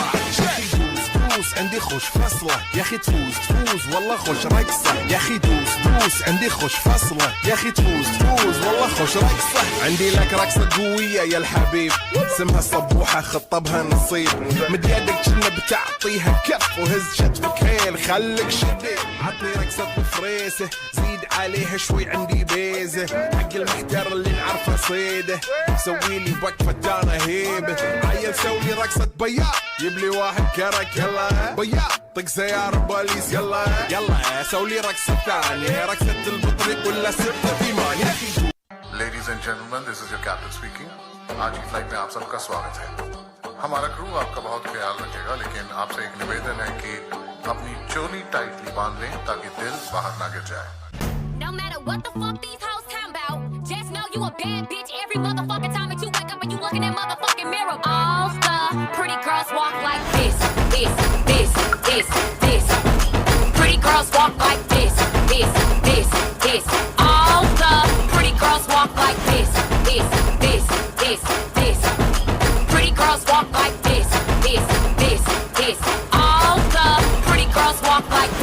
دوس عندي خوش فصلة يا أخي تفوز تفوز والله خوش رقصة يا أخي دوس دوس عندي خوش فصلة يا أخي تفوز تفوز والله خوش رقصة. عندي لك رقصة قوية يا الحبيب اسمها صبوحة خطبها نصيب، مد يدك كنا بتعطيها كف وهز شتفك هيل خلك شديد. عطني رقصة بفريسة زيد عليها شوي عندي بيزة، حق المحتر اللي نعرفه صيده سوي لي وقفة انا هيبة. عيل سوي لي رقصة بياع جيب لي واحد كرك يلا بياع طق سيارة بوليس يلا يلا سوي لي رقصة ثانية رقصة البطريق ولا 6-8 يا أخي. Ladies and gentlemen, this is your captain speaking. आज की फ्लाइट में आप सबका स्वागत है। हमारा क्रू आपका बहुत ख्याल रखेगा, लेकिन आपसे एक निवेदन है कि अपनी चोली टाइटली बांध लें ताकि दिल बाहर ना गिर जाए। No matter what the fuck these hoes talking about, just know you a bad bitch every motherfucking time that you wake up and you look in that motherfucking mirror. All the pretty girls walk like this, this, this, this, this. Pretty girls walk like this, this, this, this. All the pretty girls walk like this, this, this, this, this. Pretty girls walk like this, this, this, this. All the pretty girls walk like.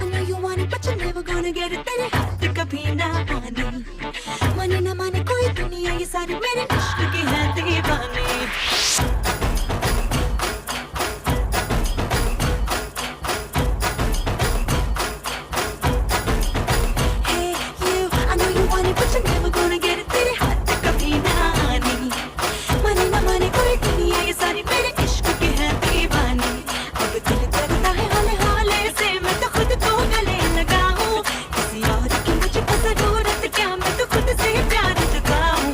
I know you want it, but you're never gonna get it. तेरे हाथ कभी ना आने, माने ना माने कोई दुनिया ये सारी मेरे इश्क की है दीवानी। Hey you, I know you want it, but you're never gonna get it. तेरे हाथ कभी ना आने, माने ना माने कोई दुनिया ये सारी मेरे इश्क की है दीवानी। अब दिल करता है हौले हौले से मैं तो खुद को गले लगाऊं, किसी और की मुझको जरूरत क्या, मैं तो खुद से प्यार जताऊं।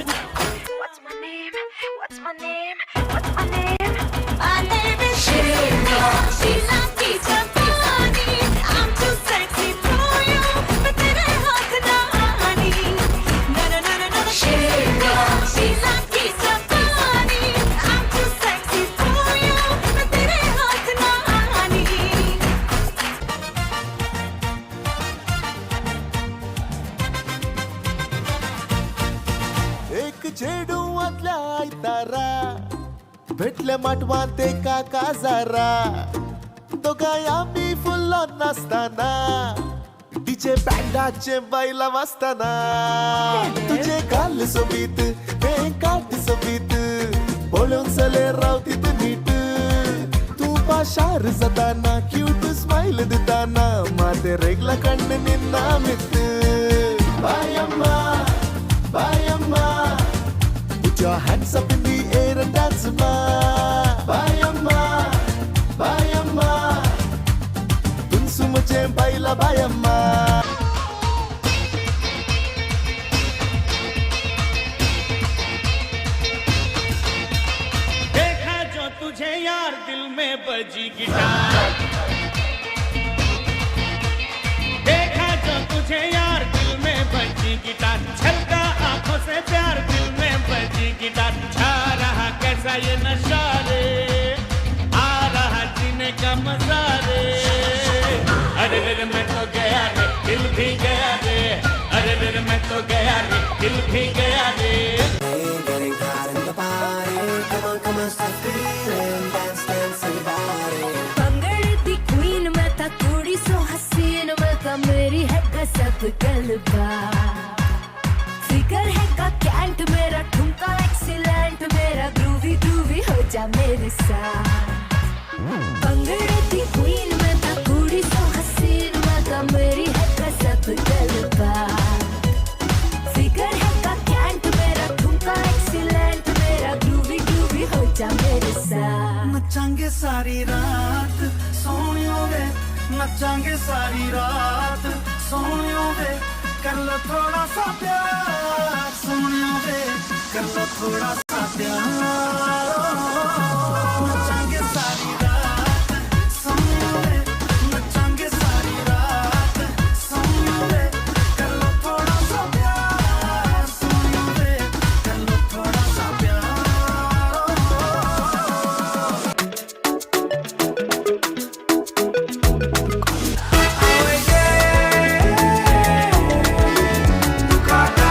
What's my name? What's my name? What's my name? My name is Sheila. Sheila की जवानी. I'm too sexy for you, मैं तेरे हाथ ना आनी। Na na na na na. Sheila. Sheila की जवानी. I'm too sexy for you, मैं तेरे हाथ ना आनी। एक चेडूंतल्या आयतारा भेटले माटवांत एका काजारा, दोगांय आमी फुल्लो नासतना डीजे बँडाचे बायलां वाजतना. तुजे गाल सोबीत तें काट सोबीत पळोवन चले रावतीत नीट, तूं पाशार जाताना क्यूट स्मायल दिताना माते रेगला कण्ण निन्ना मित. बायम्मा बायम्मा put your hands up in the air and dance ma. Bayamma bayamma tunsu mujhe baila bayamma. देखा जो तुझे यार दिल में बजी गिटार, देखा जो तुझे यार दिल में बजी गिटार, छलका आंखों से प्यार दिल में बजी गिटार। छा रहा कैसा ये नशा रे, आ रहा जीने का मजा रे। अरे रे मैं तो गया रे दिल भी गया रे, अरे रे मैं तो गया रे दिल भी गया रे। भंगड़े दी क्वीन मैं था कुड़ी सो हसीन मैं था, मेरी है गजब गलबा। फिगर है का कैंट मेरा, ठुमका एक्सीलेंट मेरा, ग्रूवी ग्रूवी हो जा मेरे साथ। भंगड़े दी क्वीन मैं था कुड़ी सो हसीन मैं था, मेरी है गजब गलबा। फिगर है का कैंट मेरा, ठुमका एक्सीलेंट मेरा, ग्रूवी ग्रूवी हो जा मेरे साथ। नचांगे सारी रात सोहणियो वे, नचांगे सारी रात सोहणियो वे, कर लो थोड़ा सा प्यार सोहणियो वे, कर लो थोड़ा सा प्यार। नचांगे सारी रात सोहणियो वे, नचांगे सारी रात सोहणियो वे, कर लो थोड़ा सा प्यार सोहणियो वे, कर लो थोड़ा सा प्यार। तुका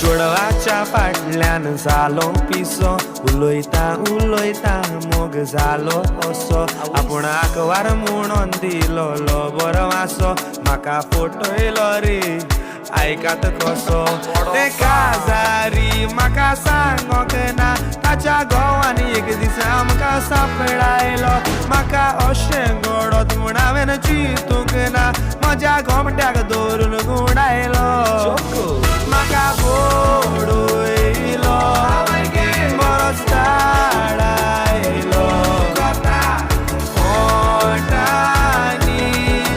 चेडवाच्या फाटल्यान जालो पिसो, उलयता उलयता मोग जालो असो. आपूण आकवार म्हणून दिलो बरो आसो, म्हाका फटयलो रे आयकात कसो. ते काजारी म्हाका सांगोंक ना, ताच्या घोवान एक दीस आमकां सापडायलो. म्हाका अशें घडत म्हूण हांवें चिंतूंक ना, म्हज्या गोमट्याक दवरून गुंडायलो. म्हाका बडयलो बरोच ताडायलो, ओंठांनी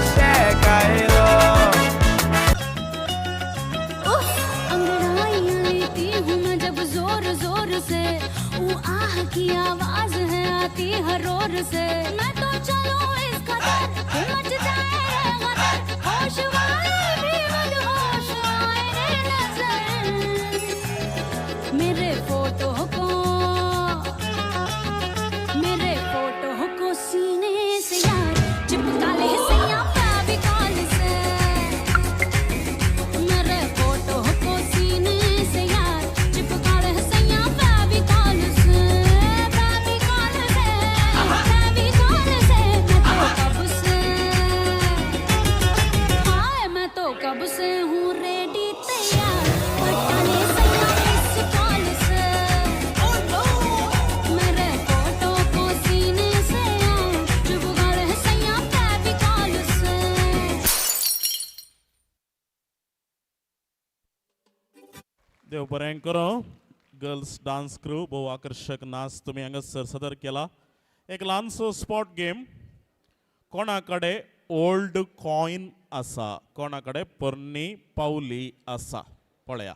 शेकायलो. अंगड़ाइयाँ लेती हूँ मैं जब जोर जोर से, ऊ आह की आवाज है आती हर रोर से. मैं तो चलूँ इस कदर मच जाए रे गदर, होश वाले भी मदहोश आए रे नजर. मेरे फोटो को सीने से यार चिपका ले सैया फेविकॉल से. मेरे फोटो को सीने से यार चिपका ले सैया फेविकॉल से, फेविकॉल से, फेविकॉल से. मैं तो कब से, हाय मैं तो कब से हूँ रेडी तैयार, पटा ले सैया इस कॉल से. मेरे फोटो को सीने से यार चिपका ले सैया फेविकॉल से. देव बरें करो. गर्ल्स डान्स क्रू भोव आकर्शक नाच तुमी हांगासर सदर केला. एक ल्हानसो स्पॉट गेम. कोणा कडेन ओल्ड कॉयन आसा, कोणा कडेन पोरणी पावली आसा पळया.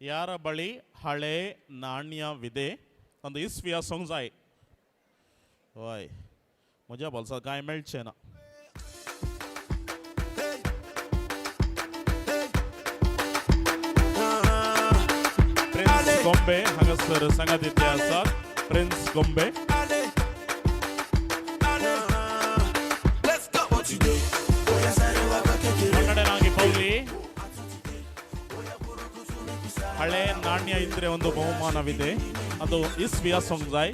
यार बळी हळे नाण्यविದೆ अंद इस्वी आसूंक जाय. हय, म्हज्या बोल्सांत कांय मेळचें ना. प्रिन्स गोंबे हांगासर सांगात आसात. प्रिन्स गोंबे. ಕನ್ನಡನಾಗಿ ಪೌಲಿ ಹಳೆ ನಾಣ್ಯ ಇದ್ರೆ ಒಂದು ಬಹುಮಾನವಿದೆ. ಅದು ಇಸ್ವಿಯ ಸೊಂಗ್ಜಾಯ್.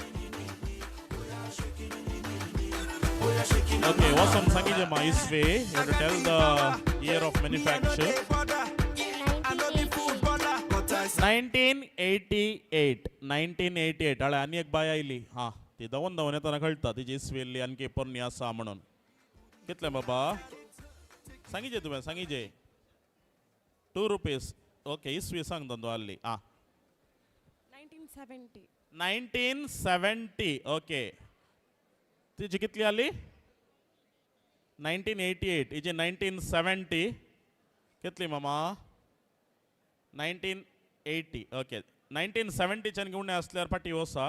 ಓಕೆ, ವಾಸಂ ಸಂಗೀಜಮ್ಮ ಇಸ್ವಿ. You to tell the year of manufacture. 1988. 1988. हळे आनी एक बाय आयली. हां, ती धांवन धांवन येतना कळटा तिची इस्वी इल्ली आणखी पोरणी आसा म्हणून. कितले बाबा सांगिजे तुवें सांगिजे. 2 रुपीज. ओके, इस्वी सांग धंदो आहली. आं, 1970. 1970. ओके, तिची कितली आली? 1988. हिची 1970. कितली मामा? 1980. ओके, 1970च्यान उणें आसल्यार फाटीं वसा.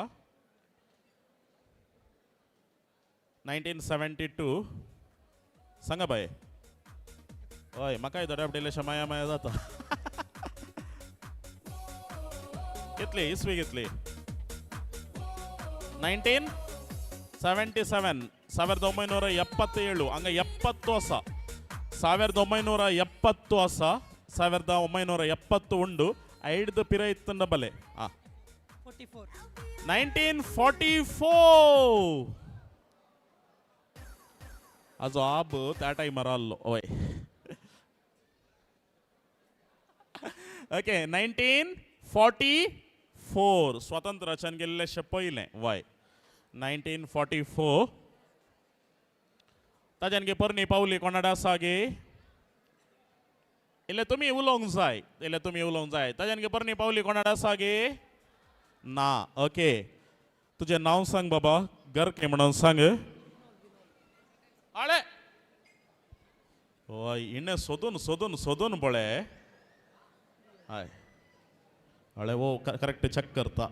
1972. सांगा बाय. हय, म्हाकाय थोड्या आपटिल्लेशें माया माया जाता. कितली इसवी? कितली? 1977. 1977. ಹಂಗ 70 ಆಸ. 1970 ಆಸ. 1970 ಉಂಡು. ಐಡ್ದು ಪಿರ ಇತ್ತಂಡ ಬಲೆ. ಆ 1944. ಅದು ಆಬ್ त्या टायमार आहलो. हय, ओके, 1944. स्वातंत्र्याच्यान गेल्लेशें पयलें. वय, 1944. ताज्यान गे पोरणी पावली कोणाडे आसा गे? इल्लें तुमी उलोवंक जाय, इल्लें तुमी उलोवंक जाय. ताज्यान गे पोरणी पावली कोणाडे आसा गे? ना. ओके, तुजें नांव सांग बाबा. गरके म्हणून सांग. आळे हय, हिणें सोदून सोदून सोदून पळय. हय, हळे वो करेक्ट चेक करता.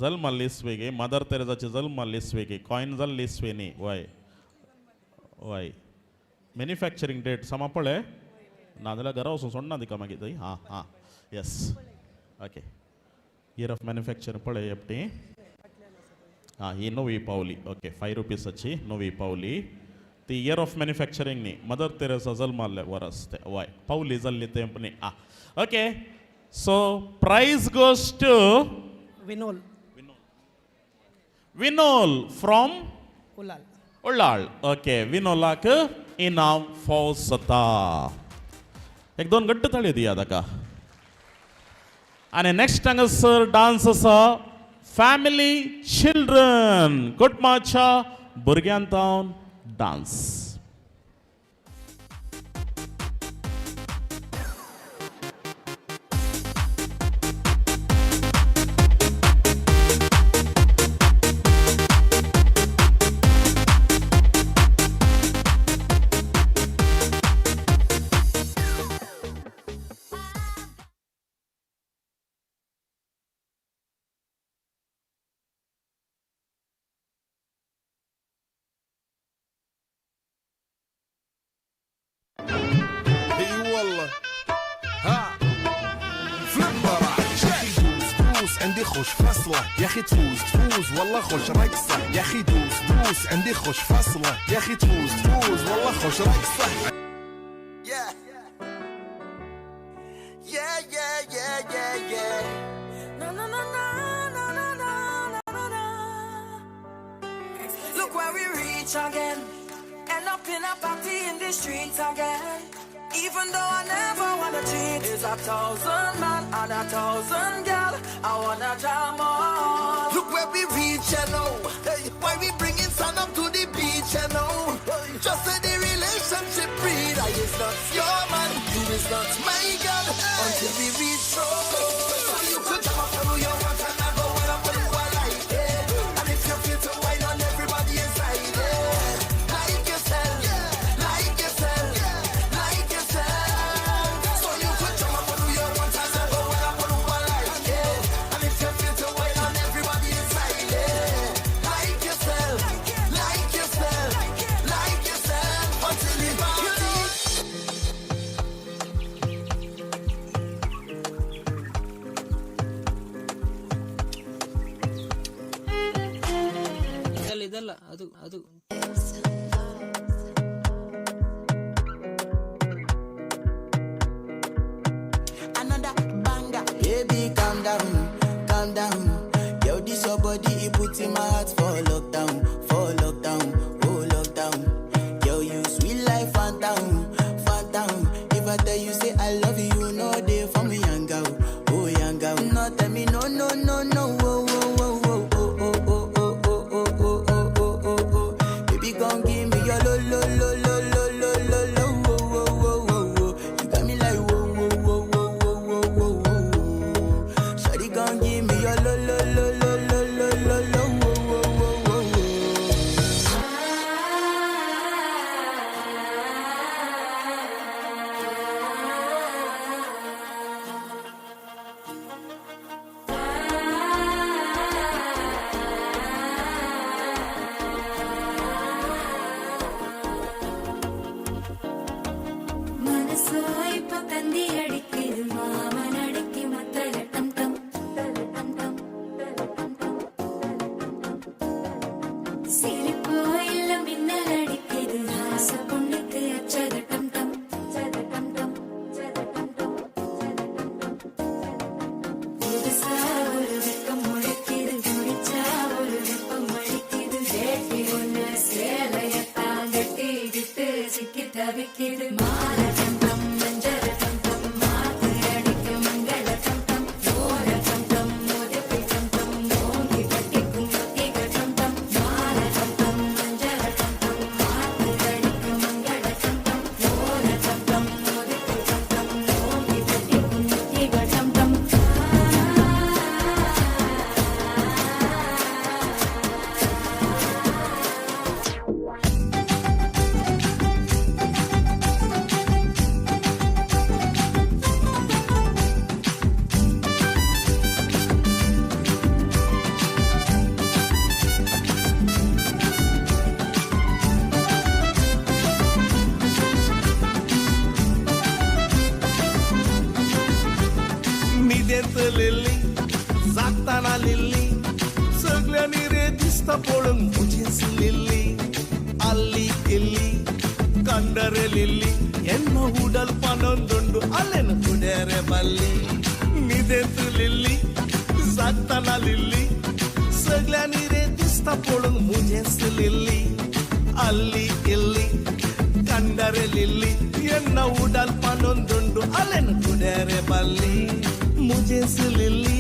जल्माल्ली इस्वी गे? मदर तेरेजाची जल्माल्ली इस्वी गे? कॉयन जाल्ली इस्वी न्ही. वय वय, मॅन्युफॅक्चरींग डेट समा पळय, नाजाल्यार घरा वचून सोडना तिका मागीर थंय. हां हां, yes, okay. Year of manufacture पळय एकटी. हां, ही नवी पावली. ओके, 5 रुपीसाची नवी पावली. ती इयर ऑफ मॅन्युफॅक्चरींग न्ही, मदर तेरेसा जल्माल्लें वरस तें, वय पावली जाल्ली तें न्ही. आं okay, so prize goes to Vinol. Vinol from Ullal. Ullal. Okay, विनोलाक इनाम फौज जाता. एक दोन घट्ट ताळयो दिया ताका. आनी नेक्स्ट हांगासर डांस आसा फॅमिली चिल्ड्रन, कुटुंबाच्या भुरग्यांतावन dance. عندي خوش فصلة يا أخي تفوز تفوز والله خوش رقصة يا أخي دوس دوس عندي خوش فصلة يا أخي تفوز تفوز والله خوش رقصة. Yeah yeah yeah yeah yeah yeah na na na na na na na na. Look where we reach again, end up in a party in the streets again. Even though I never wanna cheat, it's 1,000 man and 1,000 girl. I wanna jam on. Look where we reach, you know. Hey, why we bringing sun up to the beach, you know. Hey, just say the relationship breed. I is not your man, you is not my girl. Until we reach road. So you could jam up who you want and I go and up who I like it. And if you feel to wine on everybody inside it. Like yourself, like yourself, like yourself. So you could jump up who you want and I go and up who I like it. And if you feel to wine on everybody inside it. Like yourself, like yourself, like yourself. Until the party. ಇದಲ್ಲ ಅದು ಅದು Another banger. Baby, calm down, calm down. Yo, this your body, it puts in my heart for lockdown, for lockdown, oh lockdown. Yo, you sweet life, phantom, phantom. If I tell you say I love you, you know they for me, young girl, oh young girl. No, tell me no, no, no, no, oh, oh, oh, oh, oh, oh, oh, oh, oh, oh, oh, oh, oh, oh, oh. Baby, gon' give me your lo, lo, lo, lo, lo, lo, lo, lo, oh, oh, oh, oh, oh. You got me like whoa, whoa, whoa, whoa, whoa, whoa, whoa, whoa. Shawty gon' give me your lo, lo, lo, lo, lo, lo, lo, lo, whoa, whoa, whoa, whoa, whoa. மனசோ இப்ப தந்தி அடிக்குது மாமன் அடிக்கு மத்தல டம் டம் டம் டம். சிரிப்போ இல்ல மின்னல் அடிக்குது ஆசை பொண்ணுக்கு அச்சத டம் டம் டம் டம் டம் டம். புதுசா ஒரு வெக்கம் முளைக்குது குடிச்சா ஒரு வெப்பம் அடிக்குது வேட்டி ஒண்ணு சேலையத்தான் கட்டிக்கிட்டு சிக்கி தவிக்குது மாலை டம் டம் மஞ்சள் டம் டம் மாத்து அடிக்க மங்கள டம் டம் ஓர டம் டம் உதப்பி டம் டம் ஓங்கி கட்டிக்கும் முத்திக டம் டம் மாலை டம் டம் மஞ்சள் டம் டம் மாத்து அடிக்க மங்கள டம் டம் ஓர டம் டம் உதப்பி டம் டம் ஓங்கி கட்டிக்கும் முத்திக டம் டம். निदेंत लिल्ली जागताना लिल्ली सगळ्यांनी रे दिसता पळोवंक म्हजेच लिल्ली आल्ली इल्ली. ಕಂಡರೆ ಲಿಲ್ಲಿ ಎನ್ನ ಉಡಲ್ ಪನೊಂದುಂಡು ಅಲ್ಲೆನು ಕುಡೇರೆ ಬಲ್ಲಿ ನಿದೆಂತು ಲಿಲ್ಲಿ ಸಾಕ್ತಾನ ಲಿಲ್ಲಿ ಸಗ್ಲ ನೀರೇ ದಿಸ್ತ ಪೋಳುಂಗ್ ಮುಜೆಸ್ ಲಿಲ್ಲಿ ಅಲ್ಲಿ ಇಲ್ಲಿ ಕಂಡರೆ ಲಿಲ್ಲಿ ಎನ್ನ ಉಡಲ್ ಪನೊಂದುಂಡು ಅಲ್ಲೆನು ಕುಡೇರೆ ಬಲ್ಲಿ ಮುಜೆಸ್ ಲಿಲ್ಲಿ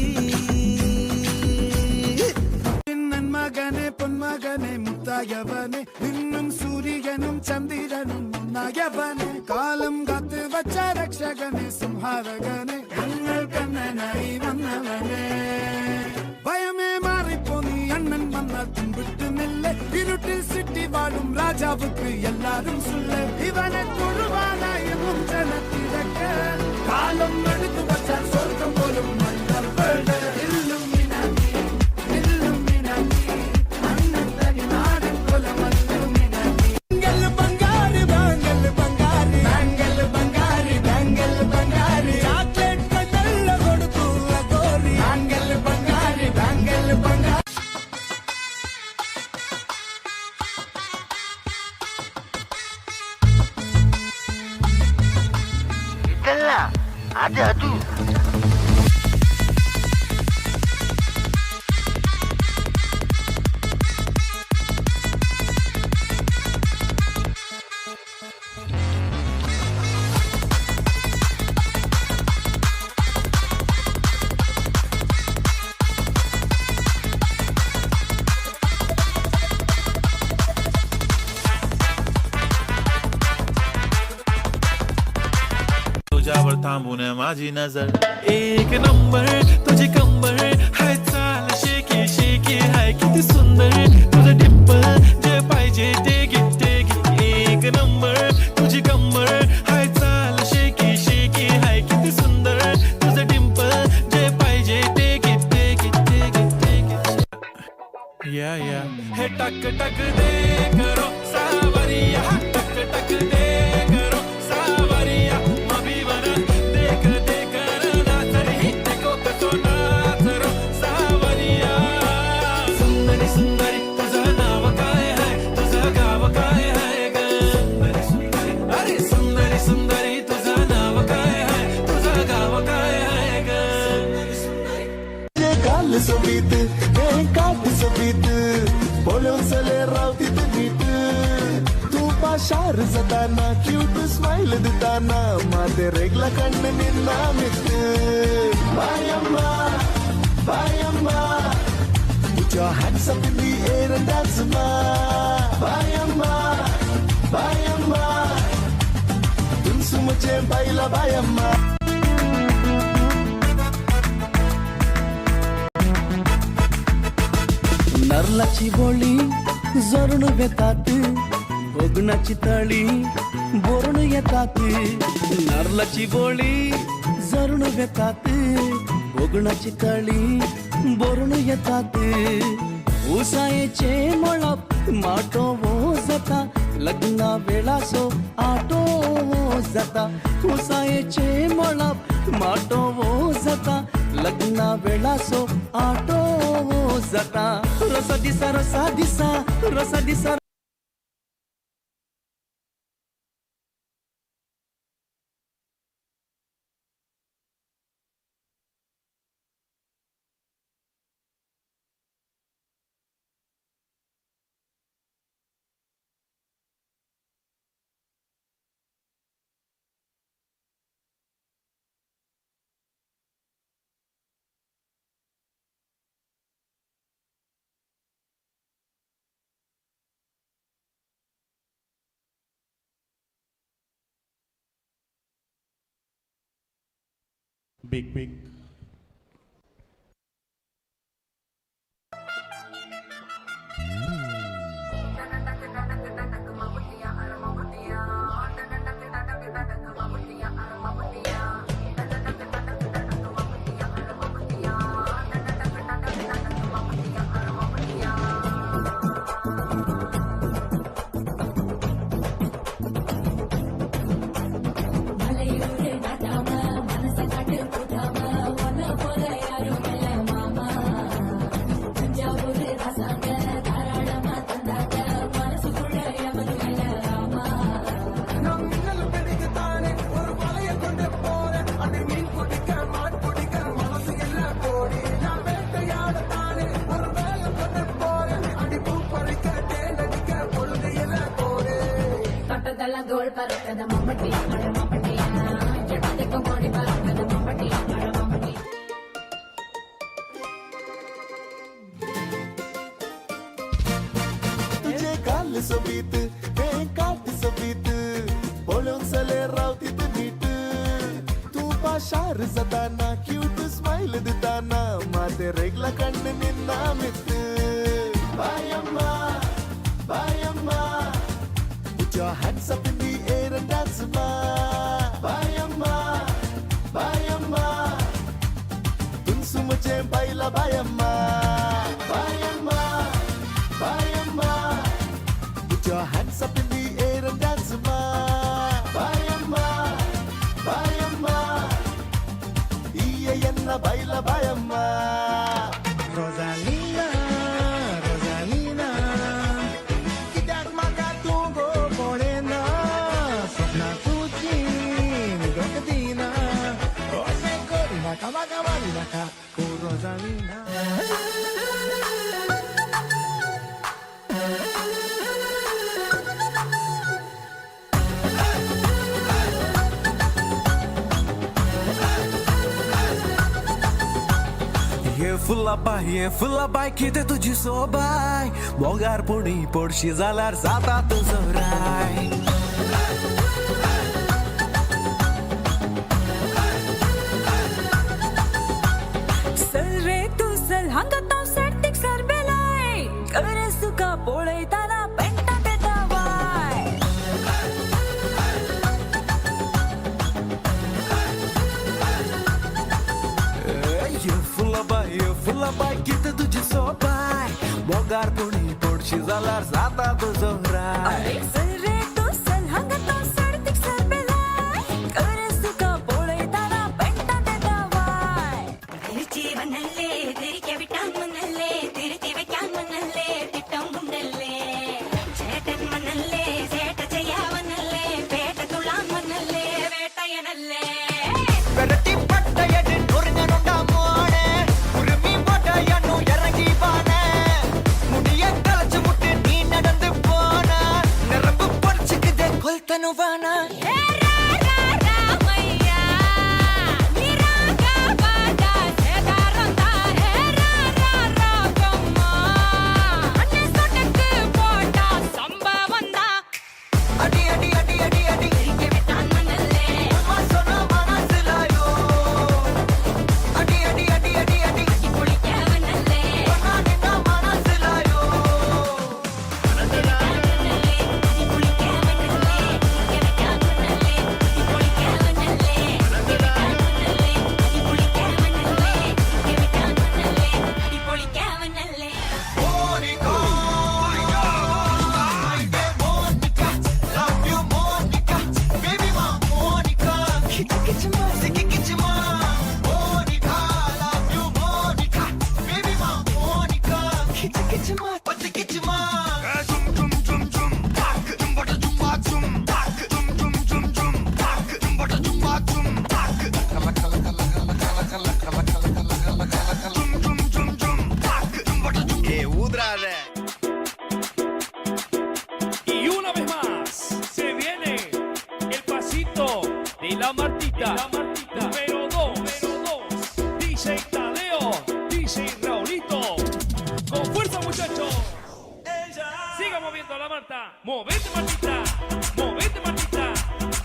മകനെ പൊന്മകനെ മുത്തായവനെ നിന്നും സൂര്യനും ചന്ദ്രനും ഒന്നായവനെ കാലം കാത്തു വച്ച രക്ഷകനെ സംഹാരകനെ ഞങ്ങൾ കണ്ണനായി വന്നവനെ ഭയമേ മാറിപ്പോ നീ അണ്ണൻ വന്നാൽ തുമ്പിട്ട് മെല്ലെ ഇരുട്ടിൽ സിറ്റി വാഴും രാജാവുക്ക് എല്ലാരും സുല്ലെ ഇവനെ തൊഴുവാനായെന്നും ജനത്തിരക്ക് കാലം എടുത്തു വച്ചാൽ സ്വർഗം പോലും ಅದು ಅದು तुझ्यावर थांबून माझी नजर एक नंबर तुझी कंबर हाय चाल शेकी शेकी हाय किती सुंदर तुझं डिंपल जे पाहिजे ते घे ते घे एक नंबर तुझी कंबर हाय चाल शेकी शेकी हाय किती सुंदर तुझं डिंपल जे पाहिजे ते घे ते घे ते घे ते घे या या हे टक टक दे करो सावरिया टक टक दे करो सावरिया सोबीत काट सोबीत बोलून सले रावतीत बीत तू पाशार जाताना क्यूट स्माइल दिताना माते रेगला कण्ण निन्न मित बायम्मा बायम्मा Put your hands up in the air and dance ma बायम्मा बायम्मा तुमसु मुझे बायला बायम्मा नारलाची बोळी जोरून वेतात कोगणाची तळी बोरून येतात नारलाची बोळी जोरून वेतात कोगणाची तळी बोरून येतात उसायेचे मळप माटो वो जाता लग्ना वेळाचो आटो वो जाता उसायेचे मळप माटो वो जाता लग्ना वेळाचो आटो वो जाता रोसा दिसा रोसा दिसा रोसा दिसा Be quick. மலையூரு நாட்டாம மனச காட்டு போட்டாம. तुझे काल सोबीत हे काट सोबीत पळोवन चले रावतीत नीट तूं पाशार जाताना क्यूट स्मायल दिताना माते रेगला कण्ण निन्न मित बायम्मा बायम्मा Put your hands up in the air and dance ma Bayamma Bayamma Tunsu mujhe baila bayamma Bayamma Bayamma Put your hands up in the air and dance ma Bayamma Bayamma Iye enna baila bayamma Rosalina, Rosalina, कित्याक म्हाका तूं गो पळयना सपनां तुजीं न्हिदोंक दिना अशें करिनाका म्हाका मारिनाका ओ रोजालिना. ये फुलाबाय कितें तुजी सोबाय मोगार पुणी पडशी जाल्यार जाता तुजो राय. चल रे तूं चल हांगा हांव सर्तीक सर बेलाय गरज तुका पळयतना पेंटा तेता वाय. ये फुलाबाय कितें तुजी सोबाय मोगार पुणी पडशी जाल्यार जाता तुजो राय. चल रे तूं चल हांगा हांव सर्तीक सर बेलाय गरज तुका पळयतना पेंटा तेता वाय. ജീവനല്ലേ തിരികെ വിട്ടാൻ മന്നല്ലേ തിരുത്തി വെക്കാൻ മന്നല്ലേ തിട്ടം ഉണ്ടല്ലേ ചേട്ടൻ മന്നല്ലേ ചേട്ട ചെയ്യാവന്നല്ലേ Pettah തുള്ളാൻ മന്നല്ലേ വേട്ടയനല്ലേ. Y una vez más se viene el pasito de la Martita. Número 2, DJ Tadeo, DJ Raulito. Con fuerza, muchachos. Siga moviendo a la Marta. Movete, Martita. Movete, Martita.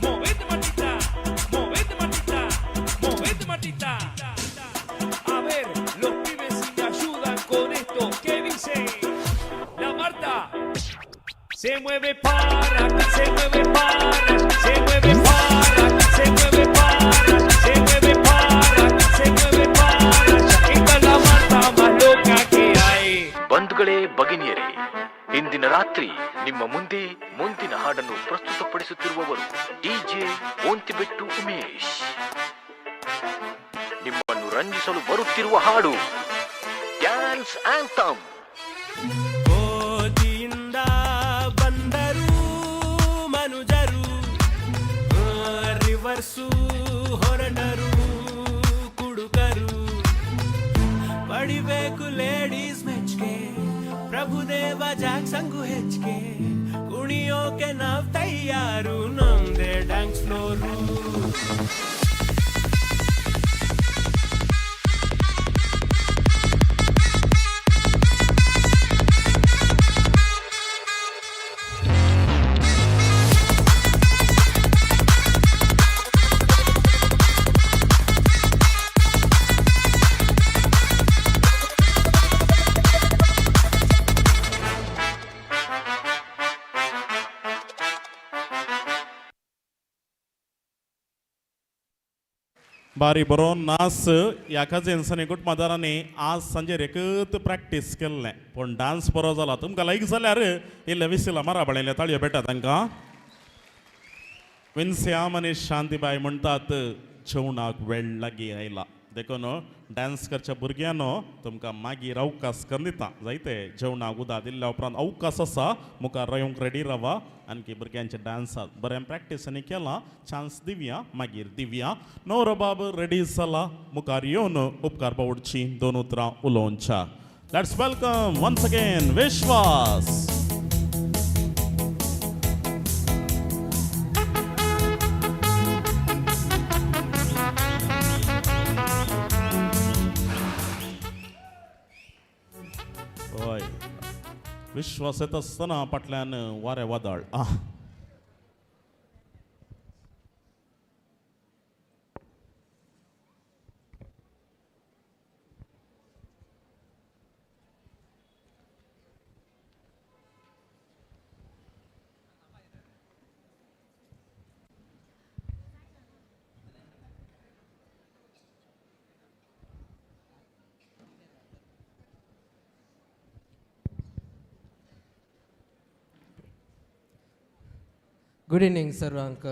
Movete, Martita. Movete, Martita. Movete, Martita. A ver, los pibes si me ayudan con esto. ¿Qué dice? La Marta se mueve para, se mueve para, se mueve para, se mueve para, se mueve para, se mueve para. Esta es la Marta más loca que hay. ಬಂಧುಗಳೇ, ಭಗಿನಿಯರೇ, ಇಂದಿನ ರಾತ್ರಿ ನಿಮ್ಮ ಮುಂದೆ ಮುಂದಿನ ಹಾಡನ್ನು ಪ್ರಸ್ತುತಪಡಿಸುತ್ತಿರುವವರು ಡಿಜೆ ಓಂತಿಬೆಟ್ಟು ಉಮೇಶ್. ನಿಮ್ಮನ್ನು ರಂಜಿಸಲು ಬರುತ್ತಿರುವ ಹಾಡು ಡ್ಯಾನ್ಸ್ ಆಂಥಮ್. ಕೋತಿಯಿಂದ ಬಂದರು ಮನುಜರು, ರಿವರ್ಸು ಹೊರಟರು ಕುಡುಕರು. ಪಡಿಬೇಕು ಲೇಡೀಸ್ ಮೆಚ್ಗೆ, ಪ್ರಭುದೇವ ಜಾಕ್ಸಂಗು ಹೆಚ್ಚಿಗೆ, ಕುಣಿಯೋಕೆ ನಾವ್ ತಯ್ಯಾರು. बारी बरो नाच ह्या कजिन्सांनी कुटुंबादारांनी आज सांजेर एकत प्रॅक्टीस केल्लें, पूण डान्स बरो जाला. तुमकां लायक जाल्यार इल्ले विसिला मारा पळयले ताळयो भेटा तांकां. विन्स्याम आनी शांतीबाय म्हणटात जेवणाक वेळ लागीं आयला, देखून डान्स करच्या भुरग्यांनो तुमकां मागीर अवकाश करून दिता. जायते जेवणाक उदक दिल्ल्या उपरांत अवकाश आसा, मुखार येवंक रेडी रावा. आणखी भुरग्यांचे डान्साक बरें प्रॅक्टीस आनी केलां, चान्स दिवया मागीर दिवया. नवरो बाब रेडी जाला, मुखार येवन उपकार पावडची दोन उतरां उलोवच्या. Let's welcome once again Vishwas. हय, विश्वास येत आसतना फाटल्यान वारें वादळ. Good evening सर्वांक.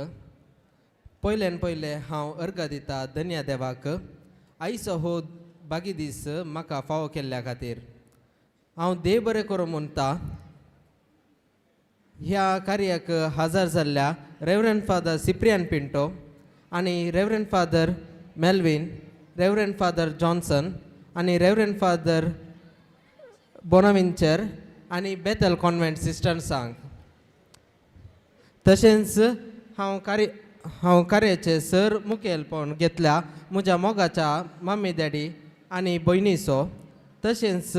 पयल्यान पयलें हांव अर्घ दिता धन्या देवाक आयचो हो बागी दीस म्हाका फावो केल्ल्या खातीर. हांव देव बरें करूं म्हणटा ह्या कार्याक हजर जाल्ल्या रेवरंड फादर सिप्रियन पिंटो आनी reverend father Melvin, reverend father Johnson आनी रेवरंड फादर बोनाविंचर आनी बेथल कॉन्वेंट सिस्टर्सांक. तशेंच हांव कार्याचें सर मुखेलपण घेतल्या म्हज्या मोगाच्या मम्मी डॅडी आनी भयणीचो, तशेंच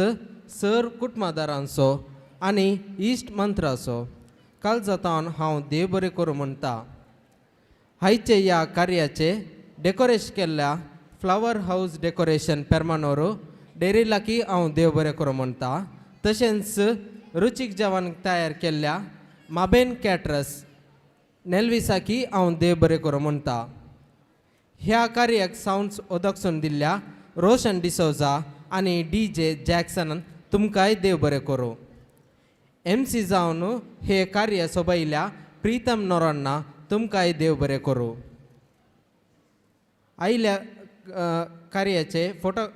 सर कुटुंबादारांचो आनी इश्ट मंत्राचो कालजातावन हांव देव बरें करूं म्हणटा. आयचे ह्या कार्याचें डेकोरेशन केल्ल्या फ्लावर हावज डेकोरेशन पेरमानोर डेरीलाकी हांव देव बरें करूं म्हणटा. तशेंच रुचीक जेवण तयार केल्ल्या माबेन कॅटरस नेल्विसाकी हांव देव बरें करूं म्हणटा. ह्या कार्याक सावंड्स ओदोकसून दिल्ल्या रोशन डिसोजा आनी डी जे जॅक्सन तुमकांय देव बरें करूं. एम सी जावन हे कार्य सोबयल्या प्रितम नोरांना तुमकांय देव बरें करूं. आयल्या कार्याचे फोटो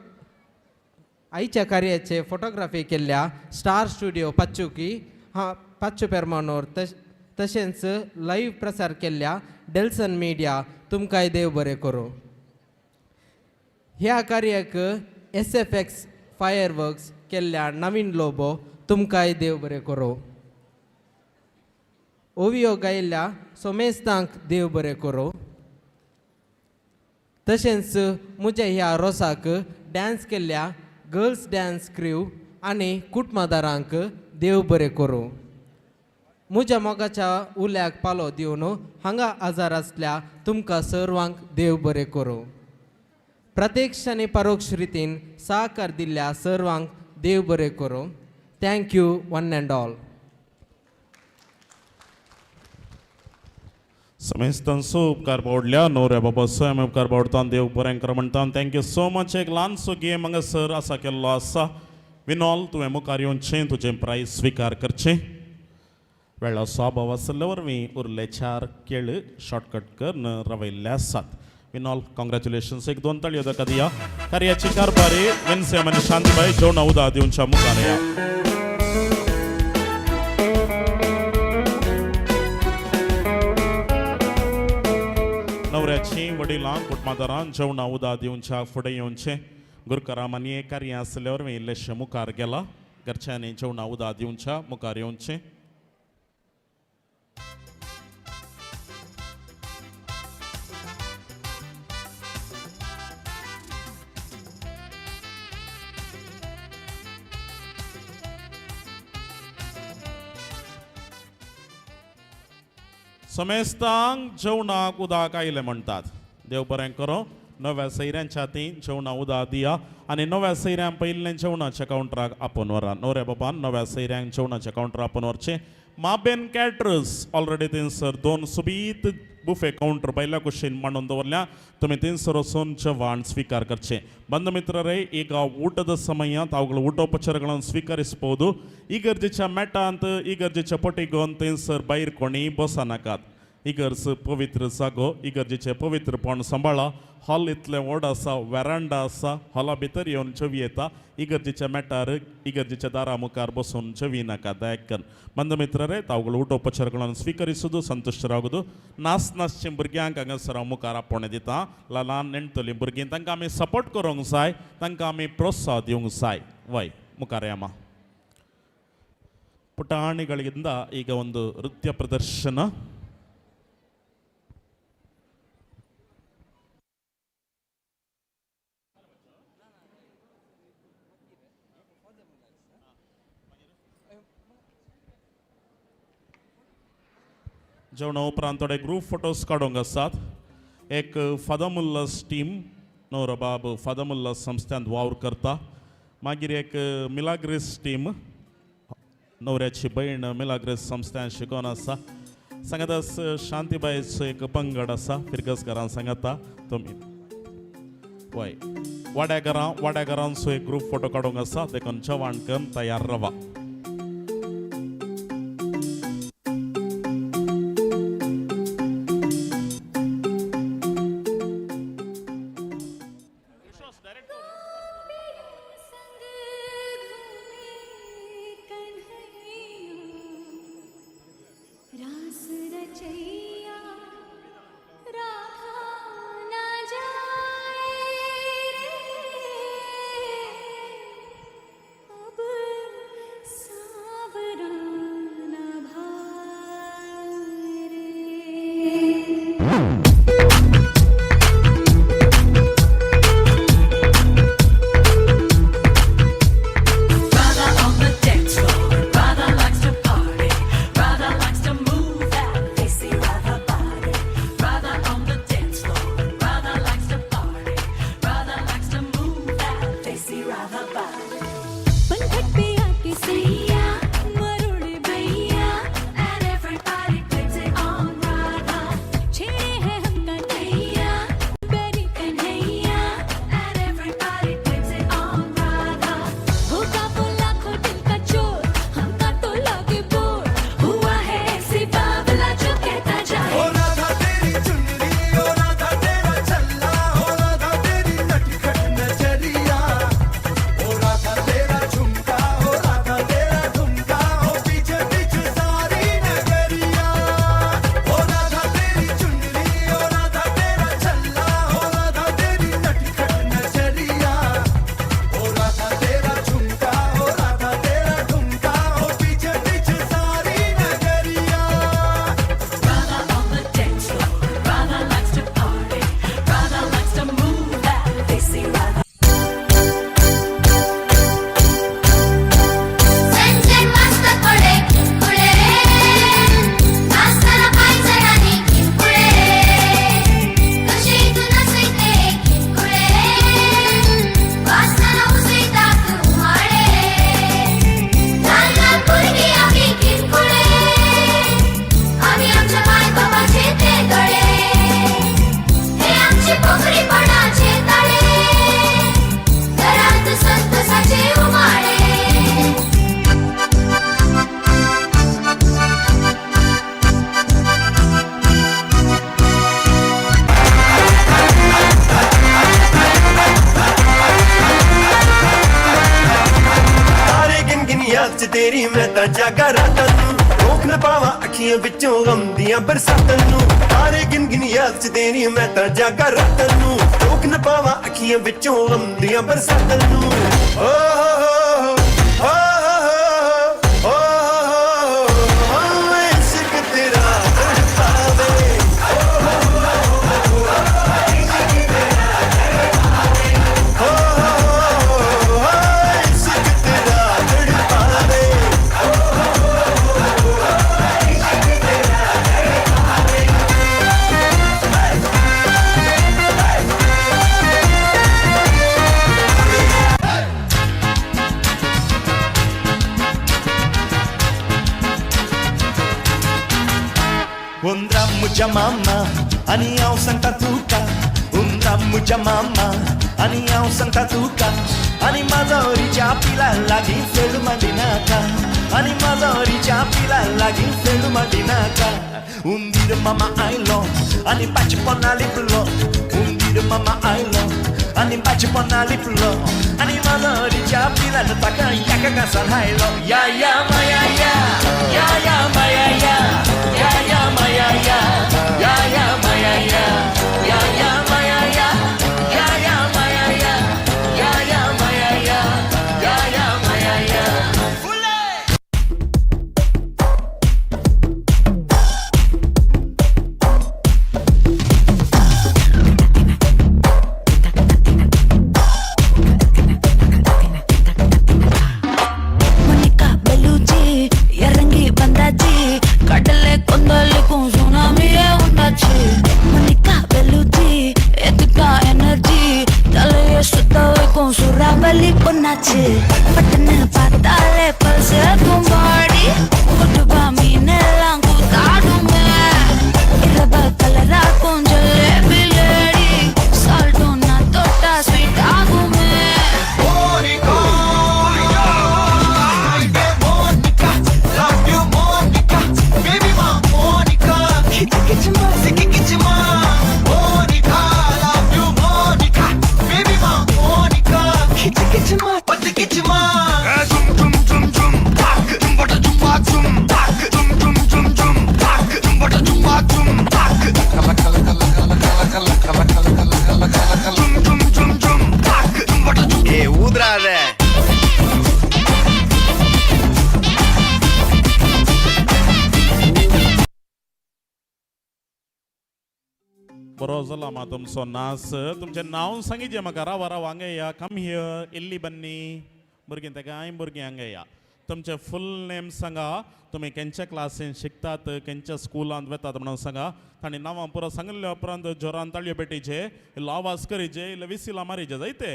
आयच्या कार्याचे फोटोग्राफी केल्ल्या स्टार स्टुडियो पाच्चुकी हा पाच्चू पेरमानोर तशेंच लायव्ह प्रसार केल्ल्या डेल्सन मिडिया तुमकांय देव बरें करूं. ह्या कार्याक S F X fire works केल्ल्या नवीन लोबो तुमकांय देव बरें करूं. ओवियो गायिल्ल्या सोमेस्तांक देव बरें करूं. तशेंच म्हज्या ह्या रोसाक डांस केल्ल्या गर्ल्स डांस क्रू आनी कुटुंबादारांक देव बरें करूं. म्हज्या मोगाच्या उल्याक पालो दिवन हांगा आजार आसल्या तुमकां सर्वांक देव बरें करूं. प्रत्यक्ष आनी परोक्ष रितीन साकार दिल्ल्या सर्वांक देव बरें करूं. Thank you one and all. समेस्तांचो उपकार पावडल्या नवऱ्या बाबा स्वयं उपकार पावडता देव बरें कर म्हणटा. Thank you so much. एक ल्हानसो गेम हांगासर आसा केल्लो आसा. विनॉल तुवें मुखार येवचें, तुजें प्रायज स्विकार करचें. वेळाचो अभाव आशिल्ले वरवीं उरले 4 खेळ शॉर्टकट करून रावयल्ले आसात. विनॉल कॉंग्रॅच्युलेशन्स. एक दोन ताळयो ताका दिया. कार्याची कारभारी विन्सेम आनी शांतीबाय जेवणा उदक दिवच्या मुखार या. नवऱ्याची वडिलां कुटुंबादारान जेवणा उदक दिवच्या फुडें येवचें. गुरकाराम आनी कार्य आशिल्ले वरवीं इल्लेशें मुखार गेला. घरच्यांनी जेवणा उदक दिवच्या मुखार येवचें. समेस्तांक जेवणाक उदक आयलें म्हणटात. देव बरें करूं. नव्या सैऱ्यांच्या हातीन जेवणा उदक दिया आनी नव्या सैऱ्यां पयिल्लें जेवणाच्या कावंटराक आपोवन व्हरा. नवऱ्या बाबान नव्या सैऱ्यांक जेवणाच्या कावंटराक आपोवन व्हरचें. माबेन कॅटरर्स ऑलरेडी थंयसर 2 सोबीत बुफे कावंटर भायल्या कुशीन मांडून दवरल्या तुमी थंयसर वचून जेवण स्वीकार करचें. ಬಂಧುಮಿತ್ರರೇ, ಈಗ ಊಟದ ಸಮಯ. ತಾವುಗಳು ಊಟೋಪಚಾರಗಳನ್ನು ಸ್ವೀಕರಿಸಬಹುದು. ಇಗರ್ಜಿच्या मेटांत इगर्जेच्या पटिगोन थंयसर भायर कोणी बसनाकात. इगर्ज पवित्र जागो, इगर्जेचें पवित्रपण सांबाळा. हॉल इतलें व्हड आसा, वेरांडा आसा, हॉला भितर येवन जेवी येता. इगर्जेच्या मेटार इगर्जेच्या दारा मुखार बसून जेवी नाका ದಯಕ್ಕನ್. ಬಂಧುಮಿತ್ರರೇ, ತಾವುಗಳು ಊಟೋಪಚಾರಗಳನ್ನು ಸ್ವೀಕರಿಸುವುದು ಸಂತುಷ್ಟರಾಗುವುದು. नाच नाचचे भुरग्यांक हांगासर हांव मुखार आपोवणें दिता. ल्हान नेणटलीं भुरगीं, तांकां आमी सपोर्ट करूंक जाय, तांकां आमी प्रोत्साह दिवंक जाय. वय मुखार यामा. ಪುಟಾಣಿಗಳಿಂದ ಈಗ ಒಂದು ನೃತ್ಯ ಪ್ರದರ್ಶನ. जेवणा उपरांत थोडे ग्रूप फोटोज काडूंक आसात. एक फादर टीम नवरोबाब फादर मुल्लास संस्थांत वावर करता. मागीर एक मिलाग्रीस टीम, नवऱ्याची भयण मिलाग्रीस संस्थान शिकोवन आसा. सांगात शांतीबायचो एक पंगड आसा फिरगसघरान सांगाता तुमी. वय वाड्याघरां वाड्याघरांचो एक ग्रूप फोटो काडूंक आसा, देखून जेवण करून तयार रावा. रास रचैया राधा ना जाए रे, अब सावरा ना भाए रे. Radha on the dance floor. Radha likes to party. Radha likes to move that lacy Radha body. Radha on the dance floor. Radha likes to party. Radha likes to move that lacy Radha body. पनघट पे आके सैया मरोड़े भैया, And everybody blames it on Radha. छेड़े है हमका नैया बैरी Kanhaiya, And everybody blames it on Radha. होगा वो लाखों दिल का चोर, हमका तो लागे बोर, हुआ है ऐसी बावला जो कहता जाए. ओ राधा तेरी चुनरी, ओ राधा तेरा छल्ला, ओ राधा तेरी नटखट नजरिया, ओ राधा तेरा झुमका, ओ राधा तेरा ठुमका, ओ पीछे पीछे सारी नगरिया. ओ राधा तेरी चुनरी, ओ राधा तेरा छल्ला, ओ राधा तेरी नटखट नजरिया, ओ राधा तेरा झुमका, ओ राधा तेरा ठुमका, ओ पीछे पीछे सारी नगरिया. Radha on the dance floor. Radha likes to party. Radha likes to move that lacy Radha. Sanjay मस्त कोळे कुळे रे, नाचताना पाय जणांनी किंकुळे रे, कशे तू नसयते किंकुळे रे, वाचताना उसयतात उमाळे रे, ल्हान ल्हान भुरगीं आमी किंकुळे, आमी आमच्या माय बापाचे ते दोळे, हे आमचे पोखरीपणाचे ताळे, घरांत संतोषाचे उमाळे. ਤਾਰੇ ਗਿਣ ਗਿਣ ਯਾਦ ਚ ਤੇਰੀ ਮੈਂ ਤਾਂ ਜਾਗਾ ਰਾਤਾਂ ਨੂੰ, ਰੋਕ ਨਾ ਪਾਵਾਂ ਅੱਖੀਆਂ ਵਿੱਚੋਂ ਗਮ ਦੀਆਂ ਬਰਸਾਤਾਂ ਨੂੰ. ਤਾਰੇ ਗਿਣ ਗਿਣ ਯਾਦ ਚ ਤੇਰੀ ਮੈਂ ਤਾਂ ਜਾਗਾ ਰਾਤਾਂ ਨੂੰ, ਰੋਕ ਨਾ ਪਾਵਾਂ ਅੱਖੀਆਂ ਵਿੱਚੋਂ ਗਮ ਦੀਆਂ ਬਰਸਾਤਾਂ ਨੂੰ. ਓ ਹੋ ਹੋ ਹੋ ਹੋ ਹੋ ਹੋ ਹੋ, ਇਸ਼ਕ ਤੇਰਾ ਤੜਪਾਵੇ. ਹੋ ਹੋ, ਇਸ਼ਕ ਤੇਰਾ ਤੜਪਾਵੇ. Hey! मुझ्या मामा आनी हांव सांगता तुका, उमना मुझ्या मामा आनी हांव सांगता तुका, आनी माजोरीच्या पिला लागीं फेडू मांडिनाका, आनी माजोरीच्या पिला लागीं फेडू मांडिनाका. उंदीर मामा आयलो आनी पाचपना लिपलो, उंदीर मामा आयलो आनी पाचपना लिपलो, आनी माजोरीच्या पिलान ताका एका घासान हायलो. या या माया या, या या माया या, या या माया या, या या माया या, या या माया या, या या माया या, या या माया या, या या माया या. மோனிகா பெலூச்சி இறங்கி வந்தாச்சு, கடலே கொந்தளிக்கும் சுனாமியே உண்டாச்சு. மோனிகா பெலூச்சி எதுக்கா எனர்ஜி, தலைய சுத்த வைக்கும் சுறாவலி பொண்ணாச்சு. பட்டுன்னு பார்த்தாலே பல்ஸ் பாடி, கொட்டுபா மீனெல்லாம் கூத்தாடுமே. இரவ கலராக்கும் ஜலேபி லேடி, சால்ட்டும் நான் தொட்டா ஸ்வீட் ஆகுமே. Monica, Monica, love you Monica, baby ma Monica, kichi kichi ma, siki kichi ma. Monica, love you Monica, baby ma Monica, kichi kichi ma, pati kichi ma. Jum jum jum jum, tak, jum bata jum ba jum, tak, jum jum jum jum, tak, jum bata jum ba jum, tak. Kala kala kala kala kala kala kala kala kala kala kala, jum jum jum jum, tak, jum bata jum. ஏ ஊதுறாத. बरो जाला मा तुमचो नाच. तुमचें नांव सांगितलें म्हाका. रावा रावा हांगा या, कम here. इल्ली बन्नी भुरगीं तेका भुरगीं हांगा या. तुमचें फूल नेम सांगा, तुमी खंयच्या क्लासीन शिकतात, खंयच्या स्कुलांत वेतात म्हणून सांगा. तांणी नांवां पुरो सांगिल्ल्या उपरांत जोरान ताळयो पेटीचे, इल्लो आवाज करीचे, इल्लो विसिलां मारीचे जायते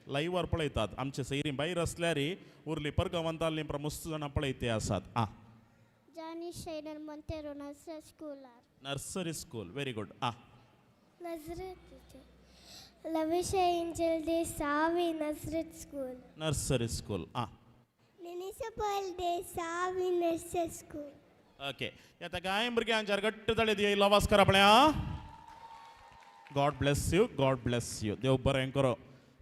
लायव्हार पळयतात. आमचे सैरी भायर आसल्यार उरली परगांवांतालीं प्रमुस्त जाणां पळयते आसात. आं, Johnny Shiner Monteiro nursery school. Nursery school, very good. Ah, Nazareth teacher. Lavisha Angel de Savi Nazareth school. Nursery school. Ah, Municipal de Savi nursery school. Okay. आता काय भुरग्यांच्यार घट्ट ताळी दिया, इल्लो आवाज करा पळया. God bless you, God bless you. देव बरें करो.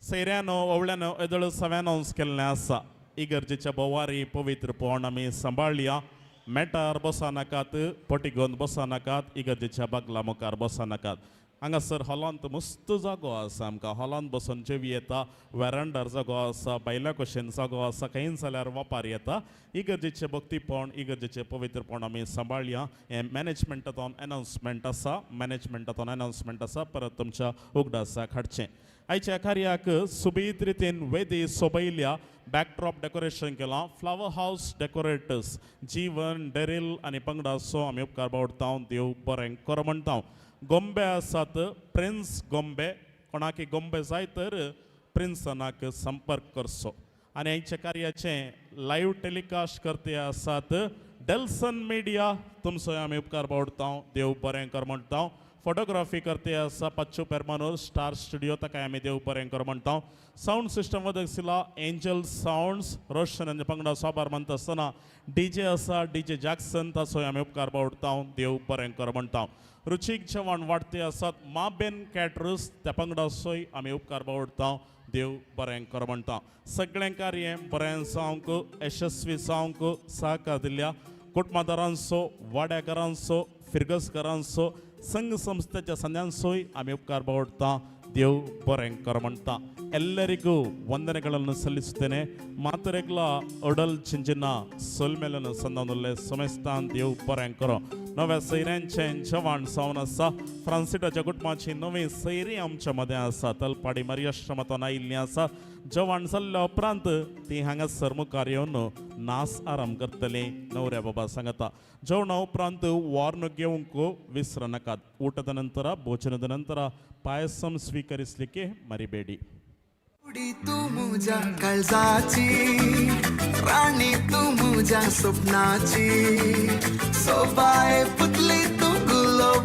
सैऱ्यानो ओवळ्यानो येदोळ सव्यानौन्स केल्लें आसा. इगर्जेच्या बोवारी पवित्रपण आमी सांबाळया. मेटार बसा नाकात, पटिगोन बसा नाकात, इगर्जेच्या बागला मुखार बसा नाकात. हांगासर हॉलांत मस्त जागो आसा आमकां. हॉलांत बसून जेवी येता, वेरांडार जागो आसा, बायल्या कशेन जागो आसा, खंय जाल्यार वापार येता. इगर्जेचें भक्तीपण, इगर्जेचें पवित्रपण आमी सांबाळया. हें मॅनेजमेंटांतून अनावन्समेंट आसा, मॅनेजमेंटांतून अनावन्समेंट आसा, परत तुमच्या उगडासाक हाडचें. आयच्या कार्याक सुबीत रितीन वेदी सोबयल्या, बॅकड्रॉप डेकोरेशन केलां. फ्लावर हावस डेकोरेटर्स जीवन डेरील आनी पंगडाचो आमी उपकार बावडता. देव बरें कर म्हणटा. गोंबे आसात, प्रिन्स गोंबे, कोणाकी गोंबे जाय तर प्रिन्सनाक संपर्क करचो. आनी आयच्या कार्याचें लायव्ह टेलिकास्ट करते आसात डेल्सन मिडिया, तुमचो आमी उपकार बावडता. देव बरें कर म्हणटा. फोटोग्राफी करते आसा पच्चू पेरमानोर स्टार स्टुडियो, ताका आमी देव बरें कर म्हणटा. सावंड सिस्टम वदक एंजल सावंड्स रोशन आनी पंगडा साबार मानता आसतना डीजे आसा डीजे जॅक्सन, ताचो आमी उपकार बावडता. देव बरें कर म्हणटा. रुचीक जेवण वाडते आसात माबेन कॅटरर्स, त्या पंगडाचोय आमी उपकार बावडता. देव बरें कर म्हणटा. सगळें कार्य बरें जावंक, यशस्वी जावंक सहकार दिल्ल्या कुटुंबादारांचो, वाड्याकारांचो, फिरगसकारांचो, संघ संस्थेच्या संद्यांचोय आमी उपकार बावडता. ದೇವ್ ಬರೆಂ ಕರಮಂಟ ಎಲ್ಲರಿಗೂ ವಂದನೆಗಳನ್ನು ಸಲ್ಲಿಸುತ್ತೇನೆ. ಮಾತರೆಗ್ಲ ಒಡಲ್ ಚಿಂಚಿನ ಸೊಲ್ಮೆಲನ್ನು ಸಂದೊಂದುಲ್ಲೆ ಸೊಮೆಸ್ತಾನ್ ದೇವ್ ಬರೆಂ ಕರೋ. नव्या सैऱ्यांचें जेवण जावन आसा. फ्रांसिटाच्या कुटुंबाची नवी सैरी आमच्या मदें आसा. तलपाडी मरियाश्रमांतून आयिल्लीं आसा. जेवण जाल्ल्या उपरांत ती हांगासर मुखार येवन नास आराम करतली. नवऱ्या बाबा सांगता जेवणा उपरांत वार्न घेवंक विसरनाकात. ಊಟದ ನಂತರ, ಭೋಜನದ ನಂತರ ಪಾಯಸಂ ಸ್ವೀಕರಿಸಲಿಕ್ಕೆ ಮರಿಬೇಡಿ. तू मुझ्या काळजाची राणी, तू मुझ्या स्वप्नाची सोबाय पुतली, तू गुलाब.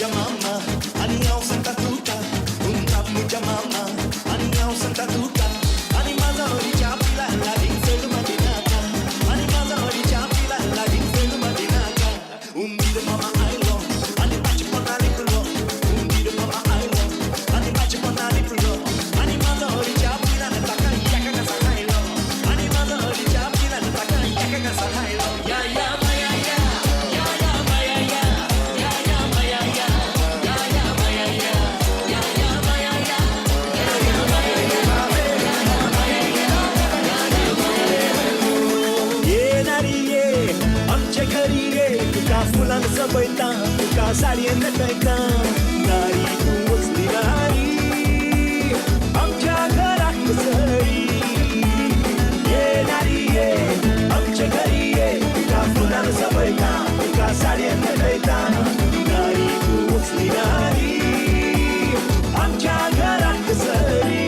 मुझ्या मामा आनी हांव सांगता तुका उंदाप मुझ्या मामा आनी हांव सांगता तुका आनी माझा हरीच्या पिला लागीं चड मदी नाका आनी माझा हरीच्या पिला लागीं चड मदी नाका उंदीर मामा आयलो आनी ताचे पोंदा लिपलो उंदीर मामा आयलो आनी ताचे पोंदा लिपलो आनी माझा हरीच्या पिलान ताका एका कसा खायलो आनी माझा हरीच्या पिलान ताका एका कसा खायलो या या माया या या या माया या या या माया या या या माया या या या माया या या या माया या ये नारी ये आमच्या घरी ये तुका फुलान सपयता तुका साडयेन नटयता नारी तूं वचली नारी आमच्या घराक सरी ये नारी ये आमच्या घरी ये तुका फुलान सपयता तुका साडयेन नटयता नारी तूं वचली नारी आमच्या घराक सरी.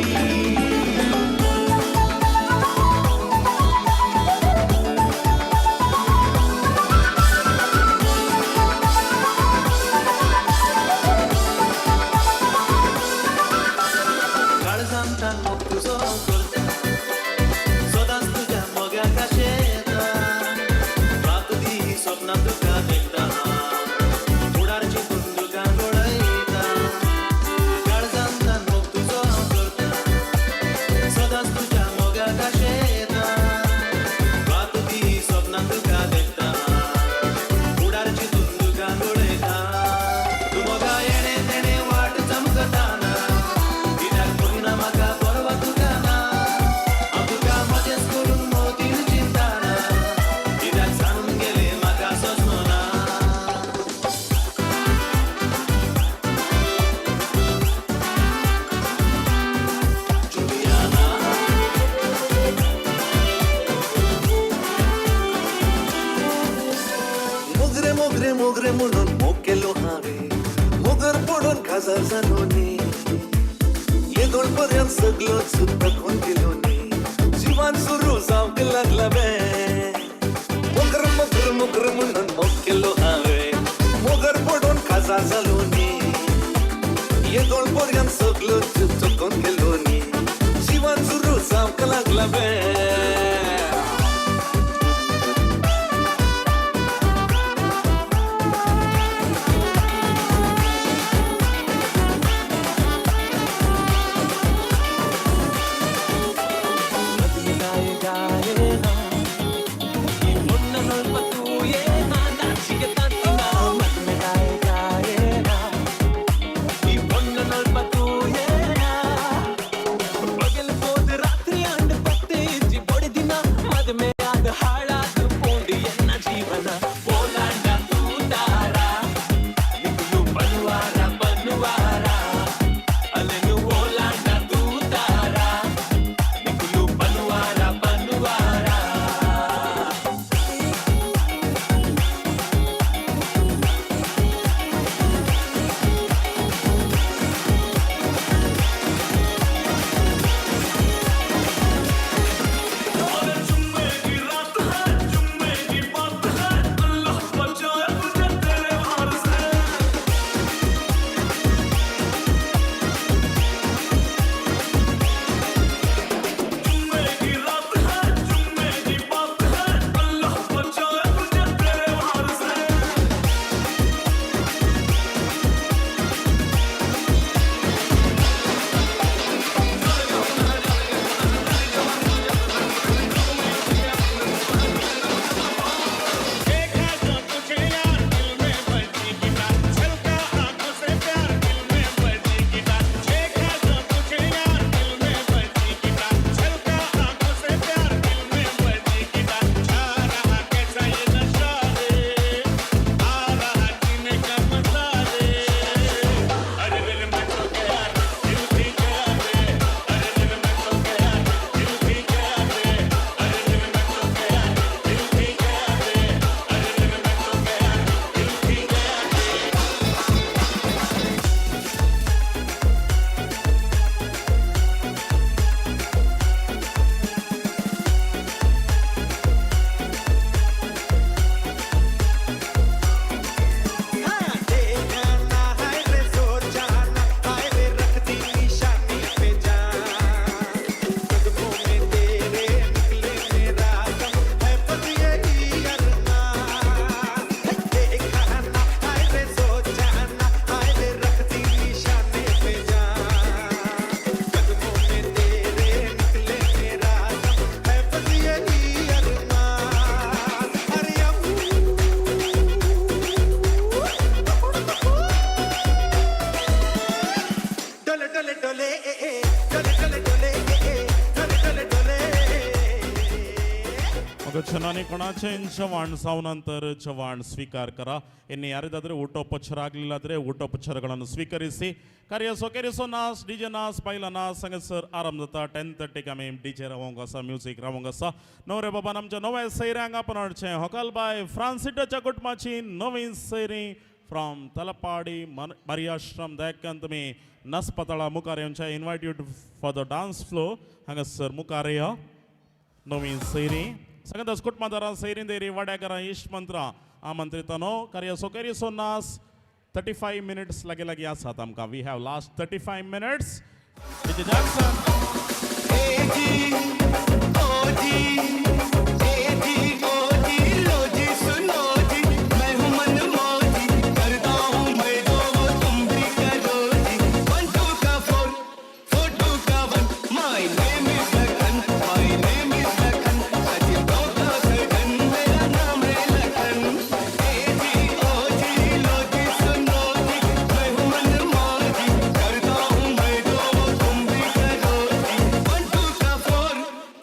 काळजांतल्यान मोग तुजो करता सदांच तुज्या मोग्याक आशेता रात दीस सपनां तुका देखता फुडार चिंतून तुका घडयता काळजांतल्यान मोग तुजो करता सदांच तुज्या मोग्याक आशेता रात दीस सपनां तुका देखता फुडार चिंतून तुका घडयता तूं मोगा येणे तेणे वाट चमकता ना कित्याक पळयना म्हाका परवा तुका ना हांव तुका म्हजेंच करून मोतीन चिंतना कित्याक जाणून गेलें म्हाका सोंसलो ना. मोगरे मोगरे मोगरे म्हणून मोग केलो हांवें मोगर पडून काजार जालो न्ही येदोळ पर्यंत सगलो सुद्दां गेलो न्ही जिवान सुरू जावंक लागला बे मोगर मोगर मोगर म्हणून मोग केलो हांवें मोगर पडून काजार जालो न्ही येदोळ पर्यंत सगलो चुकून गेलो न्ही जिवान सुरू जावंक लागला बे. ರಾತ್ರಿ ಅಂಡ್ ಪತ್ತೆ ಬೊಡೆದಿನ आनी कोणाचें जेवण जावನंतर जेवण ಸ್ವೀಕಾರ ಕರ. ಇನ್ನು ಯಾರಿದಾದರೆ ಊಟೋಪಚಾರ ಆಗಲಿಲ್ಲಾದರೆ ಊಟೋಪಚಾರಗಳನ್ನು ಸ್ವೀಕರಿಸಿ. ಕಾರ್ಯ ಸೊಕೆರಿಸೋ ನಾಸ್ ಡಿಜೆ ನಾಸ್ ಪೈಲ ನಾಸ್ हांगासर आराम जाता. 10:30 आमी डीजे रावोंक आसा, म्युजीक रावोंक आसा. नवरे बाबा आमच्या नव्या सैऱ्यांक आपणाचें होकालबाय फ्रांसिटाच्या कुटुंबाची नवी सैरी फ्रॉम तलपाडी मरियाश्रम दयाकन तुमी नसपतळा मुखार येवच्या. Invite you for the dance floor. हांगासर मुखार या नवीन सैरी सगळ्यांत कुटुंबादारां सैरीं देरी वाड्याकारां इश्ट मंत्रां आमंत्रितानो. कार्य सोकेरीसो नास 35 मिनिट्स लागीं लागीं आसात आमकां. We have last 35 minutes. DJ Jackson. ए जी ओ जी ए जी ओ जी लो जी सुनो जी, मैं हूँ मनमौजी, करता हूँ मैं जो वो तुम भी करो जी. 1 2 का 4 4 2 का 1, my name is Lakhan, my name is Lakhan, सजनों का सजन मेरा नाम है लखन. ए जी ओ जी लो जी सुनो जी, मैं हूँ मनमौजी, करता हूँ मैं जो वो तुम भी करो जी. 1 2 का 4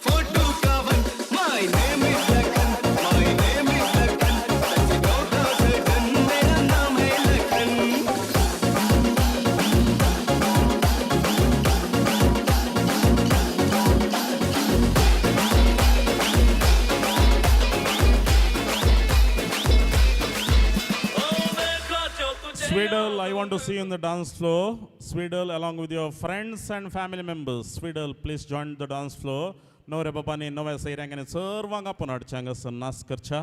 4 2 का 1, my name is Lakhan, my name is Lakhan, सजनों का सजन मेरा नाम है Lakhan. Swedel, I want to see you in the dance floor. Swedel, along with your friends and family members. Swedel, please join the dance floor. नवरे बाबांनी नव्या सैऱ्यांक आनी सर्वांक आपोवन हाडचें हांगासर नाच करच्या.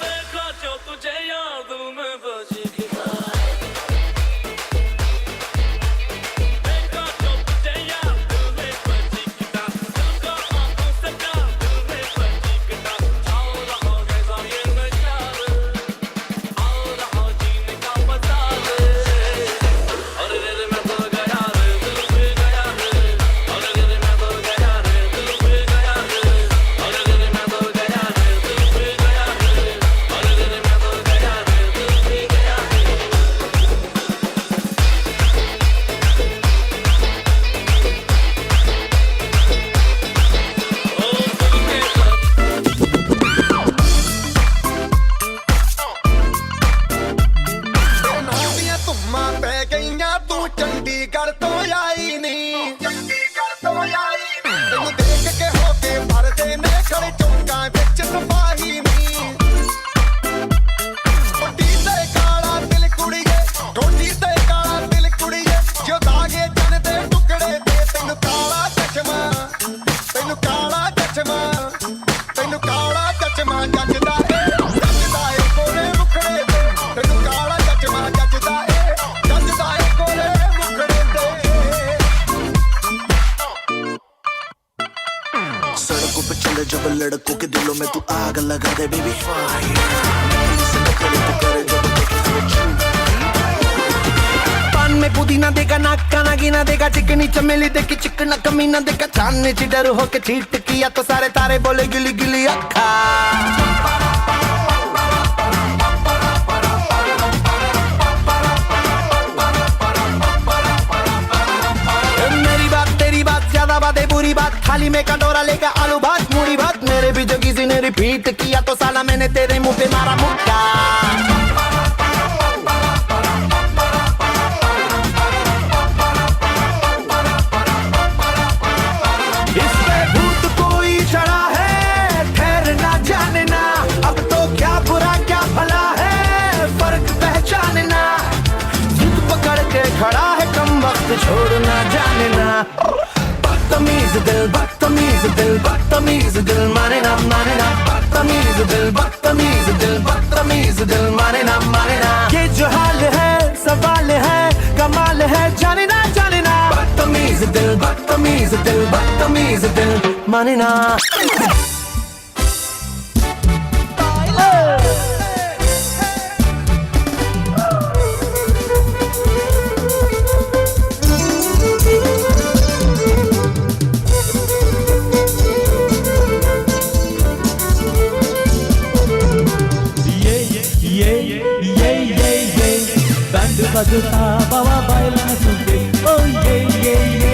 देखा जो तुझे यार दिल में बजी गिटार, देखा जो तुझे यार दिल में बजी गिटार, दिल का आंखों से प्यार दिल में बजी गिटार, आओ रहो कैसा ये नशार, आओ रहो जीने का मजा रे, अरे रे रे मैं तो गया रे दिल पे गया रे, अरे रे रे मैं तो गया रे दिल पे गया रे, अरे रे रे मैं तो गया रे दिल पे गया रे, अरे रे रे मैं तो गया रे दिल पे गया रे. ਤੇਰੇ ਨਾਂ ਦੀਆਂ ਧੁੰਮਾਂ ਪੈ ਗਈਆਂ, ਤੂੰ ਚੰਡੀਗੜ੍ਹ ਤੋਂ ਆਈ ਨੀ, ਚੰਡੀਗੜ੍ਹ ਤੋਂ ਆਈ ਨੀ. ਤੈਨੂੰ ਦੇਖ ਕੇ ਹੋ ਕੇ ਮਰਦੇ ਨੇ ਖੜੇ ਚੌਂਕਾਂ ਵਿੱਚ ਸਿਪਾਹੀ ਨੀ. ਟੋਡੀ ਤੇ ਕਾਲਾ ਦਿਲ ਕੁੜੀਏ, ਟੋਡੀ ਤੇ ਕਾਲਾ ਦਿਲ ਕੁੜੀਏ, ਜੋ ਦਾਗੇ ਚੰਨ ਦੇ ਟੁਕੜੇ ਤੇ. ਤੈਨੂੰ ਕਾਲਾ ਚਸ਼ਮਾ, ਤੈਨੂੰ ਕਾਲਾ ਚਸ਼ਮਾ, ਤੈਨੂੰ ਕਾਲਾ ਚਸ਼ਮਾ ਜੱਚਦਾ ਏ, ਜੱਚਦਾ ਏ ਗੋਰੇ ਮੁਖੜੇ ਤੇ. ਤੈਨੂੰ ਕਾਲਾ ਚਸ਼ਮਾ ਜੱਚਦਾ ਏ, ਜੱਚਦਾ ਏ ਗੋਰੇ ਮੁਖੜੇ ਤੇ. सड़कों पे चले जब लड़कों के दिलों में तू आग लगा दे बेबी फायर. पान में पुदीना देगा, नाक का नागिना देगा, चिकनी चमेली देखी चिकना कमीना देखा, चांदनी चिडर होके चीट किया तो सारे तारे बोले गिली गिली अक्खा. मेरी बात तेरी बात ज्यादा बातें बुरी बात, थाली में कटोरा लेकर आलू भात मूड़ी भात, मेरे भी जो किसी ने रिपीट किया तो साला मैंने तेरे मुंह पे मारा मुक्का. इस पे भूत कोई चढ़ा है, ठहर ना जाने ना, अब तो क्या बुरा क्या भला है फर्क पहचानना, जिद पकड़ के खड़ा है कम वक्त छोड़ना जाने ना. बदतमीज दिल बदतमीज दिल बदतमीज दिल माने ना माने ना, बदतमीज दिल बदतमीज दिल बदतमीज दिल माने ना माने ना. ये जो हाल है सवाल है कमाल है जाने ना जाने ना, बदतमीज दिल बदतमीज दिल बदतमीज दिल माने ना. ये ये ये ये ये बैंड बजता बाबा बायला सुनते, ओ ये ये ये.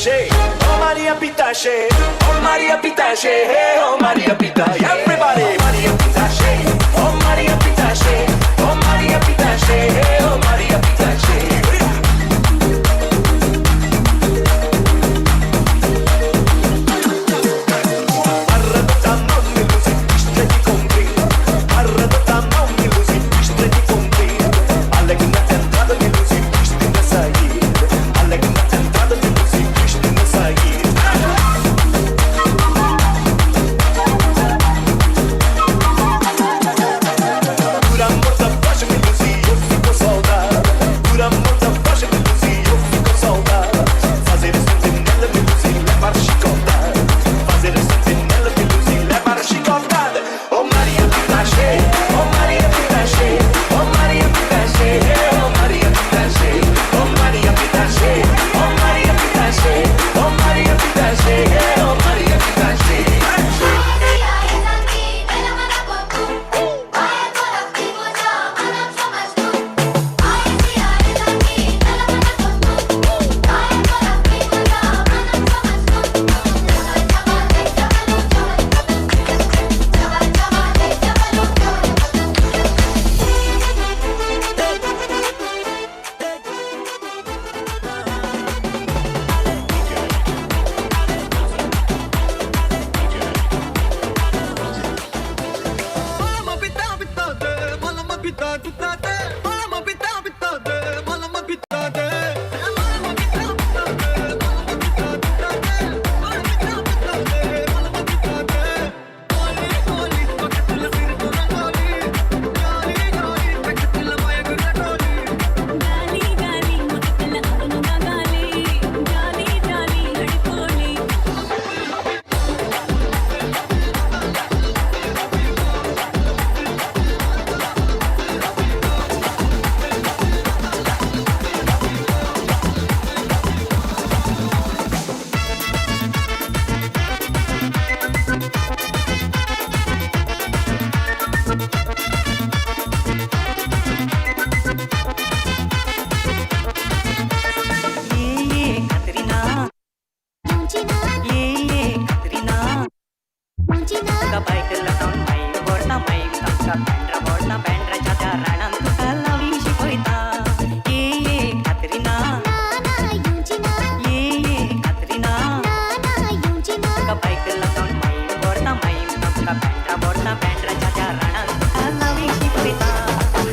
Pitache, oh Maria Pitache, oh Maria Pitache, hey, oh Maria Pitache. Everybody, Maria Pitache, oh Maria Pitache, oh Maria Pitache, hey, oh Maria Pitache.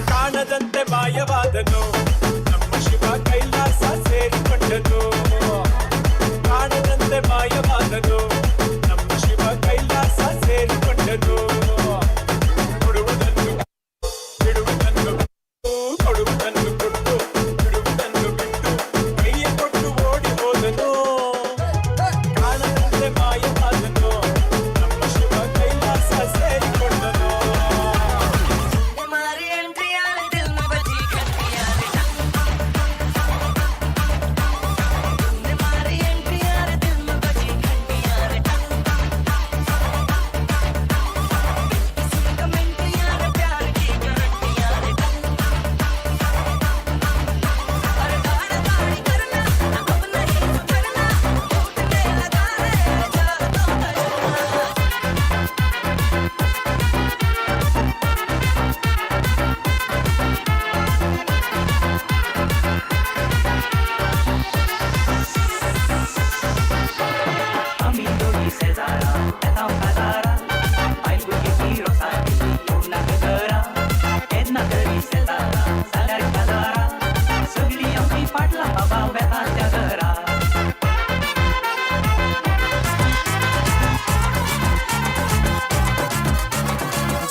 ಕಾಣದಂತೆ ಮಾಯವಾದನು ನಮ್ಮ ಶಿವ ಕೈಲಾಸ ಸೇರಿಕೊಂಡನು. ಕಾಣದಂತೆ ಮಾಯವಾದನು ನಮ್ಮ ಶಿವ ಕೈಲಾಸ ಸೇರಿಕೊಂಡನು. ಕೊಡುವುದನ್ನು ಬಿಡುವುದನ್ನು, ಕೊಡುವುದನ್ನು ಕೊಟ್ಟು ಬಿಡುವುದನ್ನು ಬಿಟ್ಟು ಕೈಯ ಕೊಟ್ಟು ಓಡಿ ಹೋದನು. ಕಾಣದಂತೆ ಮಾಯವಾದನು ನಮ್ಮ ಶಿವ ಕೈಲಾಸ ಸೇರಿಕೊಂಡನು.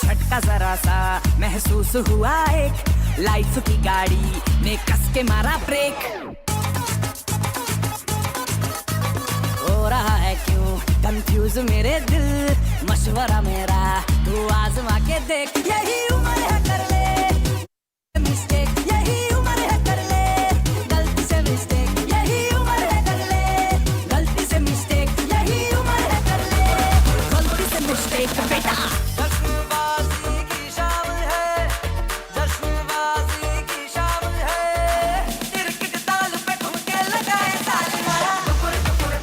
झटका जरा सा महसूस हुआ, एक लाइफ की गाड़ी ने कस के मारा ब्रेक। हो रहा है क्यों कंफ्यूज मेरे दिल, मशवरा मेरा तू आजमा के देख। यही उम्र है कर ले मिस्टेक, यही उम्र है कर ले गलती से मिस्टेक, यही उम्र है कर ले गलती से मिस्टेक, यही उम्र है कर ले गलती से मिस्टेक बेटा। जश्नबाजी की शाम है, जश्नबाजी की शाम है, तिरकिट ताल पे ठुमके लगाए ताली मारा। टुकुर टुकुर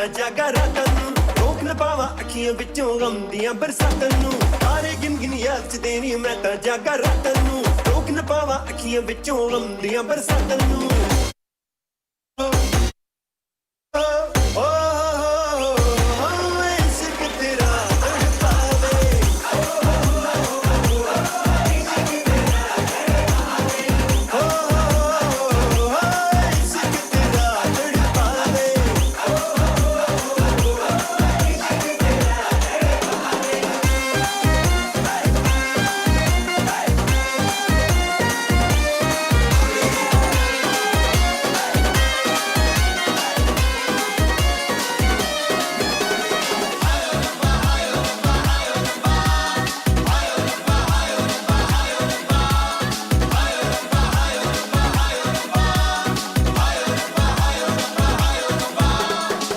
ਤਾਂ ਜਾਗਾ ਰਾਤਾਂ ਨੂੰ, ਰੋਕ ਨਾ ਪਾਵਾਂ ਅੱਖੀਆਂ ਵਿੱਚੋਂ ਗਮ ਦੀਆਂ ਬਰਸਾਤਾਂ ਨੂੰ। ਤਾਰੇ ਗਿਣ ਗਿਣ ਯਾਦ ਚ ਦੇਣੀ, ਮੈਂ ਤਾਂ ਜਾਗਾ ਰਾਤਾਂ ਨੂੰ, ਰੋਕ ਨਾ ਪਾਵਾਂ ਅੱਖੀਆਂ ਵਿੱਚੋਂ ਗਮ ਦੀਆਂ ਬਰਸਾਤਾਂ ਨੂੰ। ਓ ਇਸ਼ਕ ਤੇਰਾ ਤੜਪਾਵੇ, ਓ ਇਸ਼ਕ ਤੇਰਾ ਤੜਪਾਵੇ।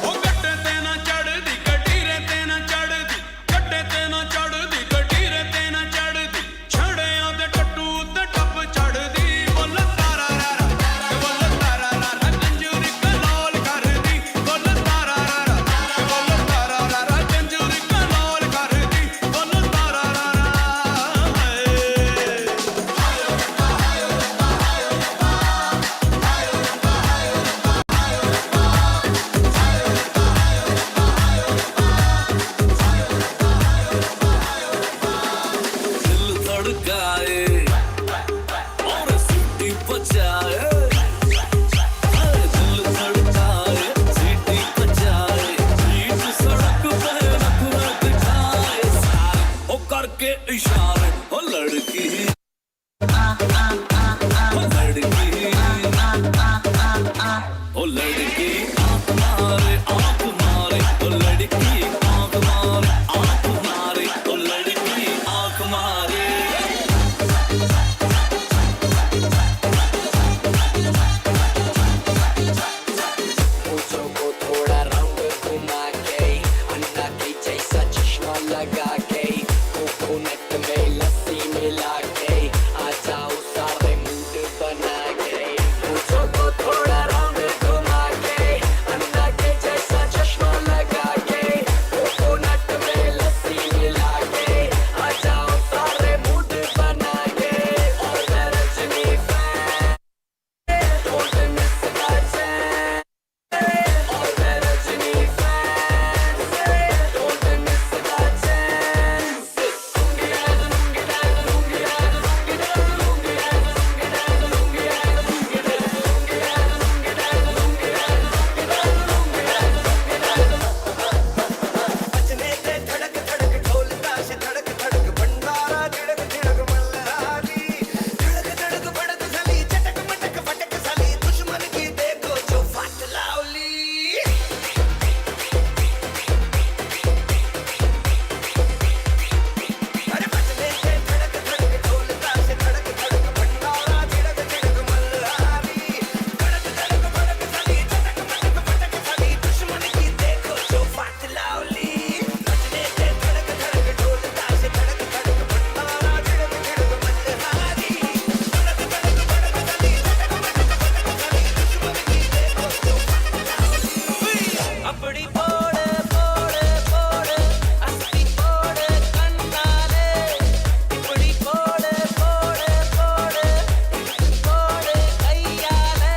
ਉਹ ਗੱਡੇ ਤੇ ਨਾ ਚੜਦੀ ਕਟੀਰੇ ਤੇ ਨਾ ਚੜਦੀ, ਗੱਡੇ ਤੇ ਨਾ ਚੜਦੀ ਕਟੀਰੇ ਤੇ ਨਾ ਚੜਦੀ, ਛੜਿਆਂ ਦੇ ਟੱਟੂ ਤੇ ਟੱਪ ਚੜਦੀ। ਬੋਲ ਤਾਰਾ ਰਾਰਾ, ਬੋਲ ਤਾਰਾ ਰਾਰਾ, ਕੰਜੂਰੀ ਕਲੋਲ ਕਰਦੀ। ਬੋਲ ਤਾਰਾ ਰਾਰਾ, ਬੋਲ ਤਾਰਾ ਰਾਰਾ, ਕੰਜੂਰੀ ਕਲੋਲ ਕਰਦੀ। ਬੋਲ ਤਾਰਾ ਰਾਰਾ ਹਾਏ। दिल धड़काए और सीटी बजाए, अरे दिल धड़काए सीटी बजाए, बीच सड़क पे नखरा दिखाए, सारे ओ करके इशारे, ओ लड़की, ओ लड़की, ओ लड़की आंख मारे आंख मारे, ओ लड़की आंख मारे आंख मारे, ओ लड़की आंख मारे। मूछों को थोड़ा राउंड घुमा के, अन्ना के जैसा चश्मा लगा के, कोकोनट में लस्सी मिला के, आ जाओ सारे मूड बना के। मूछों को थोड़ा राउंड घुमा के, अन्ना के जैसा चश्मा लगा के, कोकोनट में लस्सी मिला के, आ जाओ सारे मूड बना के। और मैं Rajani fan, don't miss the chance। और मैं Rajani fan, don't miss the chance। बजने ते धड़क धड़क ढोल ताशे धड़क धड़क भंडारा झिड़क झिड़क मल्हारी, धड़क धड़क भड़क झाली चटक मटक फटक झाली, दुश्मन की देखो जो फाट लावली। अरे बजने ते धड़क धड़क ढोल ताशे धड़क धड़क भंडारा झिड़क झिड़क मल्हारी, धड़क धड़क भड़क झाली चटक मटक फटक झाली, दुश्मन की देखो जो फाट लावली। बजने ते धड़क धड़क ढोल ताशे धड़क धड़क भंडारा झिड़क झिड़क मल्हारी, धड़क धड़क भड़क झाली चटक मटक फटक झाली, दुश्मन की देखो जो फाट लावली। அப்படி போடு போடு போடு அஸ்தி போடு கண்ணாலே, இப்படி போடு போடு போடு போடு கையாலே.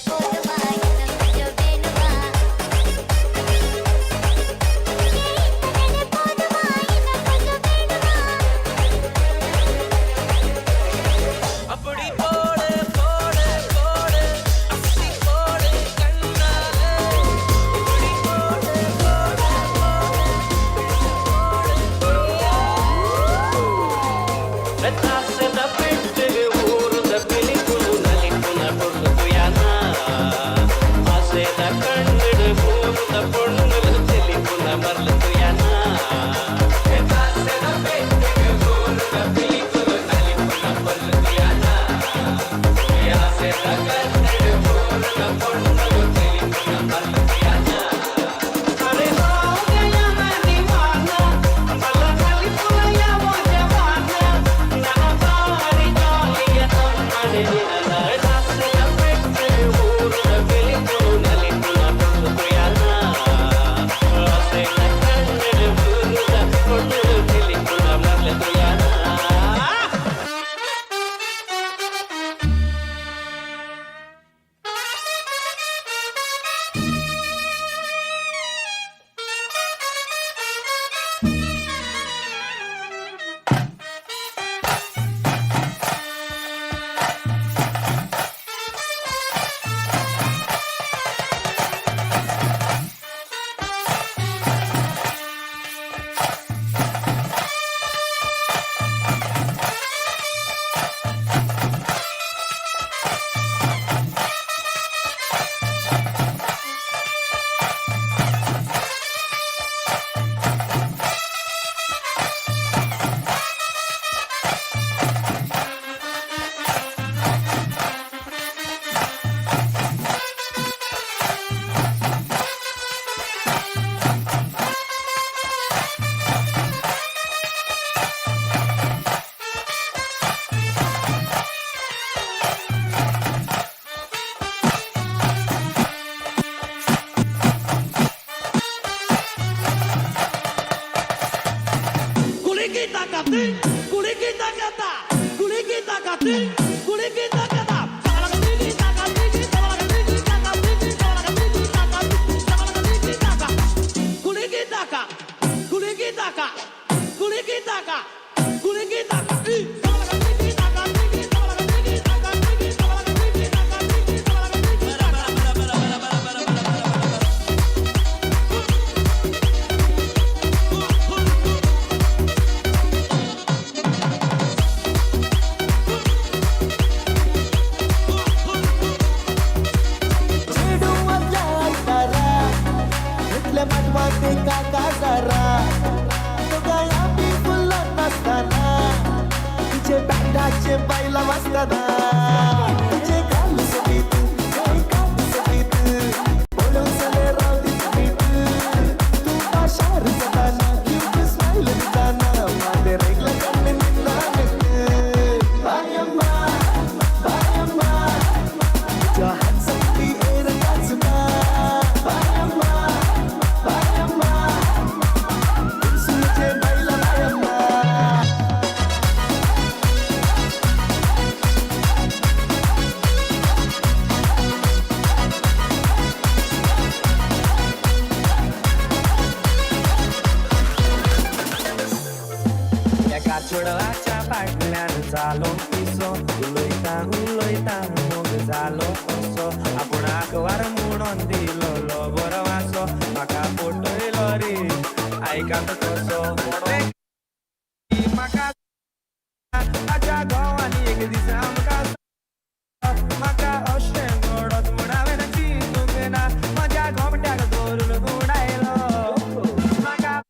போதுமா இன்னும் கொஞ்சம் வேணுமா? அப்படி போடு போடு போடு அஸ்தி போடு கண்ணாலே, இப்படி போடு போடு போடு ತಾಸದ ಪೆಟ್ಟಿಗೆ ಊರದ ಪಿಲಿಪುಲು ನಲಿಪುನ ಪೊರ್ಲು ತುಯಾನ, ಆಸೆದ ಕಣ್ಣಿಡು ಊರದ ಪೊಣ್ಣುಲು ತೆಲಿಪುನ ಮರ್ಲು ತುಯಾನ. ತಾಸದ ಪೆಟ್ಟಿಗೆ ಊರದ ಪಿಲಿಪುಲು ನಲಿಪುನ ಪೊರ್ಲು ತುಯಾನ, ಆಸೆದ ಕಣ್ಣಿಡು ಊರದ ಪೊಣ್ಣುಲು ತೆಲಿಪುನ ಮರ್ಲು ತುಯಾನ. ಅರೆ ಹೋ ಗಯಾ ಮೈ ದೀವಾನ। चेडवाच्या फाटल्यान जालो पिसो, उलयता उलयता मोग जालो असो, आपणाक वार म्हणून दिलो बरो वासो, म्हाका फटयलो रे आयकात कसो, म्हाका ताच्या घोवान एक दीस आमकां म्हाका अशें घडत म्हूण हांवें चिंतूंक ना, म्हज्या गोमट्याक धरून गुणायलो म्हाका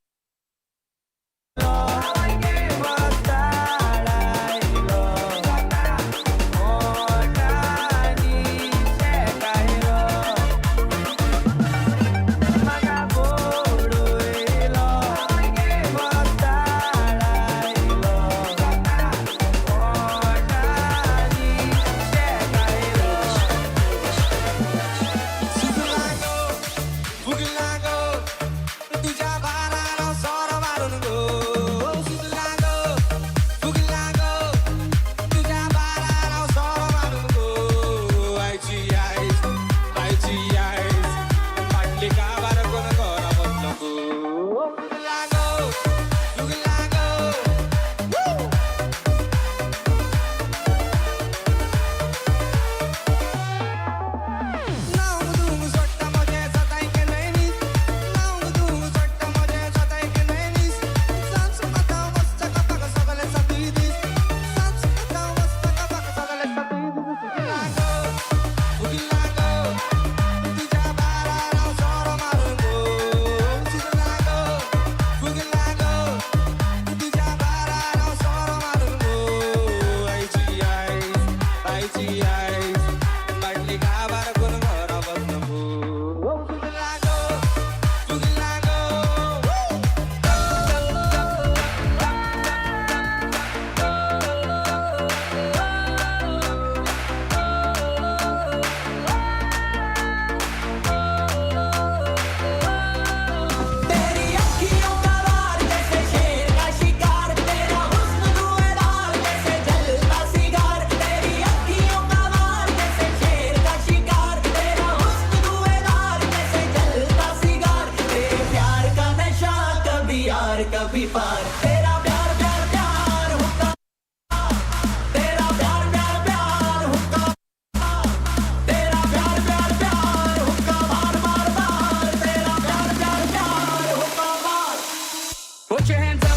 Put your hands up.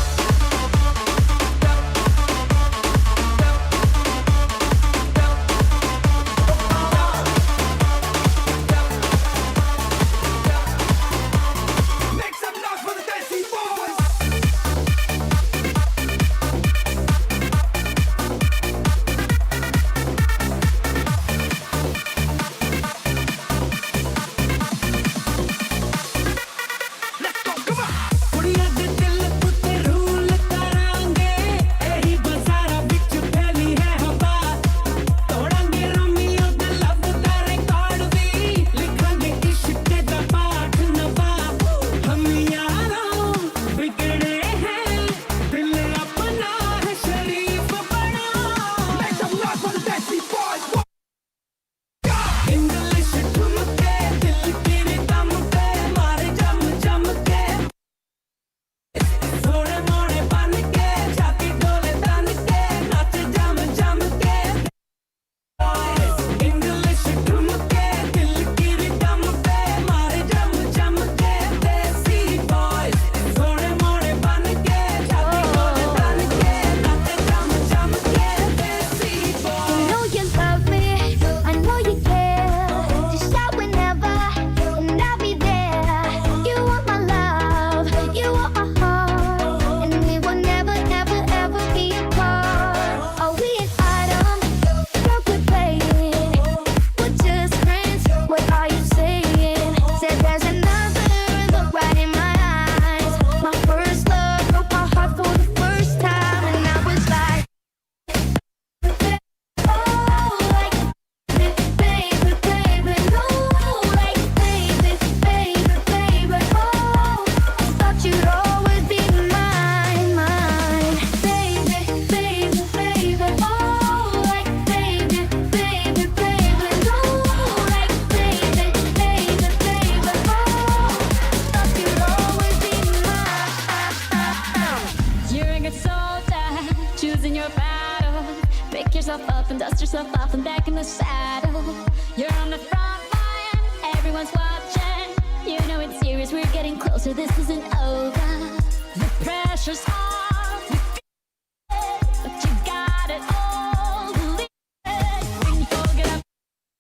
Make some noise for the Desi Boys. the saddle. You're on the front line, everyone's watching. You know it's serious, we're getting closer, this isn't over. The pressure's on, you feel it, but you got it all. Believe it. When you fall, get up.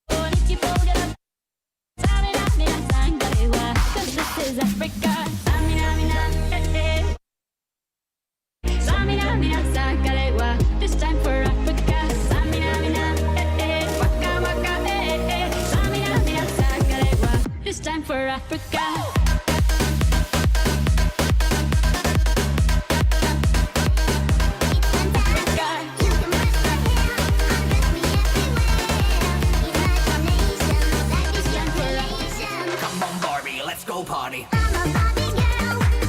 When you fall, get up. Samina, mina, sangalewa. 'Cause this is Africa. Samina, mina, eh, eh. Samina, mina, sangalewa. This time for Africa. Samina, mina, eh, eh. Waka, waka, eh, eh. Samina, mina, sangalewa. This time for Africa. Come on, Barbie, let's go party. Come on, Barbie, let's go party.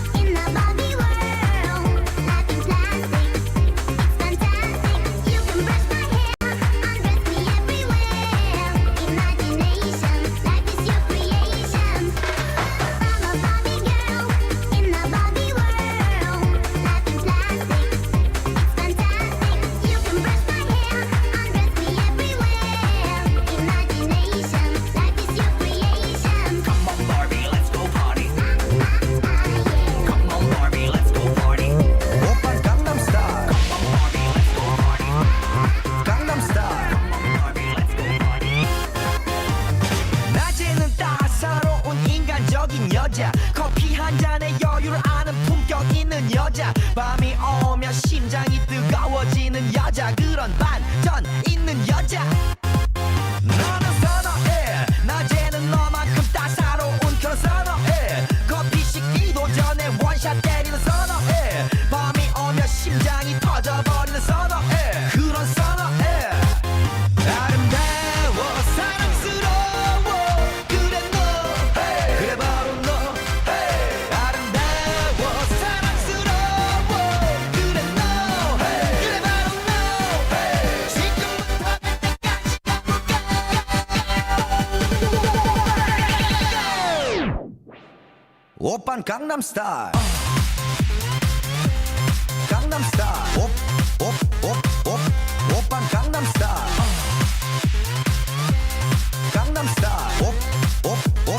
Come on, Barbie, let's go party. 오빤 강남스타일. Come on, Barbie, let's go party. 강남스타일. Come on, Barbie, let's go party. 낮에는 따사로운 인간적인 여자, 커피 한 잔에 여유를 아는 품격 있는 여자, 밤이 오면 심장이 뜨거워지는 여자, 그런 반전 있는 여자. 너는 선어해. 낮에는 너만큼 따사로운 그런 선어해. 커피 식기도 전에 원샷 때리는 선어해. 밤이 오면 심장이 터져버리는 선어해. 그런 선어해. 아름다워 사랑스러워 그래 너, 그래 바로 너. 아름다워 사랑스러워 그래 너, 그래 바로 너. 지금부터 그때까지 가볼까. 오빤 강남스타일. 강남스타일. 옵옵옵옵 오빤 강남스타일. 강남스타일. 옵옵옵옵.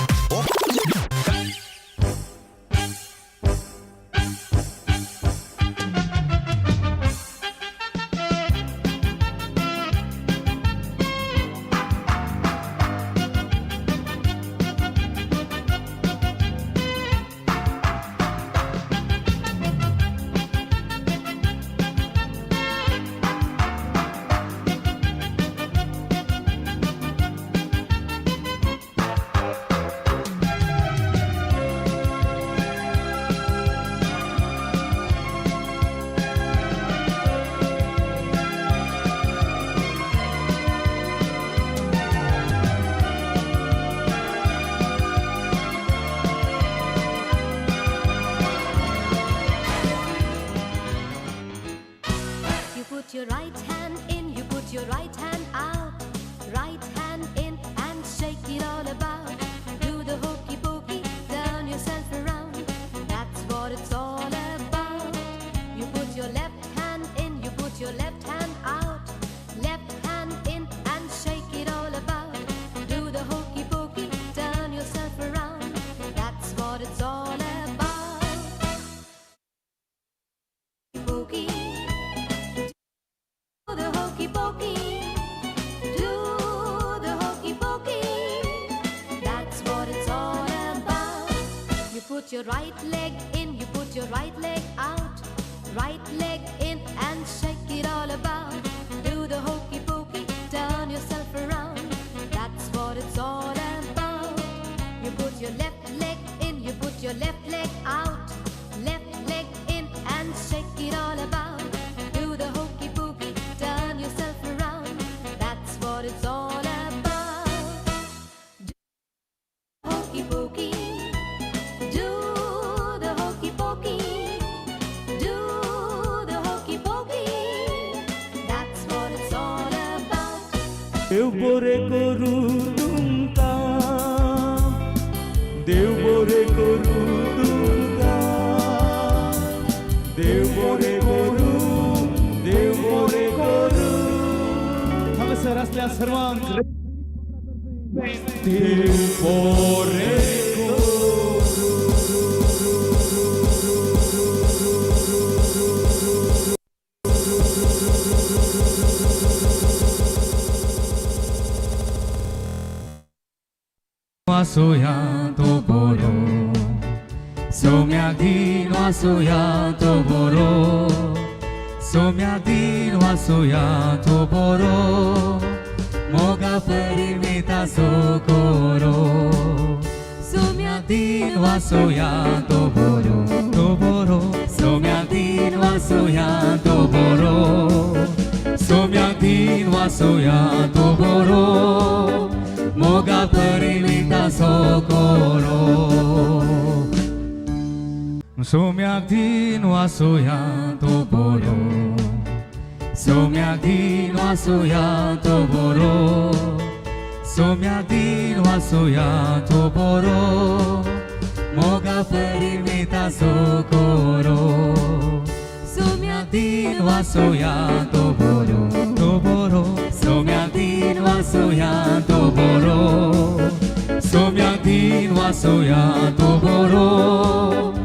You put your right hand in, you put your right hand out. Right hand in and shake it all about. Do the hokey pokey, turn yourself around. That's what it's all about. You put your left hand in, you put your left hand out. Left hand in and shake it all about. Do the hokey pokey, turn yourself around. That's what it's all about. Pokey. Do the hokey pokey, do the hokey pokey. That's what it's all about. You put your right leg in, you put your right leg out. Right leg in and shake it all about. Do the hokey pokey, turn yourself around. That's what it's all about. You put your left leg in, you put your left leg out. Left leg in and shake it all about. Do the hokey pokey, turn yourself around. That's what it's all about. Do the hokey pokey, do the hokey pokey, do the hokey pokey. That's what it's all about. देव बोरे करू तुमकां, देव बोरे करू तुमकां, देव बोरे करू, देव बोरे करू. हांगासर आसता. बसल्या सर्वांक देव बरें करूं. वासुया तो बरो सोम्या दिन वासुया तो बरो सोम्या दिन वासुया तो बरो मोगा परिमिता सोकोरो सोम्या दिन वासुया तो बरो तो बरो सोम्या दिन वासुया तो बरो सोम्या दिन वासुया तो बरो मोगा परिमिता सोकोरो सोम्याक दिन वासुया तो बरो सोम्याक दिन वासुया तो बरो सोम्याक दिन वासुया तो बरो मोगा परिमिता सोकोरो सोम्याक दिन वासुया तो बरो तो बरो सोम्याक दिन वासुया तो बरो सोम्याक दिन वासुया तो बरो